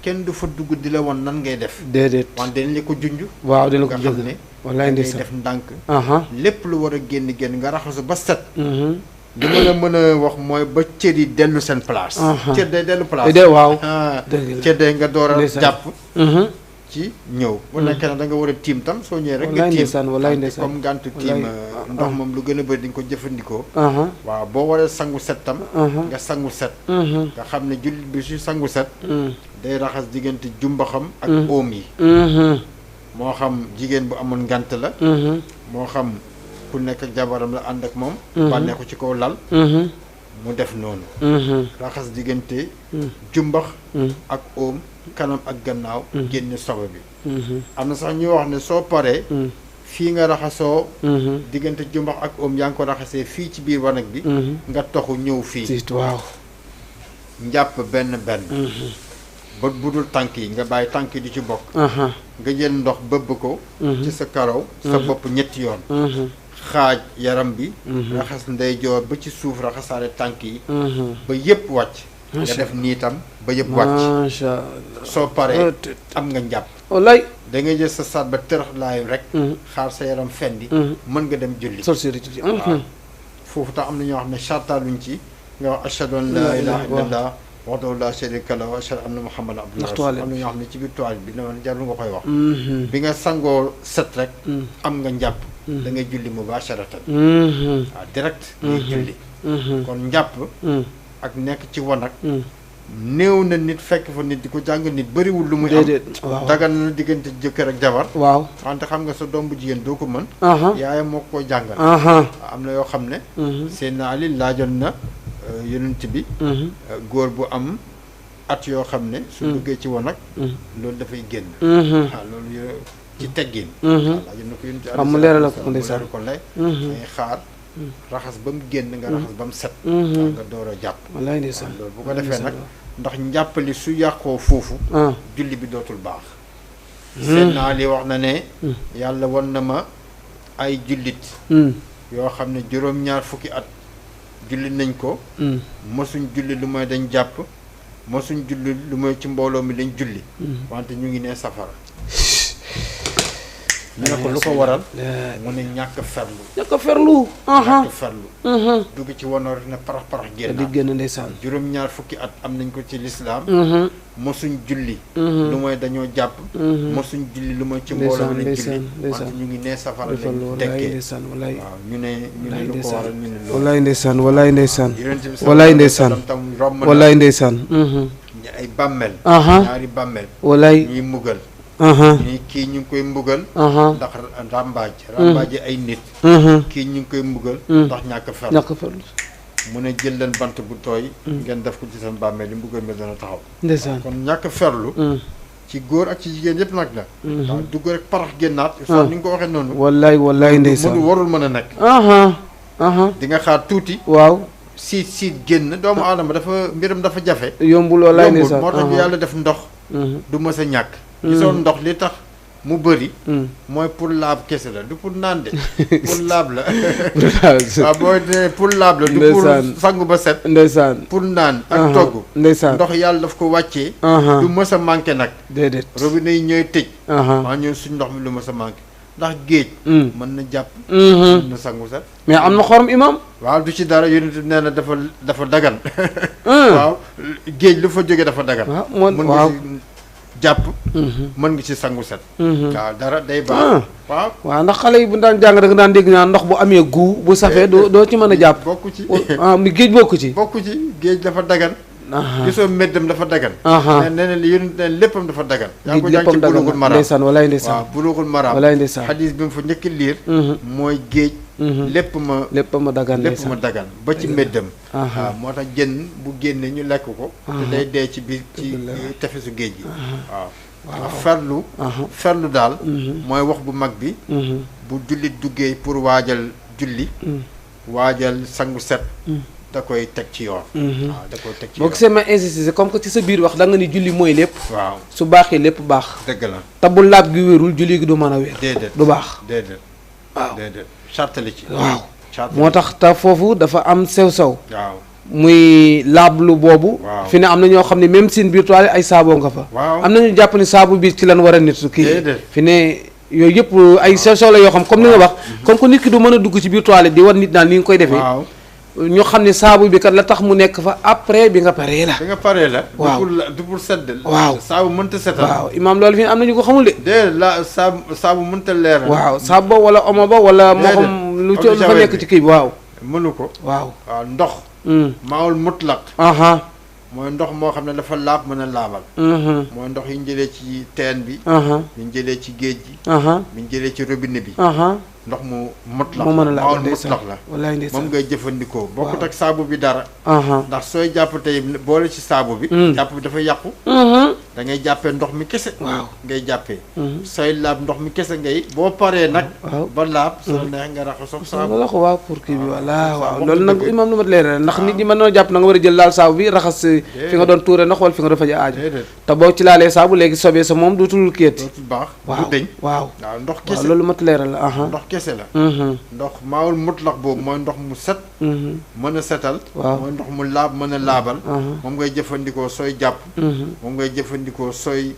kenn du fa dugg di la won nan ngay def déedéet wante dañ la ko junj waaw dina ko nga xam jëg ne wallaay ngay ndeysaan def ndànk aha lépp lu war a génn nga raxasu ba set li ma la mën a wax mooy ba cër yi dellu seen place cër day dellu place waaw cër day nga door a ndeysaan. jàpp ci ñëw bu nekkee nag da nga war a tiim tam soo ñëwee rek nga wallaay tiim ndeysaan wallaay ndeysaan comme ngàntu tiim wallaay. ndox moom lu gën a bëri di nga ko jëfandikoo aha waaw boo waree sangu set tam nga sangu set nga xam ne jullit bi su sangu set day raxas diggante jumbaxam ak oom yi moo xam jigéen bu amoon ngant la moo xam ku nekk ak jabaram la ànd ak moom bànnee ko ci kaw lal mu def noonu raxas diggante jumbax ak oom kanam ak gannaaw génne sobe bi am na sax ñuy wax ne soo paree fii nga raxasoo diggante jumbax ak oom yaa ngi ko raxasee fii ci biir wanag bi nga toxu ñëw fii waaw njàpp benn ba budul tànk yi nga bàyyi tànk yi di ci bokk nga jël ndox bëbb ko ci sa karaw sa bopp ñetti yoon xaaj yaram bi raxas ndeyjoor ba ci suuf raxasaale tànk yi ba yëpp wàcc nga def nii tam ba yëpp wàcc macha allah soo paree am nga njàpp wallaay da ngay jël sa saat ba tërax laayu rek xaar sa yaram fendi mën nga dem julli sol séri ci waaw foofu tax am na ñoo xam ne chartaaluñ ci nga wax ashhadu an laa ilaaha illallah wahdahu laa sharika lahu wa ashhadu anna muhammadan abduhu wa rasuluhu am na ñoo xam ne ci biir toilette bi dama jarul nga koy wax bi nga sangoo set rek am nga njàpp da ngay julli mubasharatan waaw direct ngay julli kon njàpp ak nekk ci wanag néew na nit fekk fa nit di ko jàng nit bëriwul lu muy am waaw dagan na diggante jëkkër ak jabar waaw wante xam nga sa doom bu jigéen doo ko mën yaayam moo ko koy jàngal am na yoo xam ne Seydina Ali laajoon na yonent bi góor bu am at yoo xam ne su duggee ci wanag loolu dafay génn waaw loolu ci teggin laajoon na ko yonent bi mu leeral ko ndeysaan ko lay ngay xaar raxas ba mu génn nga raxas ba mu set nga door a jàpp wallaay ndeysaan loolu bu ko defee nag ndax njàppali su yàqoo foofu julli bi dootul baax seen naa li wax na ne yàlla wan na ma ay jullit yoo xam ne juróom-ñaar fukki at julli nañ ko mosuñ julli lu mooy dañ jàpp mosuñ julli lu mooy ci mbooloo mi lañ julli wante ñu ngi nee safara ñu ne ko lu ko waral mu ne ñàkk ferlu ñàkk ferlu ñàkk ferlu dugg ci wanoor ne parax parax génn di génn ndeysaan juróom-ñaar fukki at am nañ ko ci lislaam mosuñ julli lu mooy dañoo jàpp mosuñ julli lu mooy ci mbooloo mi lañ julli wante ñu ngi nee safara lañ tekkee ndeysaan wallaay waaw ñu ne lu ko waral ñu ne loolu wallaay ndeysaan wallaay ndeysaan yonent bi wallaay ndeysaan tam romb na wallaay ndeysaan ay bàmmeel ñaari bàmmeel wallaay ñuy mbugal ñii kii ñu ngi koy mbugal ndax ràmbaaj ay nit kii ñu ngi koy mbugal ndax ñàkk ferlu mu ne jël leen bant bu tooy ngeen def ko ci seen bàmmeel li mbugal mi dana taxaw ndeysaan kon ñàkk ferlu ci góor ak ci jigéen yëpp nag la waaw dugg rek parax génnaat so ni nga ko waxee noonu wallaay ndeysaan mënu warul mën a nekk di nga xaar tuuti waaw siit génn doomu aadama dafa mbiram dafa jafe yombul wallaay ndeysaan moo tax yàlla def ndox du mës a ñàkk gisoon ndox li tax mu bëri mooy pour laab kese la du pour naan de pour laab la waaw booy ne pour laab la du pour sangu ba set ndeysaan pour naan ak togg ndeysaan ndox yàlla daf ko wàccee du mës a manqué nag déedéet robinet yi ñooy tëj waa ñun suñ ndox mi lu mës a manqué ndax géej mën na jàpp mën na sangu set mais am na xorom imam waaw du ci dara yonent nee na dafa dagan waaw géej lu fa jógee dafa dagan mën nga ci jàpp mën nga ci sangu set waaw dara day baax waaw ndax xale yi bu daan jàng rek daan dégg naa ndox bu amee gu bu safee doo ci mën a jàpp bokku ci mi géej bokku ci géej dafa dagan gisoo meddam dafa dagan nee na li yonent ne léppam dafa dagan yaa ngi ko jàng ci bulughul maram ndeysaan walaay ndeysaan waaw bulughul maram walaay ndeysaan xadis bi mu fa njëkk liir mooy géej lépp ma dagan ba ci meddam waaw moo tax jën bu génne ñu lekk ko te day dee ci biir ci tefesu géej gi waaw ferlu daal mooy wax bu mag bi bu jullit duggee pour waajal julli waajal sangu set da koy teg ci yoon waaw da koy teg ci yoon boo gisee ma insisté comme que ci sa biir wax da nga ni julli mooy lépp waaw su baaxee lépp baax dëgg la te bu laab gi wérul julli gi du mën a wér déedéet du baax déedéet waaw déedéet sartali ci waaw moo tax te foofu dafa am sew-sew waaw muy laablu boobu Waaw. fi ne am na ñoo xam ne même seen biir toilette ay saaboo nga fa waaw am nañu jàpp ni saabu bi ci lan war a nit kii Déedéet. fi ne yooyu yëpp ay sew-sew la yoo xam comme ni nga wax comme que nit ki du mën a dugg ci biir toilette di wan nit naan ni nga koy defee waaw ñu xam ne saabu bi kat la tax mu nekk fa après bi nga paree la bi nga paree la Waaw. du pour sedd Waaw. saabu mënta setal waaw imaam loolu fi ne am nañu ko xamul de déedéet la saabu mënta leeral waaw saabu ba wala omo ba wala moo Déedéet. xam lu Eau ci de lu fa Javel nekk bi. ci kii bi waaw mënu ko waaw waaw ndox maawul mutlaq aha mooy ndox moo xam ne dafa laab mën a laabal mhm mooy ndox yi ñu jëlee ci teen bi aha yi ñu jëlee ci géej gi aha yi ñu jëlee ci robinet bi aha ndox mu mutlaq moo mën a maawul laabal ndeysaan mutlaq la wallaay moom ndeysaan ngay jëfandikoo bokkut Waaw. ak saabu bi dara aha ndax sooy jàpp tey boole ci saabu bi jàpp bi dafa yàqu mhm da ngay jàppee ndox mi kese waaw ngay jàppee mhm sooy laab ndox mi kese ngay boo paree nag waaw ba laab soo neex nga raxasoo saabu wala ko waaw pour kii bi voilà waaw wax loolu nga nag dëgg. imaam lu mat leeral ndax nit ñi mën noo jàpp na nga war a jël laal saabu bi raxas fi nga doon tuure ndox wala fi nga doon faje aajo déedéet te boo ci laalee saabu léegi sobee sa moom dootul kéeti dootul baax waaw du deñ waaw waaw ndox waaw kese loolu mat leeral la aha ndox kese la mhm ndox maawul mutlaq boobu mooy ndox mu set mhm mën a setal Waaw. mooy ndox mu laab mën a laabal aha moom ngay jëfandikoo sooy jàpp mhm moom ngay jëfandikoo sooy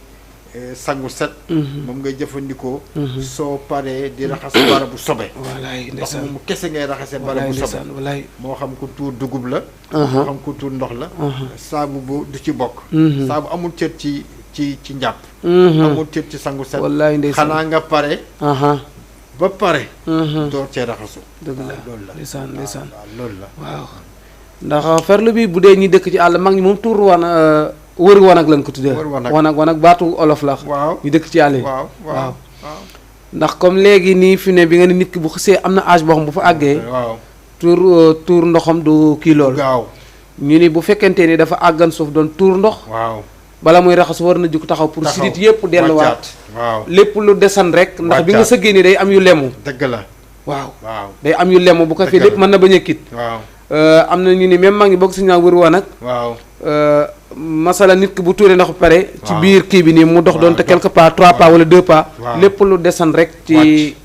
sangu set mhm moom ngay jëfandikoo Mhm. soo paree di raxas barabu sobe wallaay ndox ndeysaan moomu kese ngay raxasee wallaay barabu sobe ndeysaan wallaay moo xam ku tuur dugub la aha moo xam ku tuur ndox la aha saabu bu du ci bokk mhm saabu amul cër ci njàpp mhm amul cër ci sangu set wallaay ndeysaan xanaa nga pare aha ba pare mhm door cee raxasu dëgg la loolu la ndeysaan ndeysaan waaw loolu la waaw ndax ferlu bi bu dee ñi dëkk ci àll mag ñi moom tuur wër wanag lañ ko tuddee Wër wanag. wanag baatu olof la waaw ñu dëkk ci àll yi waaw waaw waaw waaw ndax comme léegi nii fi ne bi nga ne nit ki bu xësee am na âge boo xam bu fa àggee waaw tuur ndoxam du kii lool gaaw ñu ni bu fekkente ni dafa àggan suuf doon tuur ndox waaw bala muy raxas war na jug taxaw pour sidit yëpp delluwaat wàccaat waaw lépp lu desan rek ndax bi nga Wàccaat. sëggee ni day am yu lemu dëgg la waaw waaw day am yu lemu bu ko fi Dëgg la. lépp mën na bañ a kit waaw am na ñu ni même maa ngi bokk si ñaa wër woon nag waaw masala nit ki bu tuuree ndox ba pare ci Waaw. biir kii bi nii mu dox Waaw, doon te dox. quelque pas 3 pas wala 2 pas Waaw. lépp lu desan rek ci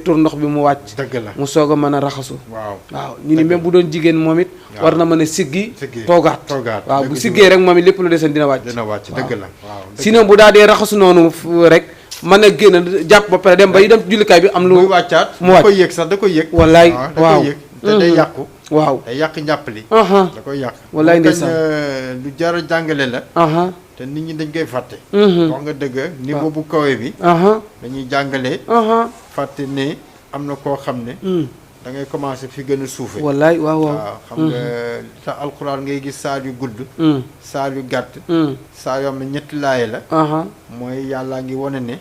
tur ndox bi mu wàcc dëgg la mu soog a mën a raxasu waaw waaw ñu ni Dëgg même bu doon jigéen moom it Waaw. war na mën a siggi Siggi. toogaat Toogaat. waaw Dëgg bu si siggee rek moom it lépp lu desan dina wàcc dina wàcc dëgg la waaw dëgg sinon bu daa dee raxasu noonu rek mën a génn jàpp ba pare dem ba yi dem ci jullikaay bi am muy lu wàccaat mu da wàcc. koy yëg sax da koy yëg wallaay da waaw koy yëg te day yàqu waaw day yàq njàpp li aha da koy yàq Wallaay Moo tax, ndeysaan. lu jar a jàngale la aha te nit ñi dañ koy fàtte mhm wax nga dëgg niveau bu kawe bi aha dañuy jàngale aha fàtte ne am na koo xam ne da ngay commencé fi gën a suufe wallaay waaw waaw waaw xam nga sa alxuraan ngay gis saar yu gudd saar yu gàtt saar yoo xam ne ñetti laaye la aha mooy yàllaa ngi wane ne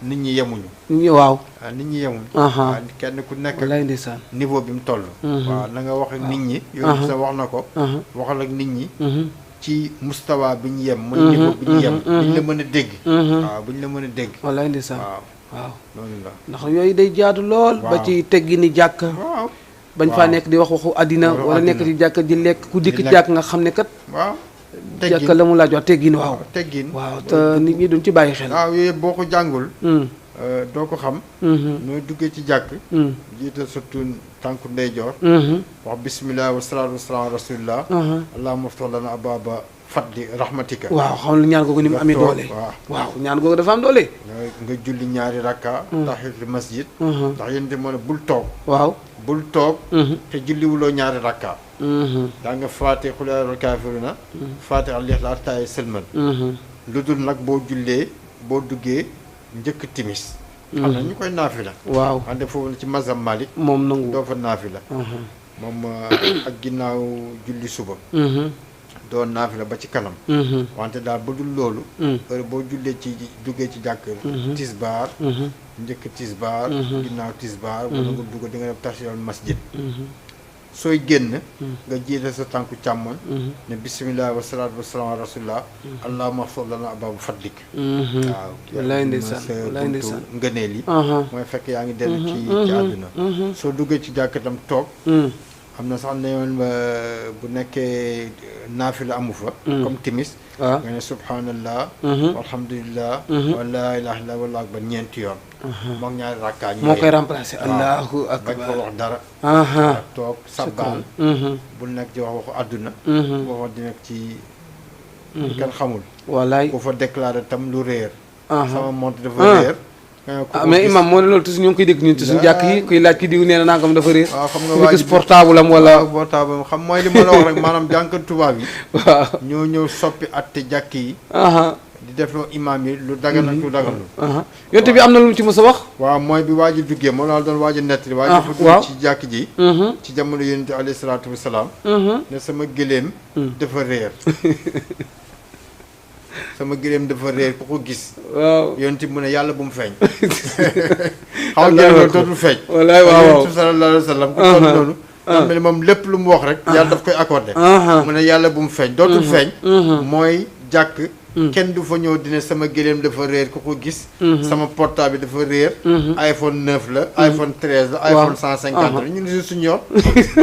nit ñi yemuñu waaw waaw nit ñi yemuñu aha waaw kenn ku nekk wallaay ndeysaan niveau bi mu toll waaw na nga wax ak nit ñi yooyu sa wax na ko aha waxal ak nit ñi mhm ci mustawa bi ñu yem muy niveau bi ñu yem buñ la mën a dégg waaw buñ la mën a dégg wallaay ndeysaan waaw waaw loolu la ndax yooyu day jaadu lool ba Waaw. ci teggi ni jàkk waaw bañ faa Waaw. nekk di wax waxu àddina Waxu wala nekk àddina. di jàkk di lekk ku dikk lekk. jàkk nga xam ne kat waaw jàkk la mu laaj wax teggin waaw teggin waaw te nit ñi duñ ci bàyyi xel waaw yooyu boo ko jàngul mm doo ko xam mhm nooy duggee ci jàkk mm jiital surtout tànku ndeyjoor mhm wax bismillah wa salaatu wa salaam ala rasulillah aha allahumma aftah lana ababa fadli rahmatika waaw xam nga ñaan googu ni mu Nga amee toog, doole waaw. waaw ñaan googu dafa am doole nga julli ñaari rakka tahiyatul masjid mhm ndax yéen moo ne bul toog waaw bul toog mhm te julliwuloo ñaari rakka mhm daa nga faate xul yaa ayyuhal kaafiruuna faate al ixlaas taay sëlmal mhm lu dul nag boo jullee boo duggee njëkk timis xam na ñu koy naafila waaw wante foofu la ci mazhab Malik moom nangu doo fa naafila mhm moom ak ginnaaw julli suba mhm doo naafila ba ci kanam mhm wante daal ba dul loolu mhm heure boo jullee ci duggee ci jàkk tisbaar mhm njëkk tisbaar ginnaaw tisbaar wala nga dugg di nga def tahiyatul masjid mhm sooy génn nga jiite sa tànku càmmoñ mhm ne bisimilah wa salaatu wa salaam ala rasulillah allahumma axfir lana abaabu fadlik mhm waaw wallaay ndeysaan sa wallaay buntu ndeysaan ngëneel yi aha mooy fekk yaa ngi dellu ci àdduna soo duggee ci jàkkatam toog am na sax ne woon bu nekkee naafila amu fa comme timis waaw nga ne subhanallah walhamdulillah wa la ilaha illa wallahu akbar ñeenti yoon moom ñaari rakkaa ñu moo koy remplacer allahu bañ ko akbar wax dara toog sabbaal bul nekk di wax waxu àdduna boo wax di nekk ci kenn xamul wallaay ku fa déclaré tam lu réer sama montre dafa réer mais imam moo ne loolu toujours ñu ngi koy dégg ñun ci suñu jàkk yi kuy laaj ki diw nee na nangam dafa réer waaw xam nga ñu waa gis ji portable am wala portable xam mooy li ma la wax rek maanaam jànkat tubaab yi waaw ñoo ñëw soppi atte jàkk yi di def loo imaam yi lu dagan ak lu daganul yonte bi am na lu mu ci mës a wax waaw mooy bi waa ji duggee moom laa doon waaj a nettali waa ji dafa waaw dugg ci jàkk ji ci jamono yonente alayhi salaatu wasalaam ne sama gëléem dafa réer sama gëléem dafa réer ku ko gis waaw yonente mu ne yàlla bu mu feeñ xaw nga loolu dootul feeñ wallaay waaw yonente sallallahu alayhi wa sallam ku toll noonu xam ne moom lépp lu mu wax rek yàlla daf koy accordé mu ne yàlla bu mu feeñ dootul feeñ mooy jàkk kenn du fa ñëw dina sama gëléem dafa réer ku ko gis sama portable bi dafa réer iPhone 9 la iPhone 13 la iPhone 150 la ñun si suñu yor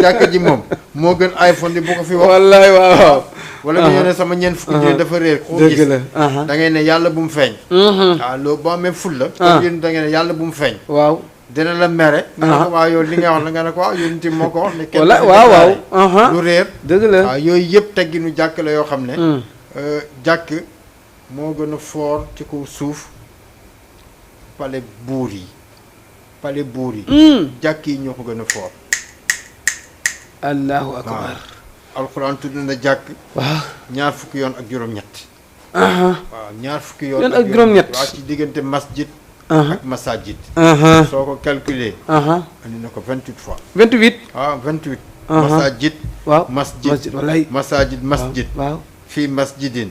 jàkk ji moom moo gën iPhone bi bu ko fi wax wallaay waaw wala nga ñëw ne sama ñeent fukki junni dafa réer ku ko gis dëgg la da ngay ne yàlla bu mu feeñ waaw loolu boo amee ful la comme yéen da ngay ne yàlla bu mu feeñ waaw dina la mere nga ne ko waaw yow li nga wax la nga ne ko waaw yonent moo ko wax ne kenn wallaay waaw waaw lu réer dëgg la waaw yooyu yëpp tegginu jàkk la yoo xam ne jàkk moo gën a foor ci kaw suuf pale buur yi jàkk yi ñoo ko gën a foor allahu akbar alxuraan tudd na jàkk waaw ñaar fukki yoon ak juróom-ñett waaw ñaar fukki yoon ak juróom-ñett waaw ci diggante masjid ak masajid soo ko calculer andi na ko 28 fois 28 waaw 28 masajid waaw masjid wallaay masjid waaw fii masjidin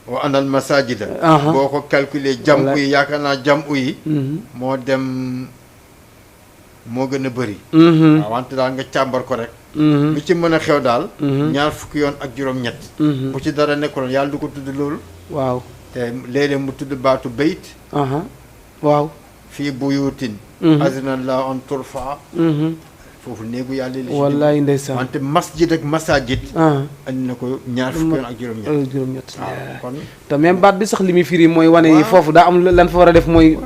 wa anal masajida boo ko calculer jam yi yaakaar naa jam yi moo dem moo gën a bëri waaw wante daal nga càmbar ko rek lu ci mën a xew daal ñaar fukki yoon ak juróom-ñett bu ci dara nekkuloon yàlla du ko tudd loolu waaw te léeg-léeg mu tudd baatu bayt waaw fii buyutin azinallahu an turfa foofu néegu yàlla li wallaay ndeysaan wante masjid ak masajid andi na ko ñaar fukki yoon ak juróom-ñett waaw kon te même baat bi sax li muy firi mooy wane yi foofu daa am lan fa war a def mooy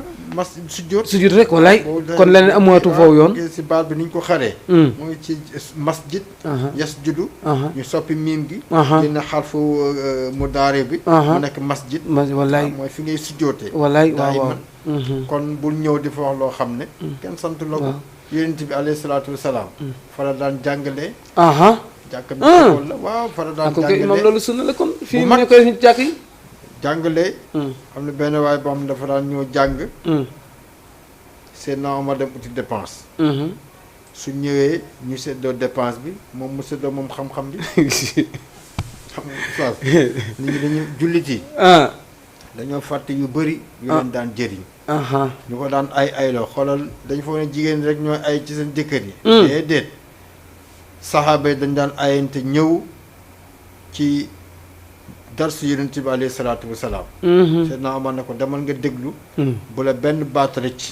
sujjóot rek wallaay kon leneen amatu foofu yoon si baat bi ni ñu ko xaree mooy ci masjid yasjudu ñu soppi miim gi dina xarfu mu daare bi mu nekk masjid wallaay mooy fi ngay sujjóotee wallaay waaw kon bul ñëw di fa wax loo xam ne kenn sant la ko yonent bi alayhi salaatu wasalaam fa la daan jàngalee jàkk bi école la waaw fa la daan jàngalee moom loolu sunna la kon fii mu ne koy def ci jàkk yi jàngalee am na benn waay boo xam ne dafa daan ñëw jàng seen naa ma dem uti dépense su ñëwee ñu seddoo dépense bi moom mu seddoo moom xam-xam bi xam nga nit ñi dañu jullit yi dañoo fàtte yu bëri yu leen daan jëriñ ñu ko daan ayloo xoolal dañu foog ne jigéen rek ñooy ay ci seen jëkkër yi déedéet saxaaba yi dañ daan ayante ñëw ci darsu yonent bi alayhi salaatu wasalaam Seydina Omar ne ko demal nga déglu bu la benn baat rëcc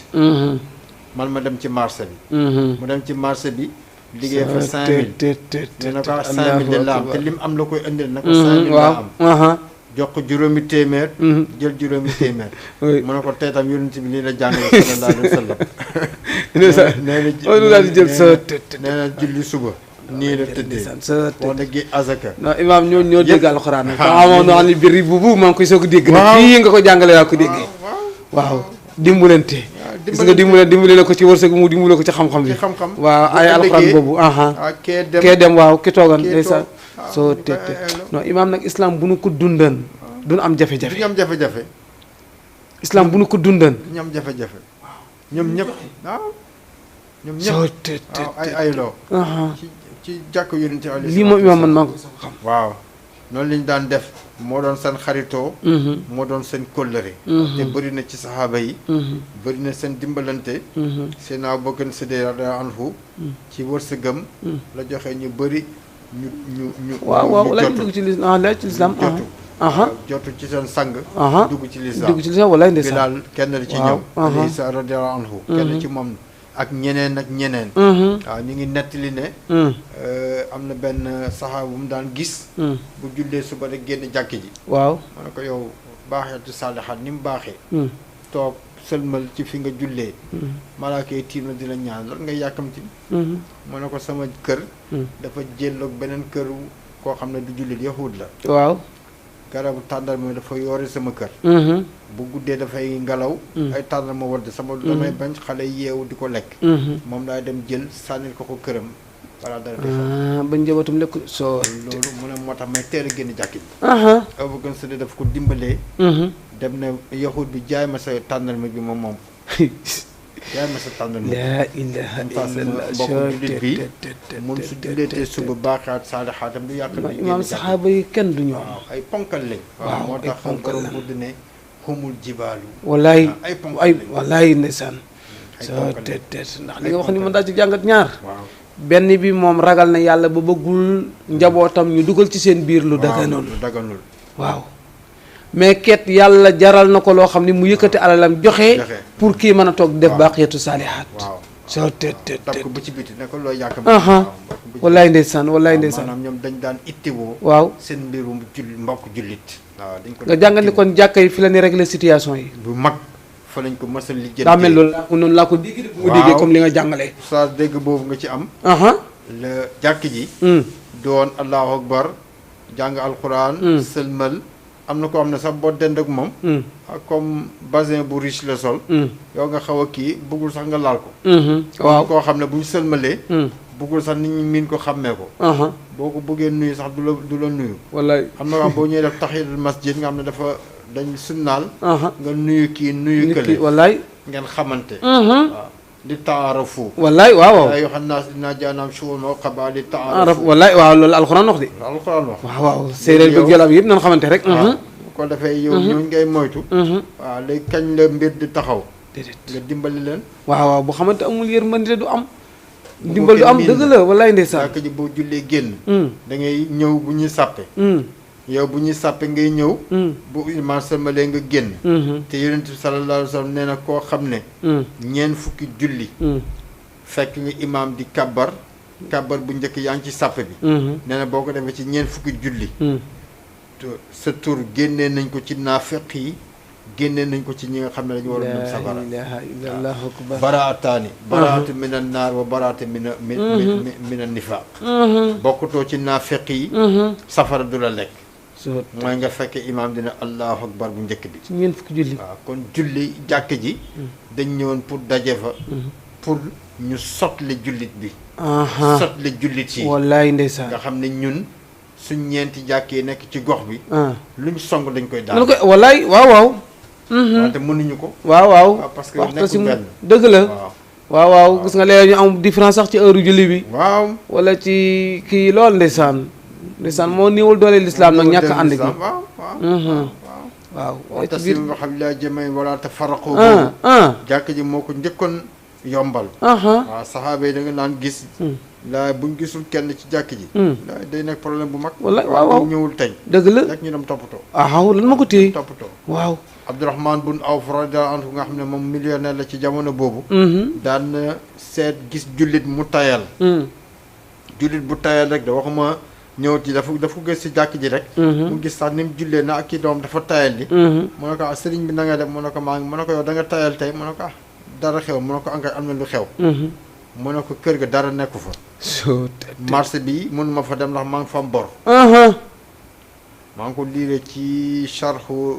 man ma dem ci marché bi mu dem ci marché bi liggéey fa 5000 ne na ko 5000 de la am te lim am la koy indil na ko 5000 la am jox ko juróomi téeméer jël juróomi téeméer mu ne ko tey tam yonent bi lii la jàngale sallallahu alayhi wa sallam nee na julli suba nii la tëddee wax dëgg azaka non imaam ñoo dégg alxuraan nag amoon naa ni biri buubu maa ngi koy soog a dégg nag fii nga ko jàngale laa ko déggee waaw dimbalante gis nga dimbale la ko ci wërsëg mu dimbale ko ci xam-xam bi waaw ay alxuraan boobu kee dem waaw ki toogan ndeysaan soo tete non imaam nag islam bu nu ko dundan duñu am jafe-jafe duñu am jafe-jafe islam bu nu ko dundan duñu am jafe-jafe ñoom ñëpp waaw ñoom soo ñëpp tete waaw ay loo ci jàkk yonent bi lii moom imaam man maa ko xam waaw noonu lañu daan def moo doon seen xaritoo moo doon seen kóllëre te bëri na ci saxaaba yi bëri na seen dimbalante seen Abubakar Siddiq radiyallahu anhu ci wërsëgam la joxe ñu bëri ñu waaw laaj dugg ci lislaam jotu ci seen sang dugg ci lislaam dugg ci lislaam walaay ndeysaan Bilaal kenn la ci ñëw Isa radiyallahu anhu kenn ci moom ak ñeneen waaw ñu ngi nettali ne am na benn saxaaba bu mu daan gis bu jullee suba rek génn jàkk ji waaw ma ne ko yow baaxeetu saalihaat ni mu baaxee toog sëlmal ci fi nga jullee malaaka yi tiim la di la ñaan lan ngay yàkkamti ma ne ko sama kër dafa jélloog beneen kër koo xam ne du jullit yahud la waaw garabu tàndarma dafa yore sama kër bu guddee dafay ngelaw ay tàndarma wadd sama damay bañ xale yeewu di ko lekk moom laay dem jël sànnil ko këram balaa dara ba njabootum lekk soo loolu mu ne moo tax may teel a génn jàkk ji Abu Bakr Siddiq daf ko dimbalee dem ne yahud bi jaay ma sa tàndarma bi moom jaay ma sa tàndarma laa ilaha illallah mbokk jullit bi mun su julleetee suba baaxaat saalixaatam du yàq imaam saxaaba yi kenn du ñoom waaw ay ponkal lañ waaw moo tax borom budd ne humul jibaalu wallaay ay ponkal lañ wallaay ndeysaan soo te ndax li nga wax ni mën daa ci jàngat ñaar waaw benn bi moom ragal na yàlla ba bëggul njabootam ñu dugal ci seen biir lu daganul waaw mais ket yàlla jaral na ko loo xam ne mu yëkkati alalam joxe pour kii mën a toog def baqiyatu saalihaat waaw soo te ko ba ci biti ne ko loo yàkkam wallaay ndeysaan wallaay ndeysaan maanaam ñoom dañ daan ittewoo waaw seen mbirum mbokk jullit waaw dañ ko nga jàngal ni kon jàkka yi fi la ni régler situation yi bu mag fa lañ ko mës a lijjanti daa mel loolu noonu laa ko dégg bu mu déggee comme li nga jàngalee saa dégg boobu nga ci am la jàkk ji doon allahu akbar jàng alquran sëlmal am na ko xam ne sax boo dend ak moom comme basin bu riche la sol yow nga xaw a kii bëggul sax nga laal ko waaw koo xam ne bu ñu sëlmalee bëggul sax nit ñi miin ko xàmmee ko boo ko bëggee nuyu sax du la nuyu wallaay xam na wax boo ñëwee def tahiyatul masjid nga xam ne dafa dañ sunnaal nga nuyu kii nuyu kële wallaay ngeen xamante waaw di taarafu wallaay waaw yaa ayyuhan naas innaa ja'alnaakum shu'uuban wa qabaa'ila li taarafu wallaay waaw loolu alxuraan wax de alxuraan wax waaw séeréer bi jolaab yëpp nañ xamante rek ko defee yow ñooñu ngay moytu waaw léegi kañ la mbir di taxaw déedéet nga dimbali leen waaw bu xamante amul yërmande du am dimbal du am dëgg la wallaay ndeysaan jàkk ji boo jullee génn da ngay ñëw bu ñuy sàppe yow bu ñuy sàppe ngay ñëw bu imaam sëlmalee nga génn te yonent bi sallallahu alayhi wa sallam nee na koo xam ne ñeent fukki julli fekk nga imaam di kabbar bu njëkk yaa ngi ci sàppe bi nee na boo ko defee ci ñeent fukki julli sa tur génnee nañ ko ci naafeq yi génnee nañ ko ci ñi nga xam ne dañu war a dem safara baraataani baraatu min an naar wa baraatu min an nifaaq bokkutoo ci naafeq yi safara du la lekk mooy nga fekke imaam dina allahu akbar bu njëkk bi ci ñeent fukki julli waaw kon julli jàkk ji dañ ñëwoon pour daje fa pour ñu sotle jullit bi sotle jullit yi wallaay ndeysaan nga xam ne ñun suñ ñeenti jàkkee nekk ci gox bi luñ song dañ koy daal wallaay waaw wante mënuñu ko waaw parce que nekkul benn dëgg la waaw gis nga léeg ñu am différence sax ci heure julli bi waaw wala ci kii lool ndeysaan moo néewul doole lislaam nag ñàkk ànd gi waaw ci biir hablillah jamii'an wala tafarraqu jàkk ji moo ko njëkkoon yombal waaw saxaaba yi da nga naan gis laa buñ gisul kenn ci jàkk ji laa day nekk problème bu mag wala waaw ñëwul tey dëgg la rek ñu dem toppatoo waaw lan ma ko téye toppatoo waaw Abdourahman bun Awf radiyallahu anhu nga xam ne moom millionnaire la ci jamono boobu daan na seet gis jullit mu tayal jullit bu tayal rek da waxuma ñëw ci dafa ko gis si jàkk ji rek mu gis sax ni mu jullee na ak kii doom dafa tayal di mu ne ko sëriñ bi na nga def mu ne ko maa ngi mu ne ko yow da nga tayal tey mu ne ko dara xew mu ne ko am na lu xew mu ne ko kër ga dara nekku fa marché bi mun ma fa dem ndax maa ngi fa am bor maa ngi ko liire ci charhu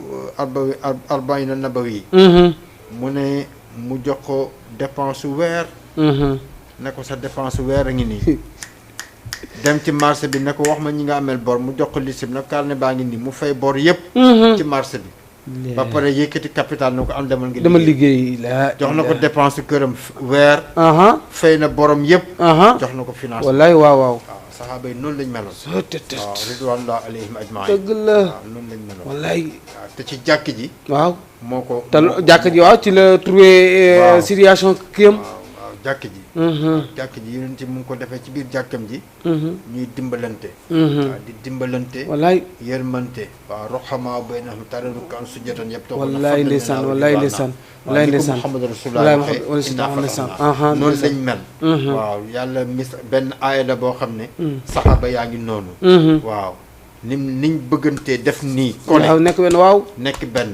arbaina nabawi mu ne mu jox ko dépense weer ne ko sa dépense weer a ngi nii dem ci marché bi ne ko wax ma ñi nga ameel bor mu jox ko liste bi nag carnet baa ngi nii mu fay bor yëpp ci marché bi ba pare yëkkati capital na ko am demal nga dama liggéey jox na ko dépense këram weer fay na borom yëpp jox na ko finance wallaay waaw saxaaba yi noonu lañ meloon waaw ridwaanullah alayhim ajmaïn dëgg la waaw noonu lañ meloon wallaay waaw te ci jàkk ji waaw moo ko te jàkk ji waaw ci la trouvé situation kiyam jàkk ji jàkk ji yonent bi mu ngi ko defee ci biir jàkkam ji ñuy dimbalante waaw di dimbalante wallaay yërmante waaw roxama baynahum tararukan sujjatan yëpp wallaay ndeysaan wallaay ndeysaan wallaay ndeysaan Muhammadu Rasulullah noonu lañ mel waaw yàlla benn aaya la boo xam ne saxaaba yaa ngi noonu waaw niñ bëggantee def nii kole waaw nekk benn waaw nekk benn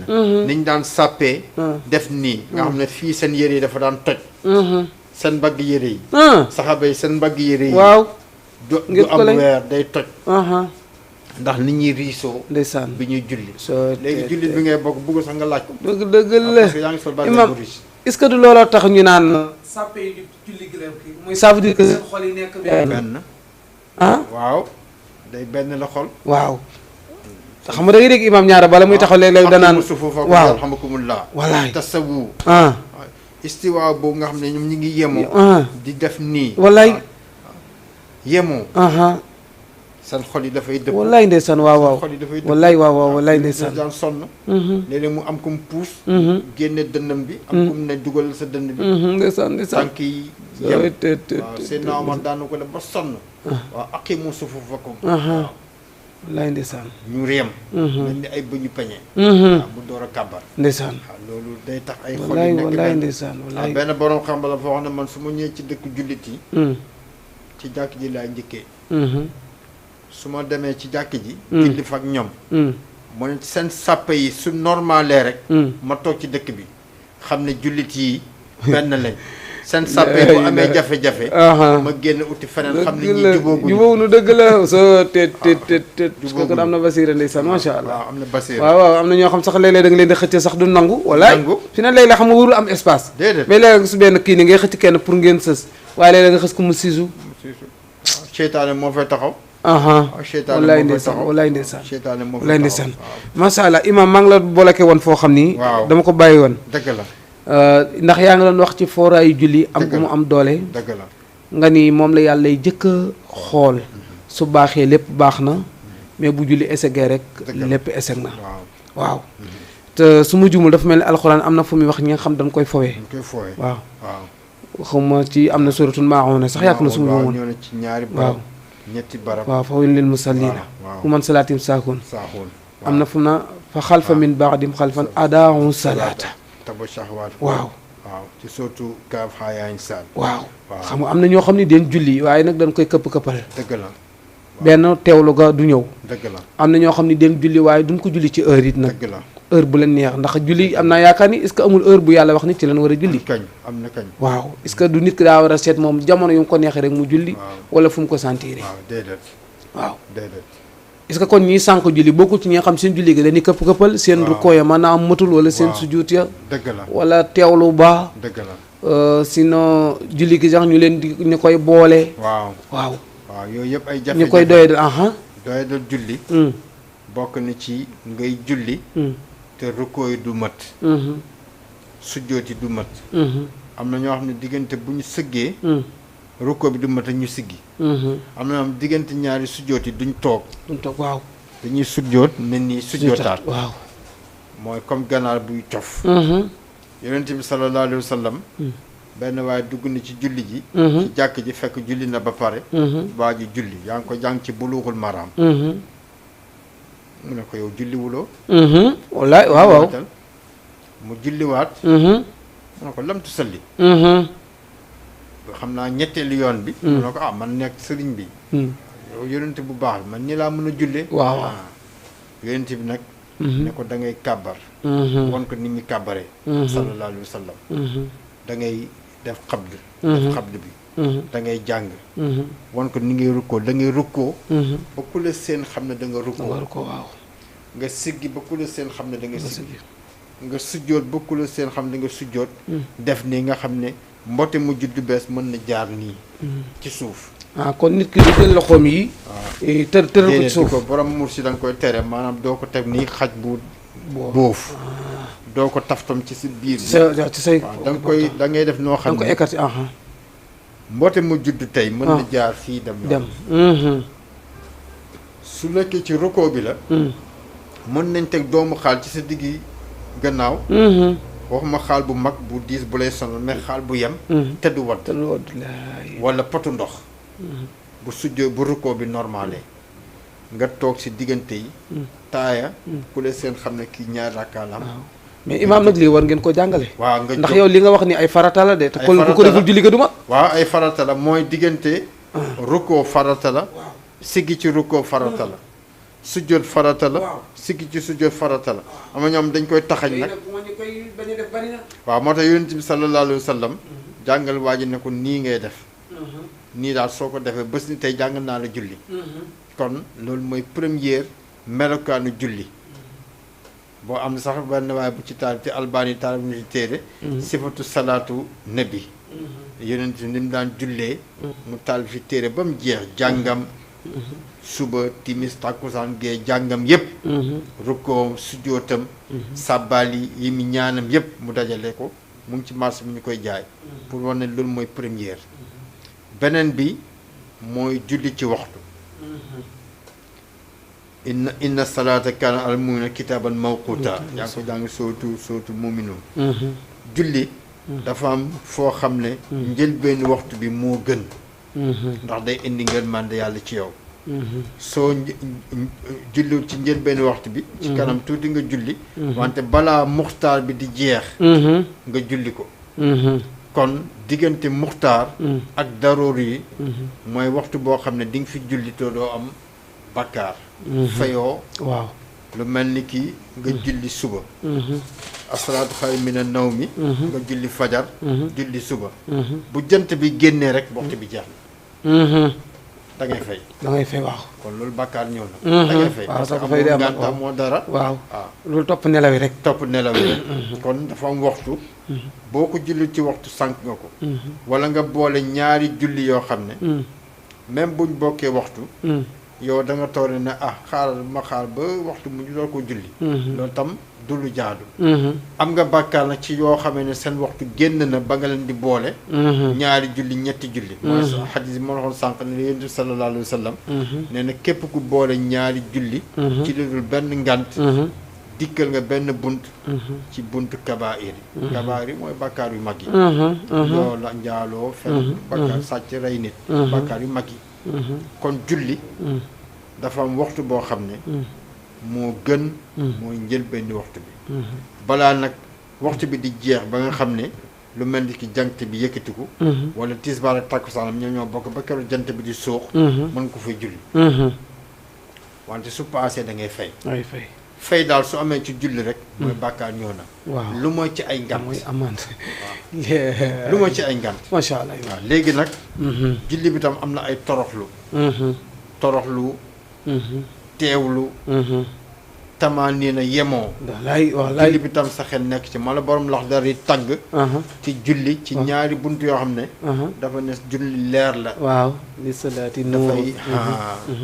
niñ daan sàppee def nii nga xam ne fii seen yére yi dafa daan toj seen mbagg yére yi saxaaba yi seen mbagg yére yi waaw du am weer day toj ndax nit ñi riisoo ndeysaan bi ñuy julli léegi jullit bi ngay bokk bëgg sax nga laaj ko dëgg la parce que yaa ngi sol bàyyi imam bu riche est-ce que du looloo tax ñu naan sàppe yi julli gi leen kii mooy ça veut dire que seen xol yi nekk benn waaw day benn la xol waaw xam nga da ngay dégg imam ñaara bala muy taxaw léeg-léeg danaan waaw alhamdulilah wallaay tasawu istiwa boobu nga xam ne ñoom ñi ngi yemoo di def nii wallaay yemoo seen xol yi dafay dëpp wallaay ndeysaan waaw waaw xol yi dafay dëpp wallaay waaw waaw wallaay ndeysaan daan sonn léeg-léeg mu am kum puus génne dënnam bi am kum ne dugal sa dënn bi ndeysaan ndeysaan tànk yi yem waaw seen Omar daanu ko def ba sonn waaw aqimu sufufakum wallaay ndeysaan ñu réem mel ni ay bëñu peñe waaw bu door a kàbbar ndeysaan waaw loolu day tax ay xol wallaay yi nekk wallaay benn ndeysaan wallaay benn borom xam-xam la fa wax ne man su ma ñëwee ci dëkk jullit yi ci jàkk ji laay njëkkee su ma demee ci jàkk ji julli fa ak ñoom mu ne seen sàppe yi su normalee rek ma toog ci dëkk bi xam ne jullit yi benn lañ seen sàppe yi bu amee jafe-jafe ma génn uti feneen xam ne ñi jubóowuñu dëgg la soo te parce que kon am na basiira ndeysaan macha allah waaw am na basiira waaw waaw am na ñoo xam sax léeg-léeg da nga leen di xëcc sax du nangu walaay fi ne léeg-léeg xam nga warul am espace déedéet mais léeg-léeg su benn kii ni ngay xëcc kenn pour ngeen sës waaye léeg-léeg nga xës ko mu siisu seytaane moo fay taxaw wallaay ndeysaan wallaay ndeysaan seytaane moo wallaay fay ndeysaan taxaw macha allah imam maa ngi la bloqué woon foo xam ni dama ko bàyyi woon dëgg la ndax yaa ngi doon wax ci fooraayu julli am gu mu am doole dëgg la nga ni moom la yàlla y jëkk a xool su baaxee lépp baax na mais bu julli esegee rek lépp eseg na waaw te su ma jumul dafa mel ni alxuraan am na fu muy wax ñi nga xam dañ koy fowee waaw xawma ci am na suratul maa'uun sax yàgg na su ma waaw ñëw na ci ñaari barab ñetti barab waaw fa waylun lil musalliina hu man salaatim saakoon am na fu na fa xalfa min ba'dihim xalfan adaa'u salaata taba shahwaat waaw ci surtout kaaf xaayaañ saal waaw xam nga am na ñoo xam ne den julli waaye nag dañ koy këpp-këppal dëgg la benn teewlu ga du ñëw dëgg la am na ñoo xam ne den julli waaye duñ ko julli ci heure it nag dëgg la heure bu leen neex ndax julli am naa yaakaar ni est-ce que amul heure bu yàlla wax nit ci leen war a julli kañ am na kañ waaw est-ce que du nit ki daa war a seet moom jamono yu mu ko neexee rek mu julli wala fu mu ko sentir waaw déedéet waaw déedéet est-ce que kon ñiy sànq julli bokkul ci ñi nga xam seen julli gi dañuy këpp-këppal seen rukkoo ya maanaam matul wala seen sujjuut ya dëgg la wala teewlu ba dëgg la sinon julli gi sax ñu leen di ñu koy boole waaw yooyu yëpp ay jafe ñu koy doyadal doyadal julli bokk na ci ngay julli te rukkoo yi du mat sujjoot yi du mat am na ñoo xam ne diggante bu ñu sëggee rukkoo bi du mat ak ñu siggi am na ñoo xam diggante ñaari sujjoot yi duñ toog waaw dañuy sujjoot ne nii sujjootaat waaw mooy comme ganaar buy cof yonent bi sallallahu alayhi wa sallam benn waaye dugg na ci julli ji ci jàkk ji fekk julli na ba pare waa ji julli yaa ngi ko jàng ci buluuxul maraam mu ne ko yow julli wuloo wallaay waaw mu julliwaat mu ne ko lam tusalli xam naa ñetteelu yoon bi mu ne ko man nekk sëriñ bi yow yonent bu baax bi man ni laa mën a jullee waaw yonent bi nag ne ko da ngay kàbbar won ko ni muy kàbbaree sallallahu alayhi wa sallam da ngay def xabd bi da ngay jàng won ko ni ngay rukkoo da ngay rukkoo ba ku la seen xam ne da nga rukkoo waaw nga siggi ba ku la seen xam ne da nga siggi nga sujjoot ba ku la seen xam ne da nga sujjoot def nii nga xam ne mbote mu juddu bees mën na jaar nii ci suuf kon nit ki du jël loxoom yi tëral ko ci suuf ko borom mursi da nga koy tere maanaam doo ko teg nii xaj bu boof doo ko taftam ci si biir bi ci say da nga koy da ngay def noo xam ne da nga ko écarté mboote mu judd tey mën na jaar fii dem su nekkee ci rukkoo bi la mën nañ teg doomu xaal ci sa diggi gannaaw waxuma xaal bu mag bu diis bu lay sonal mais xaal bu yem te du wadd wala potu ndox bu sujjoo bu rukkoo bi normalé nga toog si diggante yi taaya ku leen seen xam ne kii ñaari rakkaa la am mais imaam nag lii war ngeen ko jàngale waaw nga ndax yow li nga wax ni ay farata la de te kon ku ko deful julli ga du ma waaw ay farata la mooy diggante rukkoo farata la siggi ci rukkoo farata la sujjoot farata la siggi ci sujjoot farata la am na ñoom dañ koy taxañ nag waaw moo tax yonent bi sallallahu alayhi wa sallam jàngal waa ji ne ko nii ngay def nii daal soo ko defee bés ni tey jàngal naa la julli kon loolu mooy première melokaanu julli boo am sax benn waaye bu ci taal te albani taal bu ñu ci téere sifatu salaatu nabi yonent ni mu daan jullee mu taal fi téere ba mu jeex jàngam suba timis takkusaan gee jàngam yépp rukkoo sujjootam sàbbaali yi mu ñaanam yépp mu dajale ko mu ngi ci marché bi ñu koy jaay pour war ne loolu mooy première beneen bi mooy julli ci waxtu inna salaata kaana alal mu'miniina kitaaban mawquuta yaa ngi ko jàng sootu mu'minuun julli dafa am foo xam ne njëlbéenu waxtu bi moo gën ndax day indi ngeen mànde yàlla ci yow soo julli ci njëlbéenu waxtu bi ci kanam tuuti nga julli wante balaa muxtaar bi di jeex nga julli ko kon diggante muxtaar ak daroor yi mooy waxtu boo xam ne di nga fi julli te doo am bakkaar fayoo waaw lu mel ni kii nga julli suba asalaatu xayru mina nawmi nga julli fajar julli suba bu jant bi génnee rek waxtu bi jeex na da ngay fay waaw kon loolu bàkkaar ñëw na da ngay fay parce que amul gànta moo dara waaw loolu topp nelaw yi rek kon dafa am waxtu boo ko julli ci waxtu sànq nga ko wala nga boole ñaari julli yoo xam ne même buñ bokkee waxtu yow da nga toog ne xaaral ma xaar ba waxtu mu door ko julli loolu tam du lu jaadu am nga bàkkaar nag ci yoo xamee ne seen waxtu génn na ba nga leen di boole ñaari julli ñetti julli mooy xadis bi ma waxoon sànq ne yonent bi sallallahu alayhi wa sallam nee na képp ku boole ñaari julli ci lu dul benn ngant dikkal nga benn bunt ci buntu kabaa'ir yi kabaa'ir yi mooy bàkkaar yu mag yi loolu la njaaloo fen bàkkaar sàcc rey nit bàkkaar yu mag yi kon julli dafa am waxtu boo xam ne moo gën mooy njëlbéenu waxtu bi balaa nag waxtu bi di jeex ba nga xam ne lu mel ni ki jant bi yëkkatiku wala tisbaar ak takkusaanam ñoo bokk ba keroog jant bi di suux mën ko fay julli wante su paasee da ngay fay daal su amee ci julli rek mooy bàkkaar ñëw na waaw lu mooy ci ay ngant mooy amande lu mooy ci ay ngant macha allah waaw léegi nag julli bi tam am na ay toroxlu teewlu tamaa na yemoo wallaay julli bi tam sa xel nekk ci mala borom lax dara yi tagg ci julli ci ñaari bunt yoo xam ne dafa ne julli leer la waaw li salaati dafay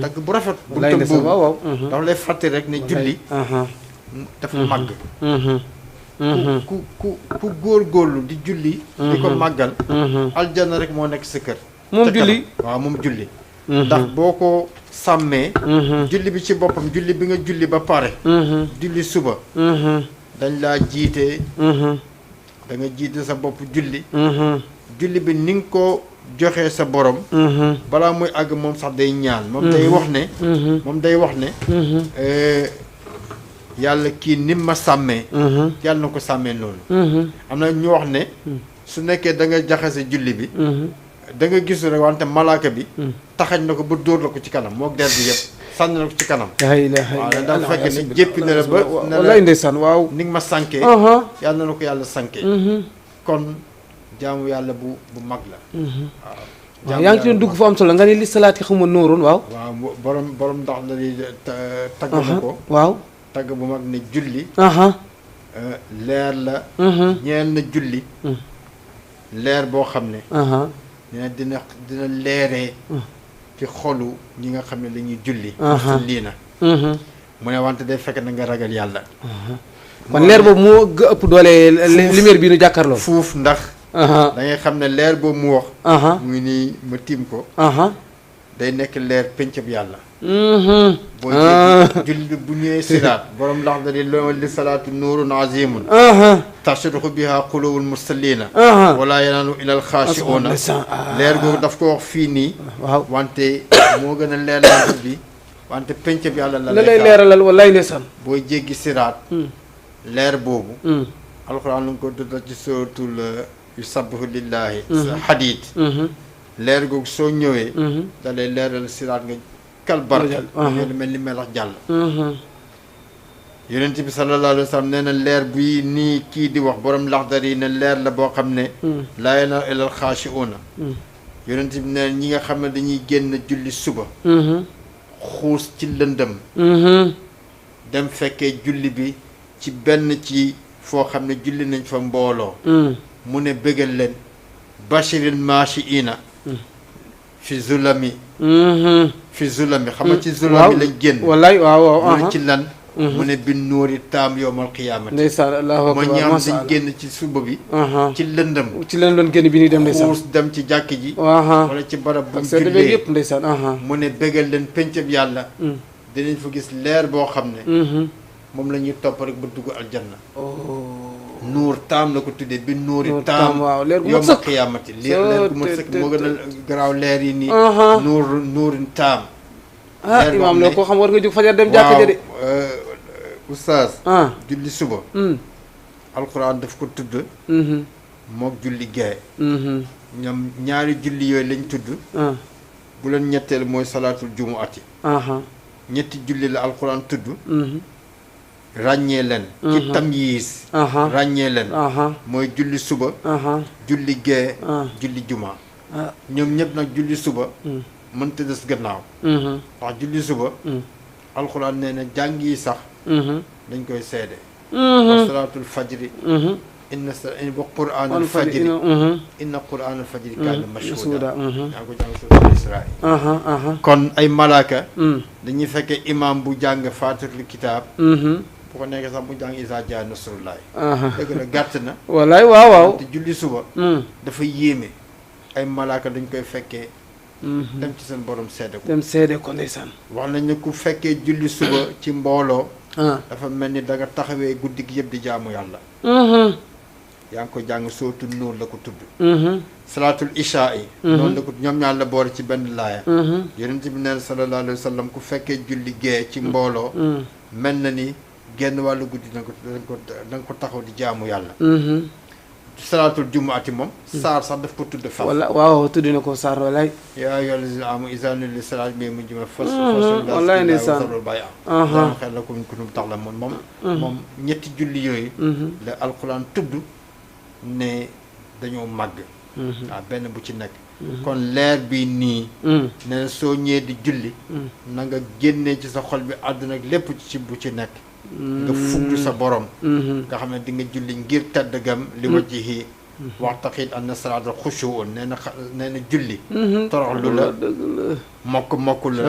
tagg bu rafet buntam boobu dafa lay fàtte rek ne julli dafa màgg ku góorgóorlu di julli di ko màggal aljanna rek moo nekk sa kër moom julli waaw moom julli ndax boo ko sàmmee julli bi ci boppam julli bi nga julli ba pare julli suba dañ laa jiite da nga jiite sa bopp julli julli bi ni nga ko joxee sa borom balaa muy àgg moom sax day ñaan moom day wax ne yàlla kii ni ma sàmmee yàlla na ko sàmmee loolu am na ñu wax ne su nekkee da nga jaxase julli bi da nga gisu rek wante malaaka bi taxañ na ko ba dóor la ko ci kanam moo der bi yëpp sànni na ko ci kanam waaw dafa fekk ne jéppi na la ba ne la ndeysaan waaw ni nga ma sànkee yàlla na ko yàlla sànkee kon jaamu yàlla bu mag la waaw yaa ngi ci doon dugg fu am solo nga ne li salaati xamuma nóoroon waaw borom ndax la di tagg na ko waaw tagg bu mag ne julli leer la ñeel na julli leer boo xam ne dina leeree ci xolu ñi nga xam ne lañuy julli lii na mu ne wante day fekk na nga ragal yàlla kon leer boobu moo ëpp doole lumière bi nu jàkkaarloo fuuf ndax da ngay xam ne leer boobu mu wax mu ngi nii ma tiim ko day nekk leer péncab yàlla boo jéggi julli bu ñëwee siraat borom ndax da di loolu li salaatu nuurun azimun tashruqu biha qulubul musallina wala yanaalu ilal xaashi'uuna leer googu daf ko wax fii nii waaw wante moo gën a leer lamp bi wante penc bi yàlla la lay leeralal wallaay ndeysaan booy jéggi siraat leer boobu alxuraan lu ngi ko duddal ci suratul yusabbihu lillahi xadiid leer googu soo ñëwee da lay leeral siraat nga kal barke ngeen mel ni melax jàll yonent bi sallallahu alayhi wa sallam nee na leer bi nii kii di wax borom laxdar yi ne leer la boo xam ne laa yanaalu ilal xaashi'uuna yonent bi nee na ñi nga xam ne dañuy génn julli suba xuus ci lëndëm dem fekkee julli bi ci benn ci foo xam ne julli nañ fa mbooloo mu ne bëggal leen bashiril maashiina fi zulami fi zulami xam nga ci zulami lañ génn wallaay waaw waaw mu ne ci lan mu ne bin nuuri taam yowmal qiyaamati ndeysaan allahu akbar mooy ñaam dañ génn ci suba bi ci lëndëm ci leen doon génn bi ñuy dem ndeysaan xuus dem ci jàkk ji wala ci barab bu jullee yëpp ndeysaan mu ne bëggal leen pencab yàlla dinañ fa gis leer boo xam ne moom la ñuy topp rek ba dugg aljanna nuur taam la ko tuddee bi nuuri taam waaw leer gu mat yowmal sëkk qiyaamati leer gu mat sëkk moo gën a garaaw leer yi nii nuurin taam imaam loo ko xam war nga jóg fajar dem jàkka ja de oustaz julli suba alxuraan daf ko tudd mook julli gaye ñoom ñaari julli yooyu lañ tudd bu leen ñetteel mooy salaatul jumuati ñetti julli la alxuraan tudd ràññee leen ci tamyiz ràññee leen mooy julli suba julli gaye julli juma ñoom ñëpp nag julli suba mënta des gannaaw ndax julli suba alxuraan nee na jàng yi sax dañ koy seede wa salaatul fajri inna wa quraanal fajri inna quraanal fajri kaana mashhuuda yaa ko jàng suuratul Israa kon ay malaaka dañuy fekkee imam bu jàng faatixatul kitaab bu ko nekkee sax mu jàng izaa jaa nasrullaahi dëgg la gàtt na wallaay waaw waaw te julli suba dafa yéeme ay malaaka dañ koy fekkee dem ci seen borom seede ko dem seede ko ndeysaan wax nañ ne ku fekkee julli suba ci mbooloo dafa mel ni da nga taxawee guddi gi yëpp di jaamu yàlla yaa ngi ko jàng sootu nuur la ko tudd salaatul ishaa yi noonu la ko ñoom ñaar la boole ci benn laaya yonent bi neen sallallahu alayhi wa sallam ku fekkee julli gee ci mbooloo mel na ni genn wàllu guddi da nga ko taxaw di jaamu yàlla salaatul jumuati moom saar sax daf ko tudd faf wala waaw tudd na ko saar walaay yaa ayyuhal lazina aamanu izaa nuudiya lis salaati min yawmil jumu'ati wallaay ndeysaan xel la ko ñu kuntum ta'lamuun moom ñetti julli yooyu la alquran tudd ne dañoo màgg waaw benn bu ci nekk kon leer bi nii ne soo ñëwee di julli na nga génnee ci sa xol bi àdduna ak lépp ci bu ci nekk nga fuglu sa borom nga xam ne di nga julli ngir tedd gam li wajhihi waxtaqid anna salaata xushuun nee na julli toroxlu la mokk la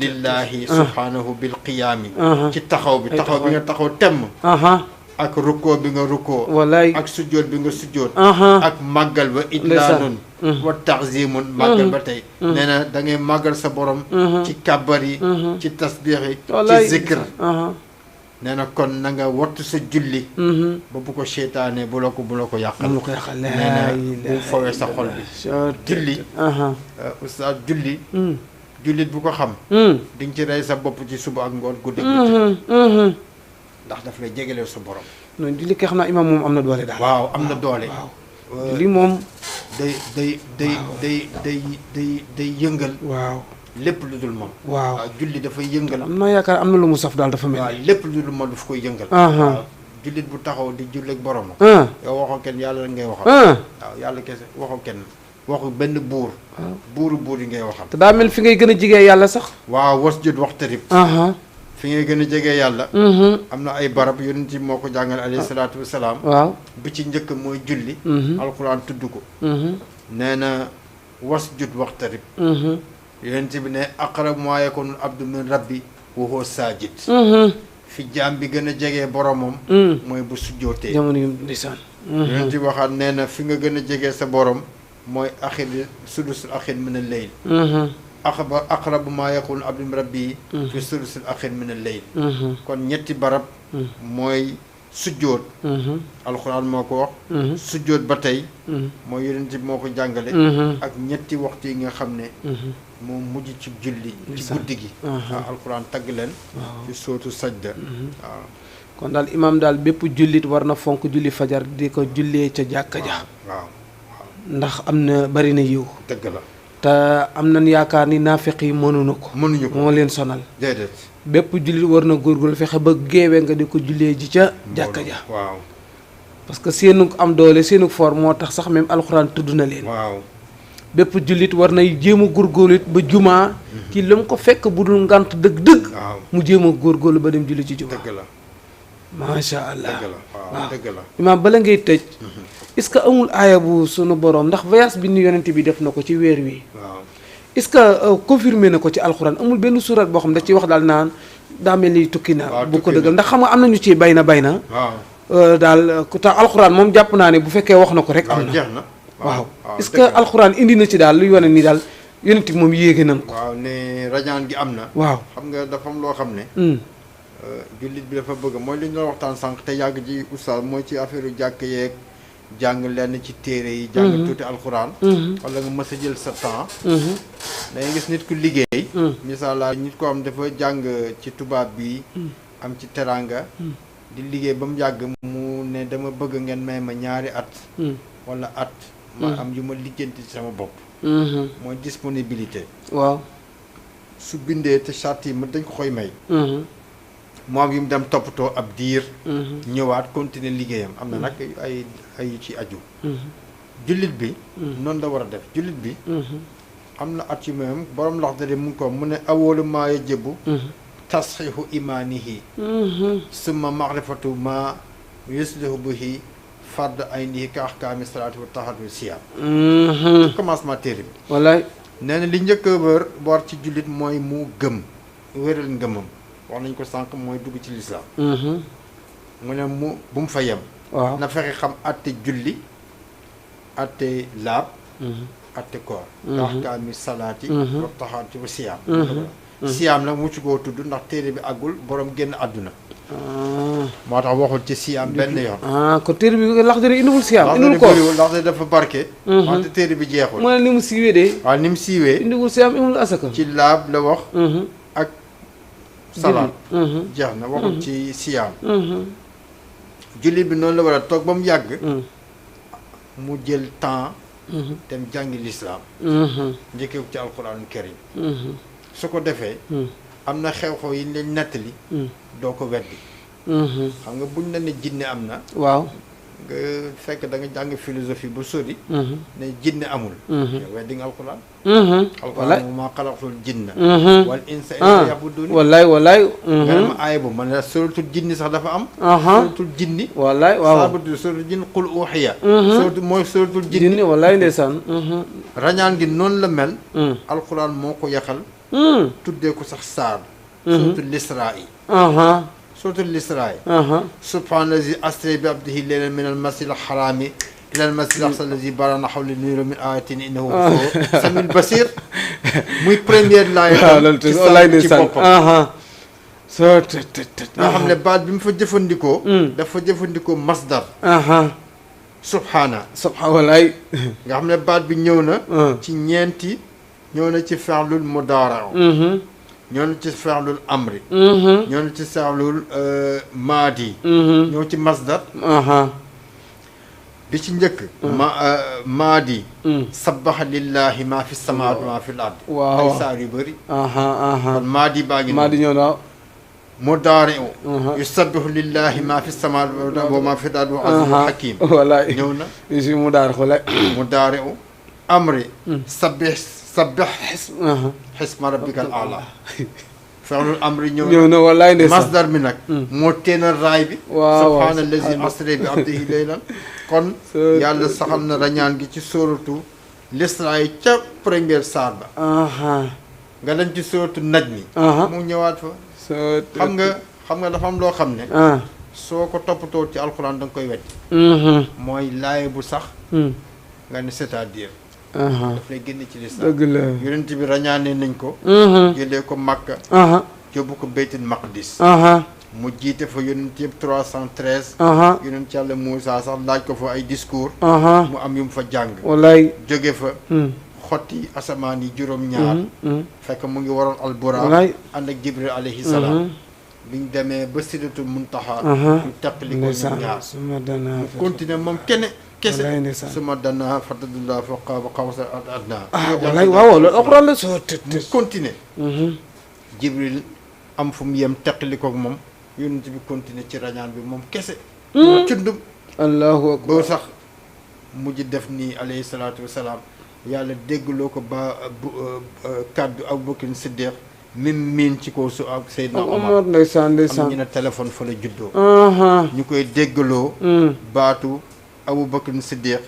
lillahi subhanahu bil qiyaami ci taxaw bi nga taxaw temm ak rukkoo bi nga rukkoo wallaay ak sujjoot bi nga sujjoot ak màggal ba idlaanun wa taxzimun màggal ba tey nee na da ngay màggal sa borom ci kàbbar yi ci tasbiix yi ci zikr nee na kon na nga wattu sa julli ba bu ko seytaane bu la ko yàqal nee na bu fowee sa xol bi julli oustaz jullit bu ko xam di nga ci rey sa bopp ci suba ak ngoon guddi ndax daf lay jegeleel sa borom noonu julli kay xam naa imaam moom am na doole daal waaw am na doole julli moom day yëngal waaw lépp lu dul moom waaw julli dafay yëngal am naa yaakaar am na lu mu saf daal dafa mel waaw lépp lu dul moom daf koy yëngal waaw jullit bu taxaw di julli ak borom yow waxoo kenn yàlla la ngay waxal waaw yàlla kese waxoo kenn waxu benn buur buur yi ngay waxal te daa mel fi ngay gën a jigee yàlla sax waaw wasjud waqtarib fi ngay gën a jegee yàlla am na ay barab yonent bi moo ko jàngale alayhi salaatu wasalaam waaw bi ci njëkk mooy julli alquran tudd ko nee na wasjud waqtarib yonent bi ne aqrab maa yakunu abdu min rabbi wa huwa saajid fi jaam bi gën a jegee boromam mooy bu sujjootee jamono yu ndeysaan yonent bi waxaat nee na fi nga gën a jegee sa borom mooy axir sudusul axir min al layl aqrabu maa yakunu abdu min rabbi fi sulusil axir min al-layl. kon ñetti barab mooy sujjóot alxuraan moo ko wax sujjóot ba tey mooy yonent bi moo ko jàngale ak ñetti waxtu yi nga xam ne moo mujj ci julli ci guddi gi waaw alxuraan tagg leen ci sootu sajda waaw kon daal imaam daal bépp jullit war na fonk julli fajar di ko jullee ca jàkka ja waaw ndax am na bari na yiw dëgg la te am nañ yaakaar ni naafeq yi mënuñu ko moo leen sonal déedéet bépp jullit war na góorgóorlu fexe ba géewee nga di ko jullee ji ca jàkka ja waaw parce que seenu am doole seenu for moo tax sax même alxuraan tudd na leen waaw bépp jullit war nay jéem a góorgóorlu it ba jumaa ci lu mu ko fekk bu dul ngant dëgg-dëgg mu jéem a góorgóorlu ba dem julli ci jumaa dëgg la macha allah dëgg la waaw dëgg la imaam bala ngay tëj est-ce que amul aaya bu sunu borom ndax voyage bi ni yonent bi def na ko ci weer wi waaw est-ce que confirmé na ko ci alxuraan amul benn surat boo xam da ciy wax daal naan daa mel ni tukki na bu ko dëggal ndax xam nga am nañu ci bay na daal ku tax alxuraan moom jàpp naa ne bu fekkee wax na ko rek am na waaw est-ce que alxuraan indi na ci daal luy wane ni daal yonent bi moom yéege nañ ko waaw ne rajaan gi am na waaw xam nga dafa am loo xam ne jullit bi dafa bëgg mooy li ñu doon waxtaan sànq te yàgg ji oustaz mooy ci affaire yu jàkk yeeg jàng lenn ci téere yi jàng tuuti alxuraan wala nga mës a jël sa temps dangay gis nit ku liggéey misaal la nit ko am dafa jàng ci tubaab bi am ci teranga di liggéey ba mu yàgg mu ne dama bëgg ngeen may ma ñaari at wala at ma am yu ma lijjanti ci sama bopp mooy disponibilité waaw su bindee te charte yi ma dañ ko koy may moom yi mu dem toppatoo ab diir ñëwaat continuer liggéeyam am na nag ay ci aju jullit bi noonu la war a def jullit bi am na at yu même borom lax dare mu ngi ko mu ne awalu maa yajibu tasxiixu imaanihi summa maarifatu ma yuslihu bihi fard aynihi ka ahkaami salaati wa taxatu siyaam commencement téere bi wallaay nee na li njëkk a war ci jullit mooy mu gëm wéral ngëmam wax nañ ko sànq mooy dugg ci lislaam mu ne mu bu mu fa yem waaw na fexe xam atte julli atte laab atte koor ahkaami salaati wa taxaati wa siyaam siyaam nag mu ci koo tudd ndax téere bi àggul borom génn àdduna moo tax waxul ci siyaam benn yoon ko téere bi Laxdari indiwul siyaam indiwul koor Laxdari dafa barke wante téere bi jeexul mu ne ni mu siiwee de waaw ni mu siiwee indiwul siyaam indiwul asaka ci laab la wax ak salaat jeex na waxul ci siyaam jullit bi noonu la war a toog ba mu yàgg mu jël temps dem jàngi lislaam njëkkee ko ci alquranul karim su ko defee am na xew-xew yi leen nettali doo ko weddi xam nga buñ la ne jinne am na waaw nga fekk da nga jàng philosophie ba sori ne jinne amul weddi nga alquran alquran maa xalaqtul jinna wal insa illa liya'budun wallaay nga ne ma aaya bu man la suratul jinni sax dafa am suratul jinni wallaay waaw saabatu suratul jinni qul uxiya suratu mooy suratul jinni wallaay ndeysaan rañaan gi noonu la mel alquran moo ko yaxal tuddee ko sax saar suratul lisraa suratul lisraa subhaanallazi asra bi abdihi laylan min al masjid al harami ila al masjid al aqsa allazi barakna hawlahu linuriyahu min ayatina innahu huwa samiul basir muy première laay ci saar ci boppam nga xam ne baat bi mu fa jëfandikoo dafa jëfandikoo masdar subhaana wallaay nga xam ne baat bi ñëw na ci ñeenti ñëw na ci fi'lul mudaari ñëw na ci fi'lul amri ñëw na ci fi'lul maadi ñëw ci masdar bi ci njëkk maadi sabbaha lillahi ma fi samawaati ma fi l ard ay saar yu bëri kon maadi baa ngi maadi ñëw na mudaari yusabbihu lillahi ma fi samawaati wa ma fi l ard wa azizun hakim wallaay ñëw na si mudaari xule mudaari amri sabbih xisma rabbikal a'la fi'lul amri ñëw na wallaay ndeysaan masdar mi nag moo teena raay bi subhaanallazi asra bi abdihi laylan kon yàlla saxal na rañaan gi ci sóoratu l'Israa yi ca première saar ba nga dem ci sóoratu najmi mu ñëwaat fa xam nga dafa am loo xam ne soo ko toppatoo ci alxuraan da nga koy wetti mooy laay bu sax nga ne c'est-à-dire daf lay génne ci lislaam. dëgg la. yonent bi rañaane nañ ko. jëlee ko Makka. yóbbu ko Baytul Maqdis. mu jiite fa yonent yëpp 313. yonent yàlla Moussa sax laaj ko fa ay discours. mu am yu mu fa jàng. wallaay. jóge fa. xotti asamaan yi juróom-ñaar. fekk mu ngi waroon albura. wallaay. ànd ak Jibril alayhi salaam. biñ demee ba Sidratul Muntaha. ñu teqali ko ñu ñaar. mu continué moom kese. suma dana fatadullah fa qaaba qawsa adnaa. wallaay waaw loolu alxuraan la soo tët. mu continué. Jibril am fu mu yem teqali ko moom. yonent bi continué ci rañaan bi moom kese. cundum. allahu akbar. boo sax mujj def nii alayhi salaatu wa salaam. yàlla déggloo ko ba kàddu Abubakar Siddiq miin ci kaw su ak Seydina Omar. ndeysaan am ñu ne téléphone fa la juddoo. ñu koy déggloo. baatu Abubakar Siddiq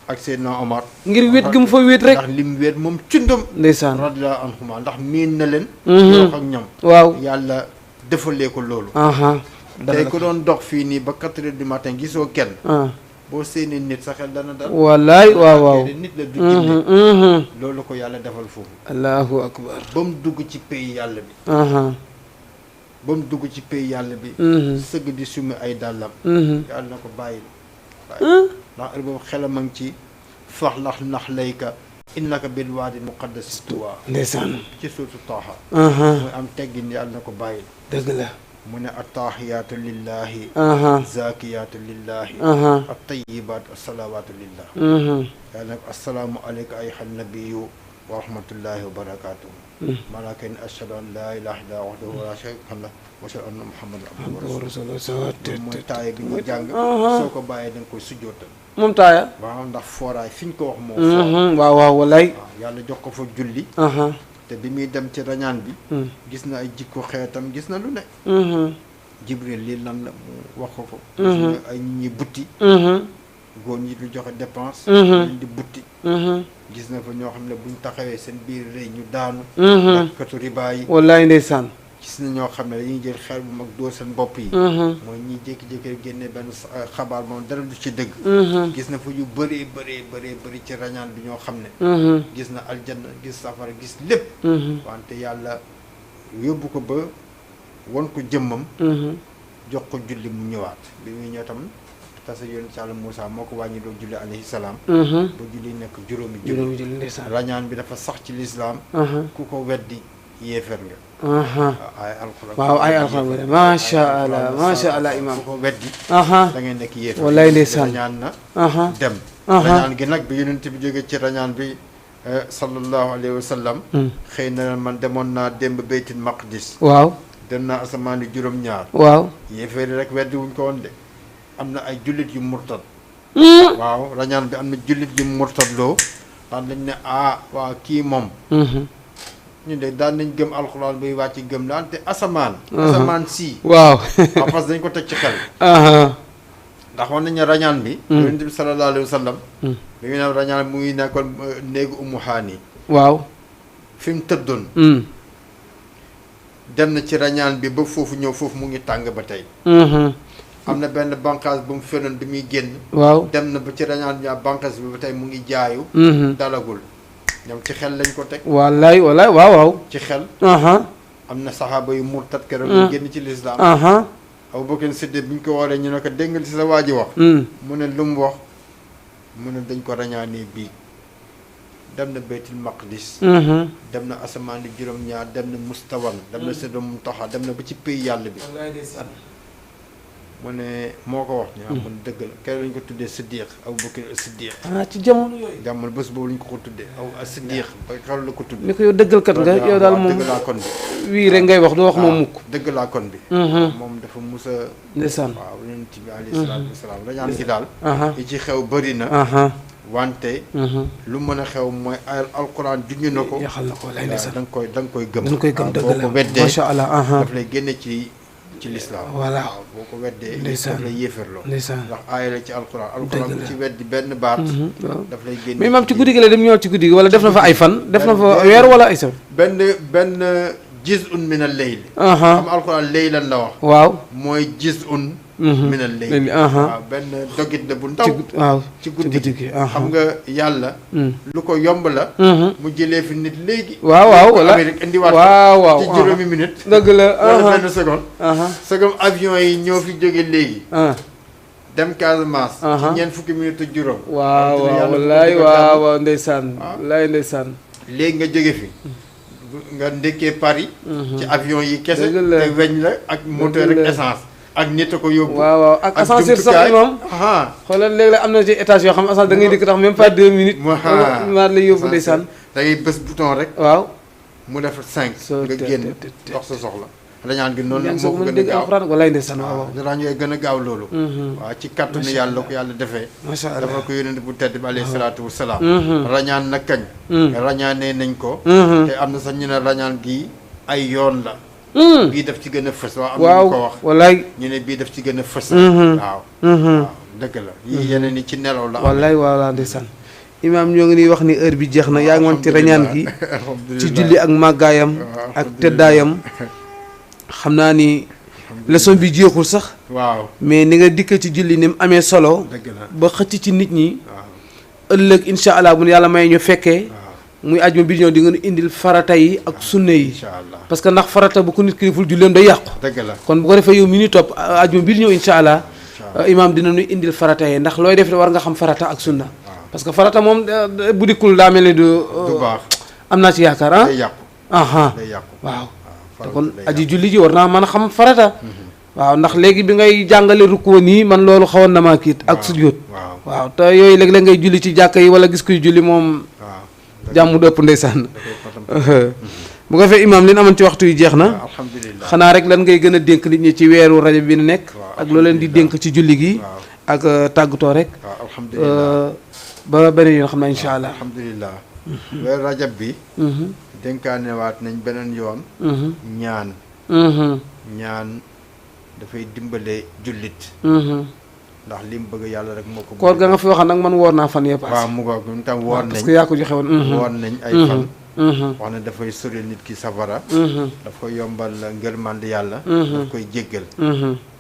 ak Seydina Omar. ngir wéet gi mu fa wéet rek. ndax lim wéet moom cundum. ndeysaan radiyallahu anhuma ndax miin na leen. wax ak ñoom. waaw yàlla defalee ko loolu. tey ku doon dox fii nii ba 4 heures du matin gisoo kenn. boo séenee nit sa xel dana dal. wallaay waaw. nit la du jinne. loolu ko yàlla defal foofu. allahu akbar. ba mu dugg ci pays yàlla bi. ba mu dugg ci pays yàlla bi. sëgg di summi ay dàllam. yàlla na ko bàyyi. ndax heure boobu xelam a ngi ci faxlax nax layka innaka bil waadi muqaddas tuwa. ndeysaan. ci suutu taaxa. muy am teggin yàlla na ko bàyyi. dëgg la. mu ne attahiyaatu lillahi. zakiyaatu lillahi. attayibaatu assalawaatu lillah. yàlla na ko assalaamu aleyka ayyuhan nabiyyu wa rahmatullahi wa barakaatuhu. malaaka ni ashhadu an laa ilaaha illa wahdahu la sharika lahu wa ashhadu anna muhammadan abduhu wa rasuluhu. mooy taaya bi ñu jàng. soo ko bàyyee da nga koy sujjootal. moom taaya. waaw ndax fooraay fi ñu ko wax moom. waaw wallaay. yàlla jox ko fa julli. te bi muy dem ci rañaan bi. gis na ay jikko xeetam gis na lu ne. Jibril lii lan la mu wax ko. gis na ay nit ñi butti. góor ñi du joxe dépense. leen di butti. gis na fa ñoo xam ne buñ taxawee seen biir rëy ñu daanu. katu riba yi. wallaay ndeysaan. gis na ñoo xam ne dañuy jël xel bu mag dóor seen bopp yi. mooy ñiy jékki-jékki génne benn xabaar moom dara du ci dëgg. gis na fa yu bëree bëri ci rañaan bi ñoo xam ne. gis na aljanna gis safara gis lépp. wante yàlla yóbbu ko ba won ko jëmmam. jox ko julli mu ñëwaat bi muy ñëw tam tasa yonent Yàlla Moussa moo ko wàññi doo julli alayhi salaam. ba julli nekk juróomi julli ndeysaan. rañaan bi dafa sax ci lislaam. ku ko weddi yéefar nga. ay alxuraan. waaw ay alxuraan macha allah imaam. ku ko weddi. da ngay nekk yéefar. wallaay ndeysaan rañaan na. dem. rañaan gi nag bi yonent bi jógee ci rañaan bi sallallahu alayhi wa sallam. xëy na man demoon naa démb Baytul Maqdis. waaw. dem naa asamaani juróom-ñaar. waaw. yéefar rek weddi wuñ ko woon de. am na ay jullit yu murtad. waaw rañaan bi am na jullit yu murtad loo. daan dañ ne waaw kii moom. ñu de daan nañ gëm alxuraan buy wàcc gëm laan te asamaan. asamaan si. waaw. parce que dañ ko teg ci xel. ndax wax nañ ne rañaan bi. yonent bi sallallahu alayhi wa sallam. bi ñu ne rañaan mu ngi nekkoon néegu Ummu Haani. waaw. fi mu tëddoon. dem na ci rañaan bi ba foofu ñëw foofu mu ngi tàng ba tey. am na benn bànqaas bu mu fenoon bi muy génn. waaw. dem na ba ci rañaan bi bànqaas bi ba tey mu ngi jaayu. dalagul ñoom ci xel lañ ko teg. wallaay waaw. ci xel. am na saxaaba yu murtat keroog ñu génn ci lislaam. Abubakar Siddiq bi ñu ko waree ñu ne ko dégg nga li sa waa ji wax. mu ne lu mu wax mu ne dañ ko rañaanee bii. dem na Baytul Maqdis. dem na asamaan juróom-ñaar dem na mustawan dem na Sidratul Muntaha dem na ba ci pays yàlla bi. mu ne moo ko wax. ñu mun dëgg la kenn lañ ko tuddee Siddiq Abubakar Siddiq. ci jamono yooyu. jamono bés boobu lañ ko tuddee Siddiq ba xaw la ko tuddee. ni ko yow dëggalkat nga yow daal moom dëgg laa kon bi. wii rek ngay wax doo wax moom mukk. dëgg laa kon bi. moom dafa mus a. ndeysaan. waaw yonent bi alayhi salaatu wasalaam rañaan gi daal. yi ci xew bëri na. wante. lu mën a xew mooy alquran junj na ko. yaxal na ko lay ndeysaan. da nga koy gëm. da nga koy gëm dëgg la boo ko weddee macha allah. daf lay génne ci lislaam. voilà boo ko weddee. ndeysaan daf lay yéefarloo. ndeysaan. ndax aaya la ci alquran. alquran bu ci weddi benn baat. daf lay génne. mais maam ci guddi gi la dem ñëwaat ci guddi gi wala def na fa ay fan. def na fa weer wala ay sa. benn juz'un min al-layl. xam alquran laylan la wax. waaw. mooy juz'un minal layli waaw benn dogit la bu ndaw waaw ci guddi gi xam nga yàlla lu ko yomb la mu jëlee fi nit léegi waaw wala Amérique indiwaat waaw ci juróomi minute dëgg la wala benn seconde avion yi ñoo fi jóge léegi dem Casamance ci ñeent fukki minute ak juróom waaw wallaay waaw ndeysaan wallaay ndeysaan léegi nga jóge fi nga ndekkee Paris ci avion yi kese te weñ la ak moteur ak essence ak nit a ko yóbbu waaw ak ascenseur sax imam xoolal léeg-léeg am na ci étage yoo xam ne ascenseur da ngay dikk tax même pas 2 minutes maar lay yóbbu ndeysaan da ngay bës bouton rek waaw mu def 5 nga génn dox sa soxla rañaan gi noonu moo ko gën a gaaw alxuraan walaay ndeysaan waaw rañaan yooyu gën a gaaw loolu waaw ci kàttanu yàlla ko yàlla defee macha allah dafa ko yónnent bu tedd bi alayhi salaatu wasalaam rañaan na kañ rañaanee nañ ko te am na sax ñu ne rañaan gi ay yoon la bii daf ci gën a fës waaw am nañu ko wax wallaay ñu ne bii daf ci gën a fës waaw waaw dëgg la yii yeneen ni ci nelaw la wallaay waaw ndeysaan imaam ñoo ngi nii wax ni heure bi jeex na yaa ngi woon ci rañaan gi ci julli ak màggaayam ak teddaayam xam naa ni leçon bi jeexul sax waaw mais ni nga dikk ci julli ni mu amee solo dëgg la ba xëcc ci nit ñi ëllëg insha allah bu yàlla may ñu fekkee muy ajuma bi ñëw di ngeen indil farata yi ak sunna yi parce que ndax farata bu ko nit ki deful julleem day yàqu dëgg la kon bu ko defee yow mi ni topp ajuma bi ñëw insha allah imaam dina ñu indil farata yi ndax looy def war nga xam farata ak sunna parce que farata moom bu dikkul daa mel ni du baax am naa ci yaakaar day yàqu day yàqu waaw te kon aji julli ji war naa mën a xam farata waaw ndax léegi bi ngay jàngale rukkoo nii man loolu xawoon na maa kiit ak sujjóot waaw te yooyu léeg-léeg ngay julli ci jàkka yi wala gis kuy julli moom jàmm du ëpp ndeysaan bu ko fee imaam li ñu amoon ci waxtu yu jeex na xanaa rek lan ngay gën a dénk nit ñi ci weeru rajab bi nekk ak loo leen di dénk ci julli gi ak tàggatoo rek ba beneen yoon xam naa insha allah alhamdulilah weeru rajab bi dénkaanewaat nañ beneen yoon ñaan ñaan dafay dimbale jullit ndax li mu bëgg yàlla rek moo ko koor ga nga fi waxoon nag man woor naa fan yee paase waaw mu ngoog ñun tam woor nañ parce que yaa ko joxe woon woor nañ ay fan wax ne dafay sori nit ki safara daf koy yombal ngërmande yàlla daf koy jéggal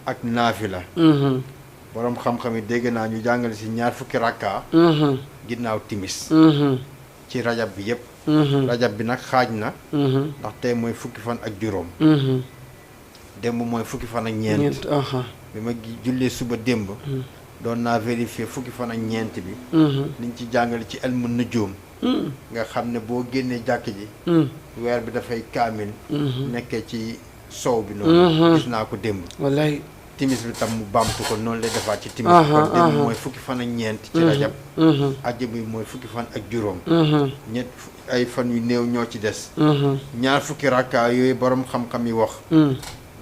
ak naafila borom xam-xam yi dégg naa ñu jàngale si 2 fukki rakka ginnaaw timis ci rajab bi yëpp rajab bi nag xaaj na ndax tey mooy fukki fan ak juróom démb mooy fukki fan ak ñeent bi ma jullee suba démb doon naa vérifier fukki fan ak ñeent bi liñ ci jàngale ci elmu nujum nga xam ne boo génnee jàkk ji weer bi dafay kaamil nekkee ci sow bi noonu gis naa ko démb wallaay timis bi tam mu baamtu ko noonu lay defaat ci timis kon démb mooy fukki fan ak ñeent ci rajab ajjab bi mooy fukki fan ak juróom ñett ay fan yu néew ñoo ci des 2 fukki rakka yooyu borom xam-xam yi wax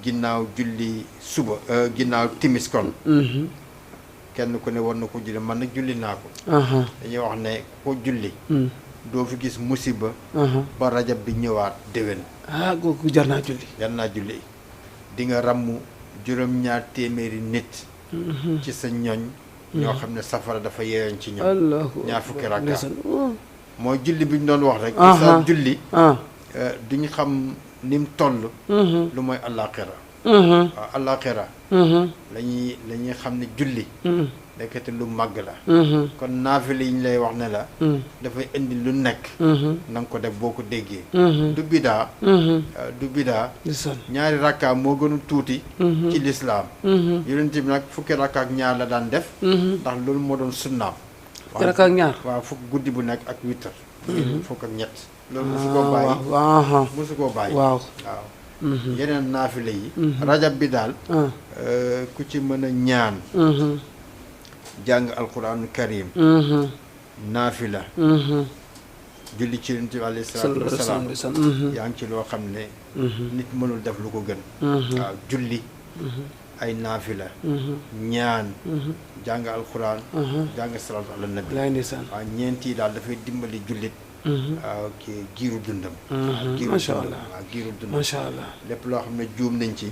ginnaaw julli suba ginnaaw timis kon kenn ku ne war na ko julli man nag julli naa ko dañuy wax ne ko julli doo fi gis musiba ba rajab bi ñëwaat déwén googu jar naa julli di nga ràmm 200 nit ci sa ñoñ ñoo xam ne safara dafa yeeyoon ci ñoom 2 fukki rakka mooy julli bi ñu doon wax rek sa julli duñu xam ni mu toll lu mooy àllaaxira waaw àllaaxira la ñuy xam ne julli nekkati lu màgg la kon naafila yi ñu lay wax ne la dafay indi lu nekk na nga ko def boo ko déggee du bidaa du bidaa 2 rakka moo gënu tuuti ci lislaam yonent bi nag fukki rakka ak 2 la daan def ndax loolu moo doon sunnaam fukki rakka ak 2 waaw fukk guddi bu nekk ak 8 fukk ak 3 loolu mosu koo bàyyi mosu koo bàyyi waaw yeneen naafile yi rajab bi daal ku ci mën a ñaan jàng alquraanu karim naafila julli ci yonent bi alayhi salaatu wasalaam yaa ngi ci loo xam ne nit mënul def lu ko gën waaw julli ay naafila ñaan jàng alquraan jàng salaatu ala nabi waaw ñeent yi daal dafay dimbali jullit waaw kii giiru dundam macha allah waaw giiru dundam macha allah lépp loo xam ne juum nañ ci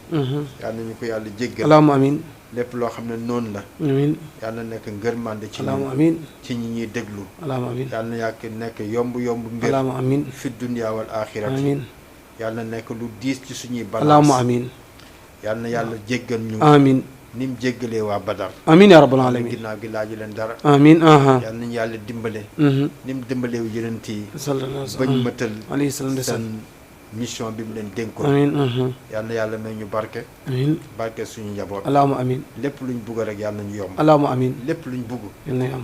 yal nañu ko yàlla jéggal allahumma amin lépp loo xam ne noonu la amin yàlla nekk ngërmande ci allahumma amin ci ñi ñuy déglu allahumma amin yàlla na nekk yomb mbir allahumma amin fi dunya wal axirati amin yàlla nekk lu diis ci suñuy balance allahumma amin yàlla na yàlla jéggal ñu amin ni mu jéggalee waa Badar. amiin yaa rabbal alamin. ginnaaw gi laaju leen dara. amiin. yal nañu yàlla dimbale. ni mu dimbalewu yonent yi. bañ mëtal seen mission bi mu leen dénkoon. amiin. yal na yàlla may ñu barke. amiin. barke suñu njaboot. allahumma amiin. lépp luñ bugg rek yal nañu yomb. allahumma amiin. lépp luñ bugg.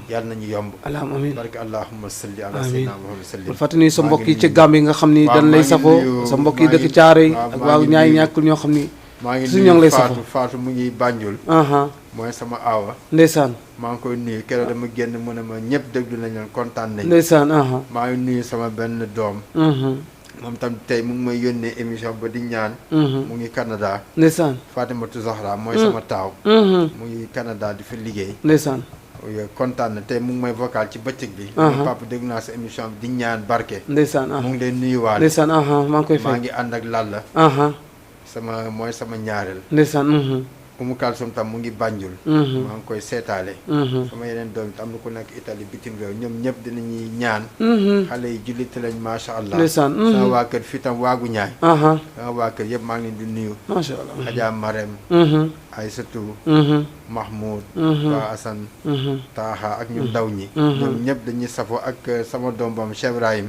yal nañu yomb. allahumma amiin. barke allahumma salli ala sayyidina Muhammad salli. bul fàttali sa mbokk yi ci Gàmbi nga xam ni dañ lay safoo sa mbokk yi dëkk Caaroy ak waaw ñaay ñàkkul ñoo xam ni maa ngi su ñoo ngi lay nuyu safoo Fatou mu ngi Banjul. mooy sama aawa. ndeysaan. maa ngi koy nuyu keroog dama génn mu ne ma ñëpp déglu nañ leen kontaan nañ. ndeysaan. maa ngi nuyu sama benn doom. moom tam tey mu ngi may yónnee émission ba di ñaan. mu ngi Canada. ndeysaan. Fatimatu Zahra mooy sama taaw. mu ngi Canada di fa liggéey. ndeysaan. kontaan na tey mu ngi may vocal ci bëccëg bi. papa dégg naa sa émission bi di ñaan barke. ndeysaan. mu ngi leen nuyuwaale. ndeysaan. maa ngi koy fay maa ngi ànd ak Lalla. mooy sama ñaareel. ndeysaan. Umu Kalsum tam mu ngi Banjul. maa ngi koy seetaale. sama yeneen doom it am na ku nekk Italie bitim réew ñoom ñëpp dinañuy ñaan. xale yi jullit lañ macha allah. ndeysaan. sama waa kër fii tam waagu ñaay. sama waa kër yëpp maa ngi leen di nuyu. macha allah. Adja Marème. Aysatu. Mahmoud. waa Assane. Taaha ak ñu ndaw ñi. ñoom ñëpp dañuy safoo ak sama doom bam Cheikh Ibrahim.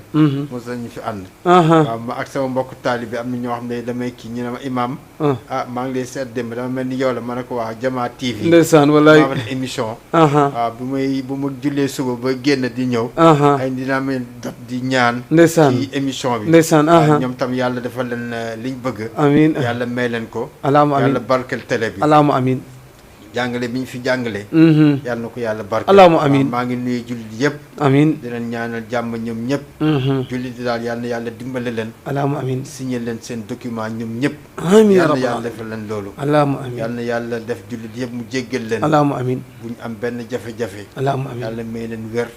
mos nañu fi ànd. waaw ma ak sama mbokk taalibe am na ñoo xam ne damay kii ñu ne ma imam. maa ngi lay seet démb dama mel ni yow la ma ne ko waa Jamaa TV. ndeysaan wallaay maa def émission. waaw bu ma jullee suba ba génn di ñëw. ay dinaa mel dot di ñaan. ndeysaan ci émission bi. ndeysaan. ñoom tam yàlla defal leen liñ bëgg. amiin yàlla may leen ko. allahumma amiin yàlla barkel télé bi. allahumma amiin. jàngale bi ñu fi jàngale. yàlla na ko yàlla barkel. allahumma amiin maa ngi nuyu jullit yëpp. amiin di leen ñaanal jàmm ñoom ñëpp. jullit yi daal yàlla na yàlla dimbale leen. allahumma amiin signé leen seen document ñoom ñëpp. amiin yàlla yàlla defal leen loolu. allahumma amiin yàlla na yàlla def jullit yëpp mu jéggal leen. allahumma amiin bu ñu am benn jafe-jafe. allahumma amiin yàlla may leen wér.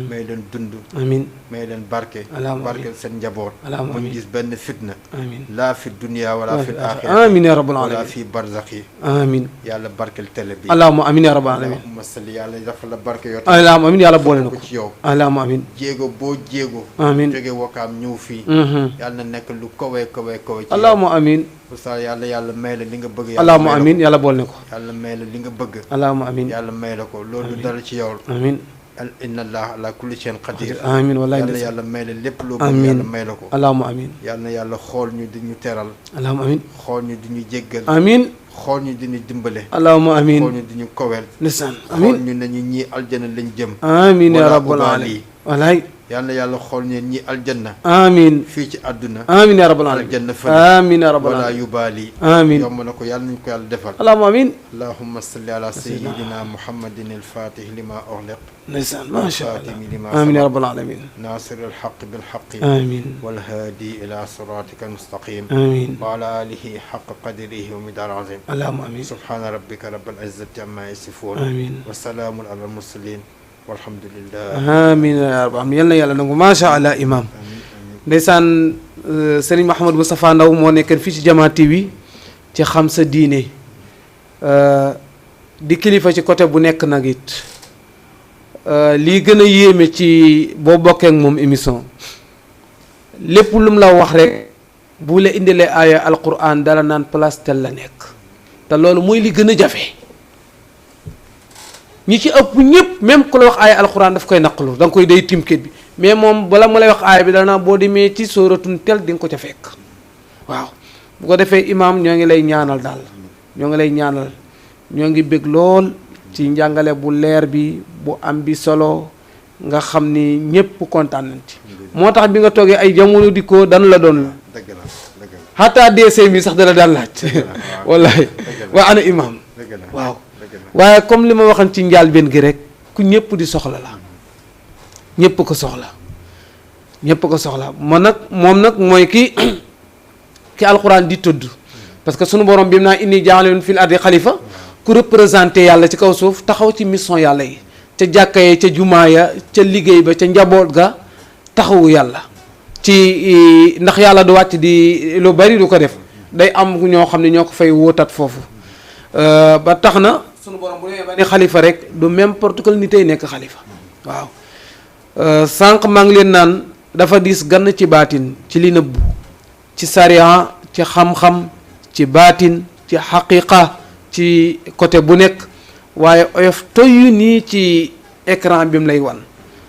may leen dund. amiin may leen barke. allahumma barke seen njaboot. allahumma bu ñu amiin gis benn fitna. amiin laa fi dunya wala fi aaxira. amiin yaa rabbal wala alamin fi barzakhi. amiin yàlla barkel télé bi. allahumma amiin yaa rabbal alamin allahumma salli yàlla dafa la barke yoo allahumma amiin yàlla boole na ko ko ci yow. allahumma amiin jéego boo jéego. amiin jóge Wakaam ñëw fii. yàlla na nekk lu kawe kawe kawe. ci allahumma amiin Oustaz yàlla may la li nga bëgg. allahumma amiin yàlla boole na ko yàlla may la li nga bëgg. allahumma amiin yàlla may la ko loolu dara ci yow. amiin inna allah ala kulli shay'in qadir. amiin wallaay yàlla yàlla may la lépp loo bëgg yàlla may la ko. allahumma amiin yàlla na yàlla xool ñu di ñu teral. allahumma amiin xool ñu di ñu jéggal. amiin xool ñu di ñu dimbale. allahumma amiin xool ñu di ñu kowel. ndeysaan xool amiin ñu ne ñu ñii aljana lañ jëm. amiin yaa wala rabbal alamin wallaay yàlla na yàlla xool ñu ñii aljanna. amiin fii ci àdduna. amiin yaa rabbal alamin aljanna fële. amiin yaa rabbal wala alamin yubaali. amiin yomb na ko yàlla nañu ko yàlla defal. allahumma amiin allahumma salli ala sayyidina muhammadin al-fatih lima ughliq. ndeysaan macha allah الخاتم لما amiin yaa سبق rabbal alamin ناصر الحق بالحق amiin والهادي إلى صراطك المستقيم amiin وعلى آله حق قدره ومدار عظيم allahumma amiin سبحان ربك رب العزة عما يصفون amiin وسلام على المرسلين والحمد لله amiin yaa rabbal alamin yal na yàlla nangu macha allah imam ndeysaan Serigne Mouhamadou Moustapha Ndaw moo nekkoon fii ci Jamaa TV ci xam sa diine di kilifa ci côté bu nekk nag it lii gën a yéeme ci boo bokkee ak moom émission lépp lu mu la wax rek bu la indilee aaya alquran dala naan place tel la nekk te loolu mooy li gën a jafe ñi ci ëpp ñëpp même ku la wax aaya alquran daf koy naqalu da nga koy day timket bi mais moom bala mu lay wax aaya bi dala naa boo demee ci sóoratun tel di nga ko ca fekk waaw bu ko defee imaam ñoo ngi lay ñaanal daal ñoo ngi lay ñaanal ñoo ngi bég lool ci njàngale bu leer bi bu am bi solo nga xam ni ñëpp kontaan nañ ci moo tax bi nga toogee ay jamono di ko dan la doon dëgg la dëgg la xataa DC mi sax dala daan laaj wallahi waa ana imaam dëgg la waaw dëgg la waaye comme li ma waxoon ci njàlbéen gi rek ku ñëpp di soxla la ñëpp ko soxla ñëpp ko soxla man nag moom nag mooy ki alxuraan di tudd parce que sunu borom bi mu naa inni jaalun fil ardi xalifa ku représenté yàlla ci kaw suuf taxaw ci mission yàlla yi ca jàkka ya ca jumaa ya ca liggéey ba ca njaboot ga taxawu yàlla ci ndax yàlla du wàcc di lu bari du ko def day am ñoo xam ne ñoo ko fay wóotat foofu ba tax na sunu borom bu demee ba ne xalifa rek du n'importe quel nit ay nekk xalifa waaw sànq maa ngi leen naan dafa diis gann ci baatin ci li nëbbu ci sariya ci xam-xam ci baatin ci xaqiqa ci côté bu nekk waaye oyof toyu nii ci écran bi mu lay wan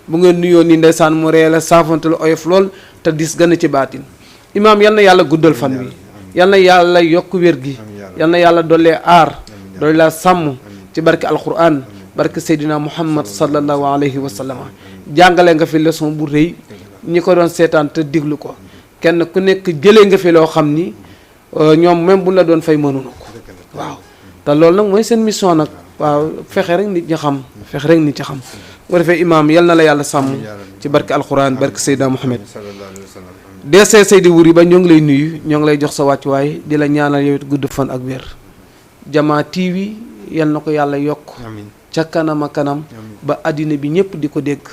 bu ngeen nuyoo nii ndeysaan mu ree la saafante la oyof lool te dis gën a ci baatin imaam yal na yàlla guddal fan wi yal na yàlla yokk wér gi yal na yàlla dollee aar doole la sàmm ci barke alquran barke Seydina Muhammad sallallahu alayhi wa sallam jàngale nga fi leçon bu rëy ñi ko doon seetaan te diglu ko kenn ku nekk jëlee nga fi loo xam ni ñoom même bu la doon fay mënuñu ko waaw te loolu nag mooy seen mission nag waaw fexe rek nit ñi xam fexe rek nit ñi xam bu ko defee imaam yal na la yàlla sàmm ci barke alquran barke Seydina Muhammad DC Seydi Wuri ba ñoo ngi lay nuyu ñoo ngi lay jox sa wàccuwaay di la ñaanal yow it gudd fan ak wér Jama TV yal na ko yàlla yokk ca kanam a kanam ba àddina bi ñëpp di ko dégg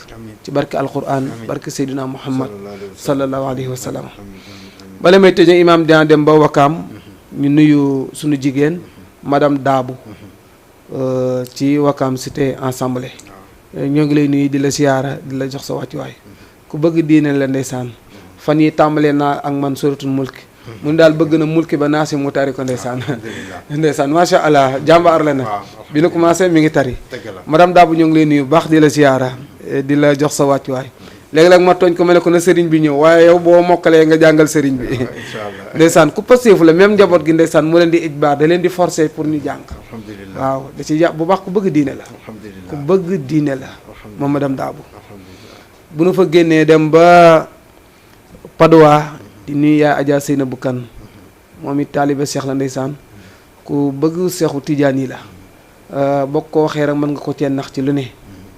ci barke alquran barke Seydina Muhammad sallallahu alayhi wa sallam bala may tëjee imaam dina dem ba Wakaam ñu nuyu suñu jigéen madame Daabu ci Wakaam cité ensemble ñoo ngi lay nuyu di la siyaara di la jox sa wàccuwaay ku bëgg diine la ndeysaan fan yi tàmbalee naa ak man suratul mulki mun daal bëgg na mulki ba naa si mu tari ko ndeysaan ndeysaan macha allah jàmbaar la na bi nu commencé mi ngi tari madame Daabu ñoo ngi lay nuyu baax di la siyaara di la jox sa wàccuwaay léegi-léeg ma tooñ ko ma ne ko na sëriñ bi ñëw waaye yow boo mokkalee nga jàngal sëriñ bi ndeysaan ku pasteefu la même njaboot gi ndeysaan mu leen di ijbaar da leen di forcer pour ñu jàng waaw da ci jàpp bu baax ku bëgg diine la ku bëgg diine la moom madame Daabu bu nu fa génnee dem ba Padoa di nuyu yaay Adja Seynabou Kane moom it taalibe Seex la ndeysaan ku bëgg Seexu Tijaan yi la boo ko waxee rek mën nga ko cee nax ci lu ne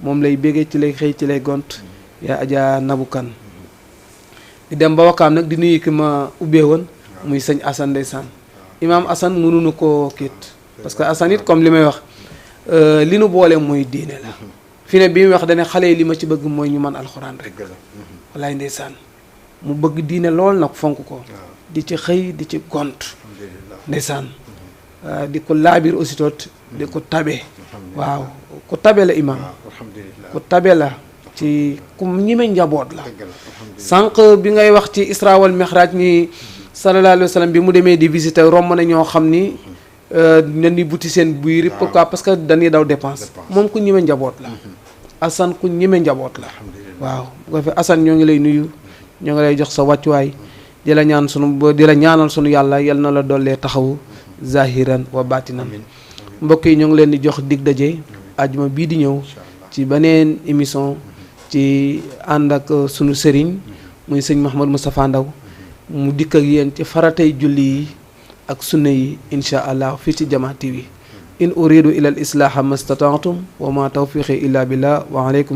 moom lay bégee ci lay xëy ci lay gont yaay Adja Nabou Kane di dem ba Wakaam nag di nuyu ki ma ubbee woon muy sëñ Assane ndeysaan imaam Assane mënuñu koo kiit parce que Assane it comme li may wax li nu boole mooy diine la fi ne bi muy wax dane xale yi li ma ci bëgg mooy ñu man alxuraan rek wallaay ndeysaan mu bëgg diine lool nag fonk ko di ci xëy di ci gont ndeysaan di ko laabir aussi toot di ko tabe waaw ku tabe la imaam ku tabe la ci ku ñime njaboot la sànq bi ngay wax ci Isra wal Mi'raj ni sallallahu alayhi wa sallam bi mu demee di visiter romb na ñoo xam ni dañuy buti seen buy rip pourquoi parce que dañuy daw dépense moom ku ñime njaboot la Assane ku ñime njaboot la waaw bu ko fi Assane ñoo ngi lay nuyu ñoo ngi lay jox sa wàccuwaay di la ñaanal sunu yàlla yal na la dollee taxawu zahiran wa batinan mbokk yi ñoo ngi leen di jox dig daje ajuma bii di ñëw ci beneen émission ci ànd ak sunu sëriñ muy sëñ Mouhamed Moustapha Ndaw mu dikk ak yéen ci faratay julli yi ak sunna yi insha allah fii ci Jama TV in uridu ila al islaha mastata'tum wa ma tawfiqi illa billah wa alaykum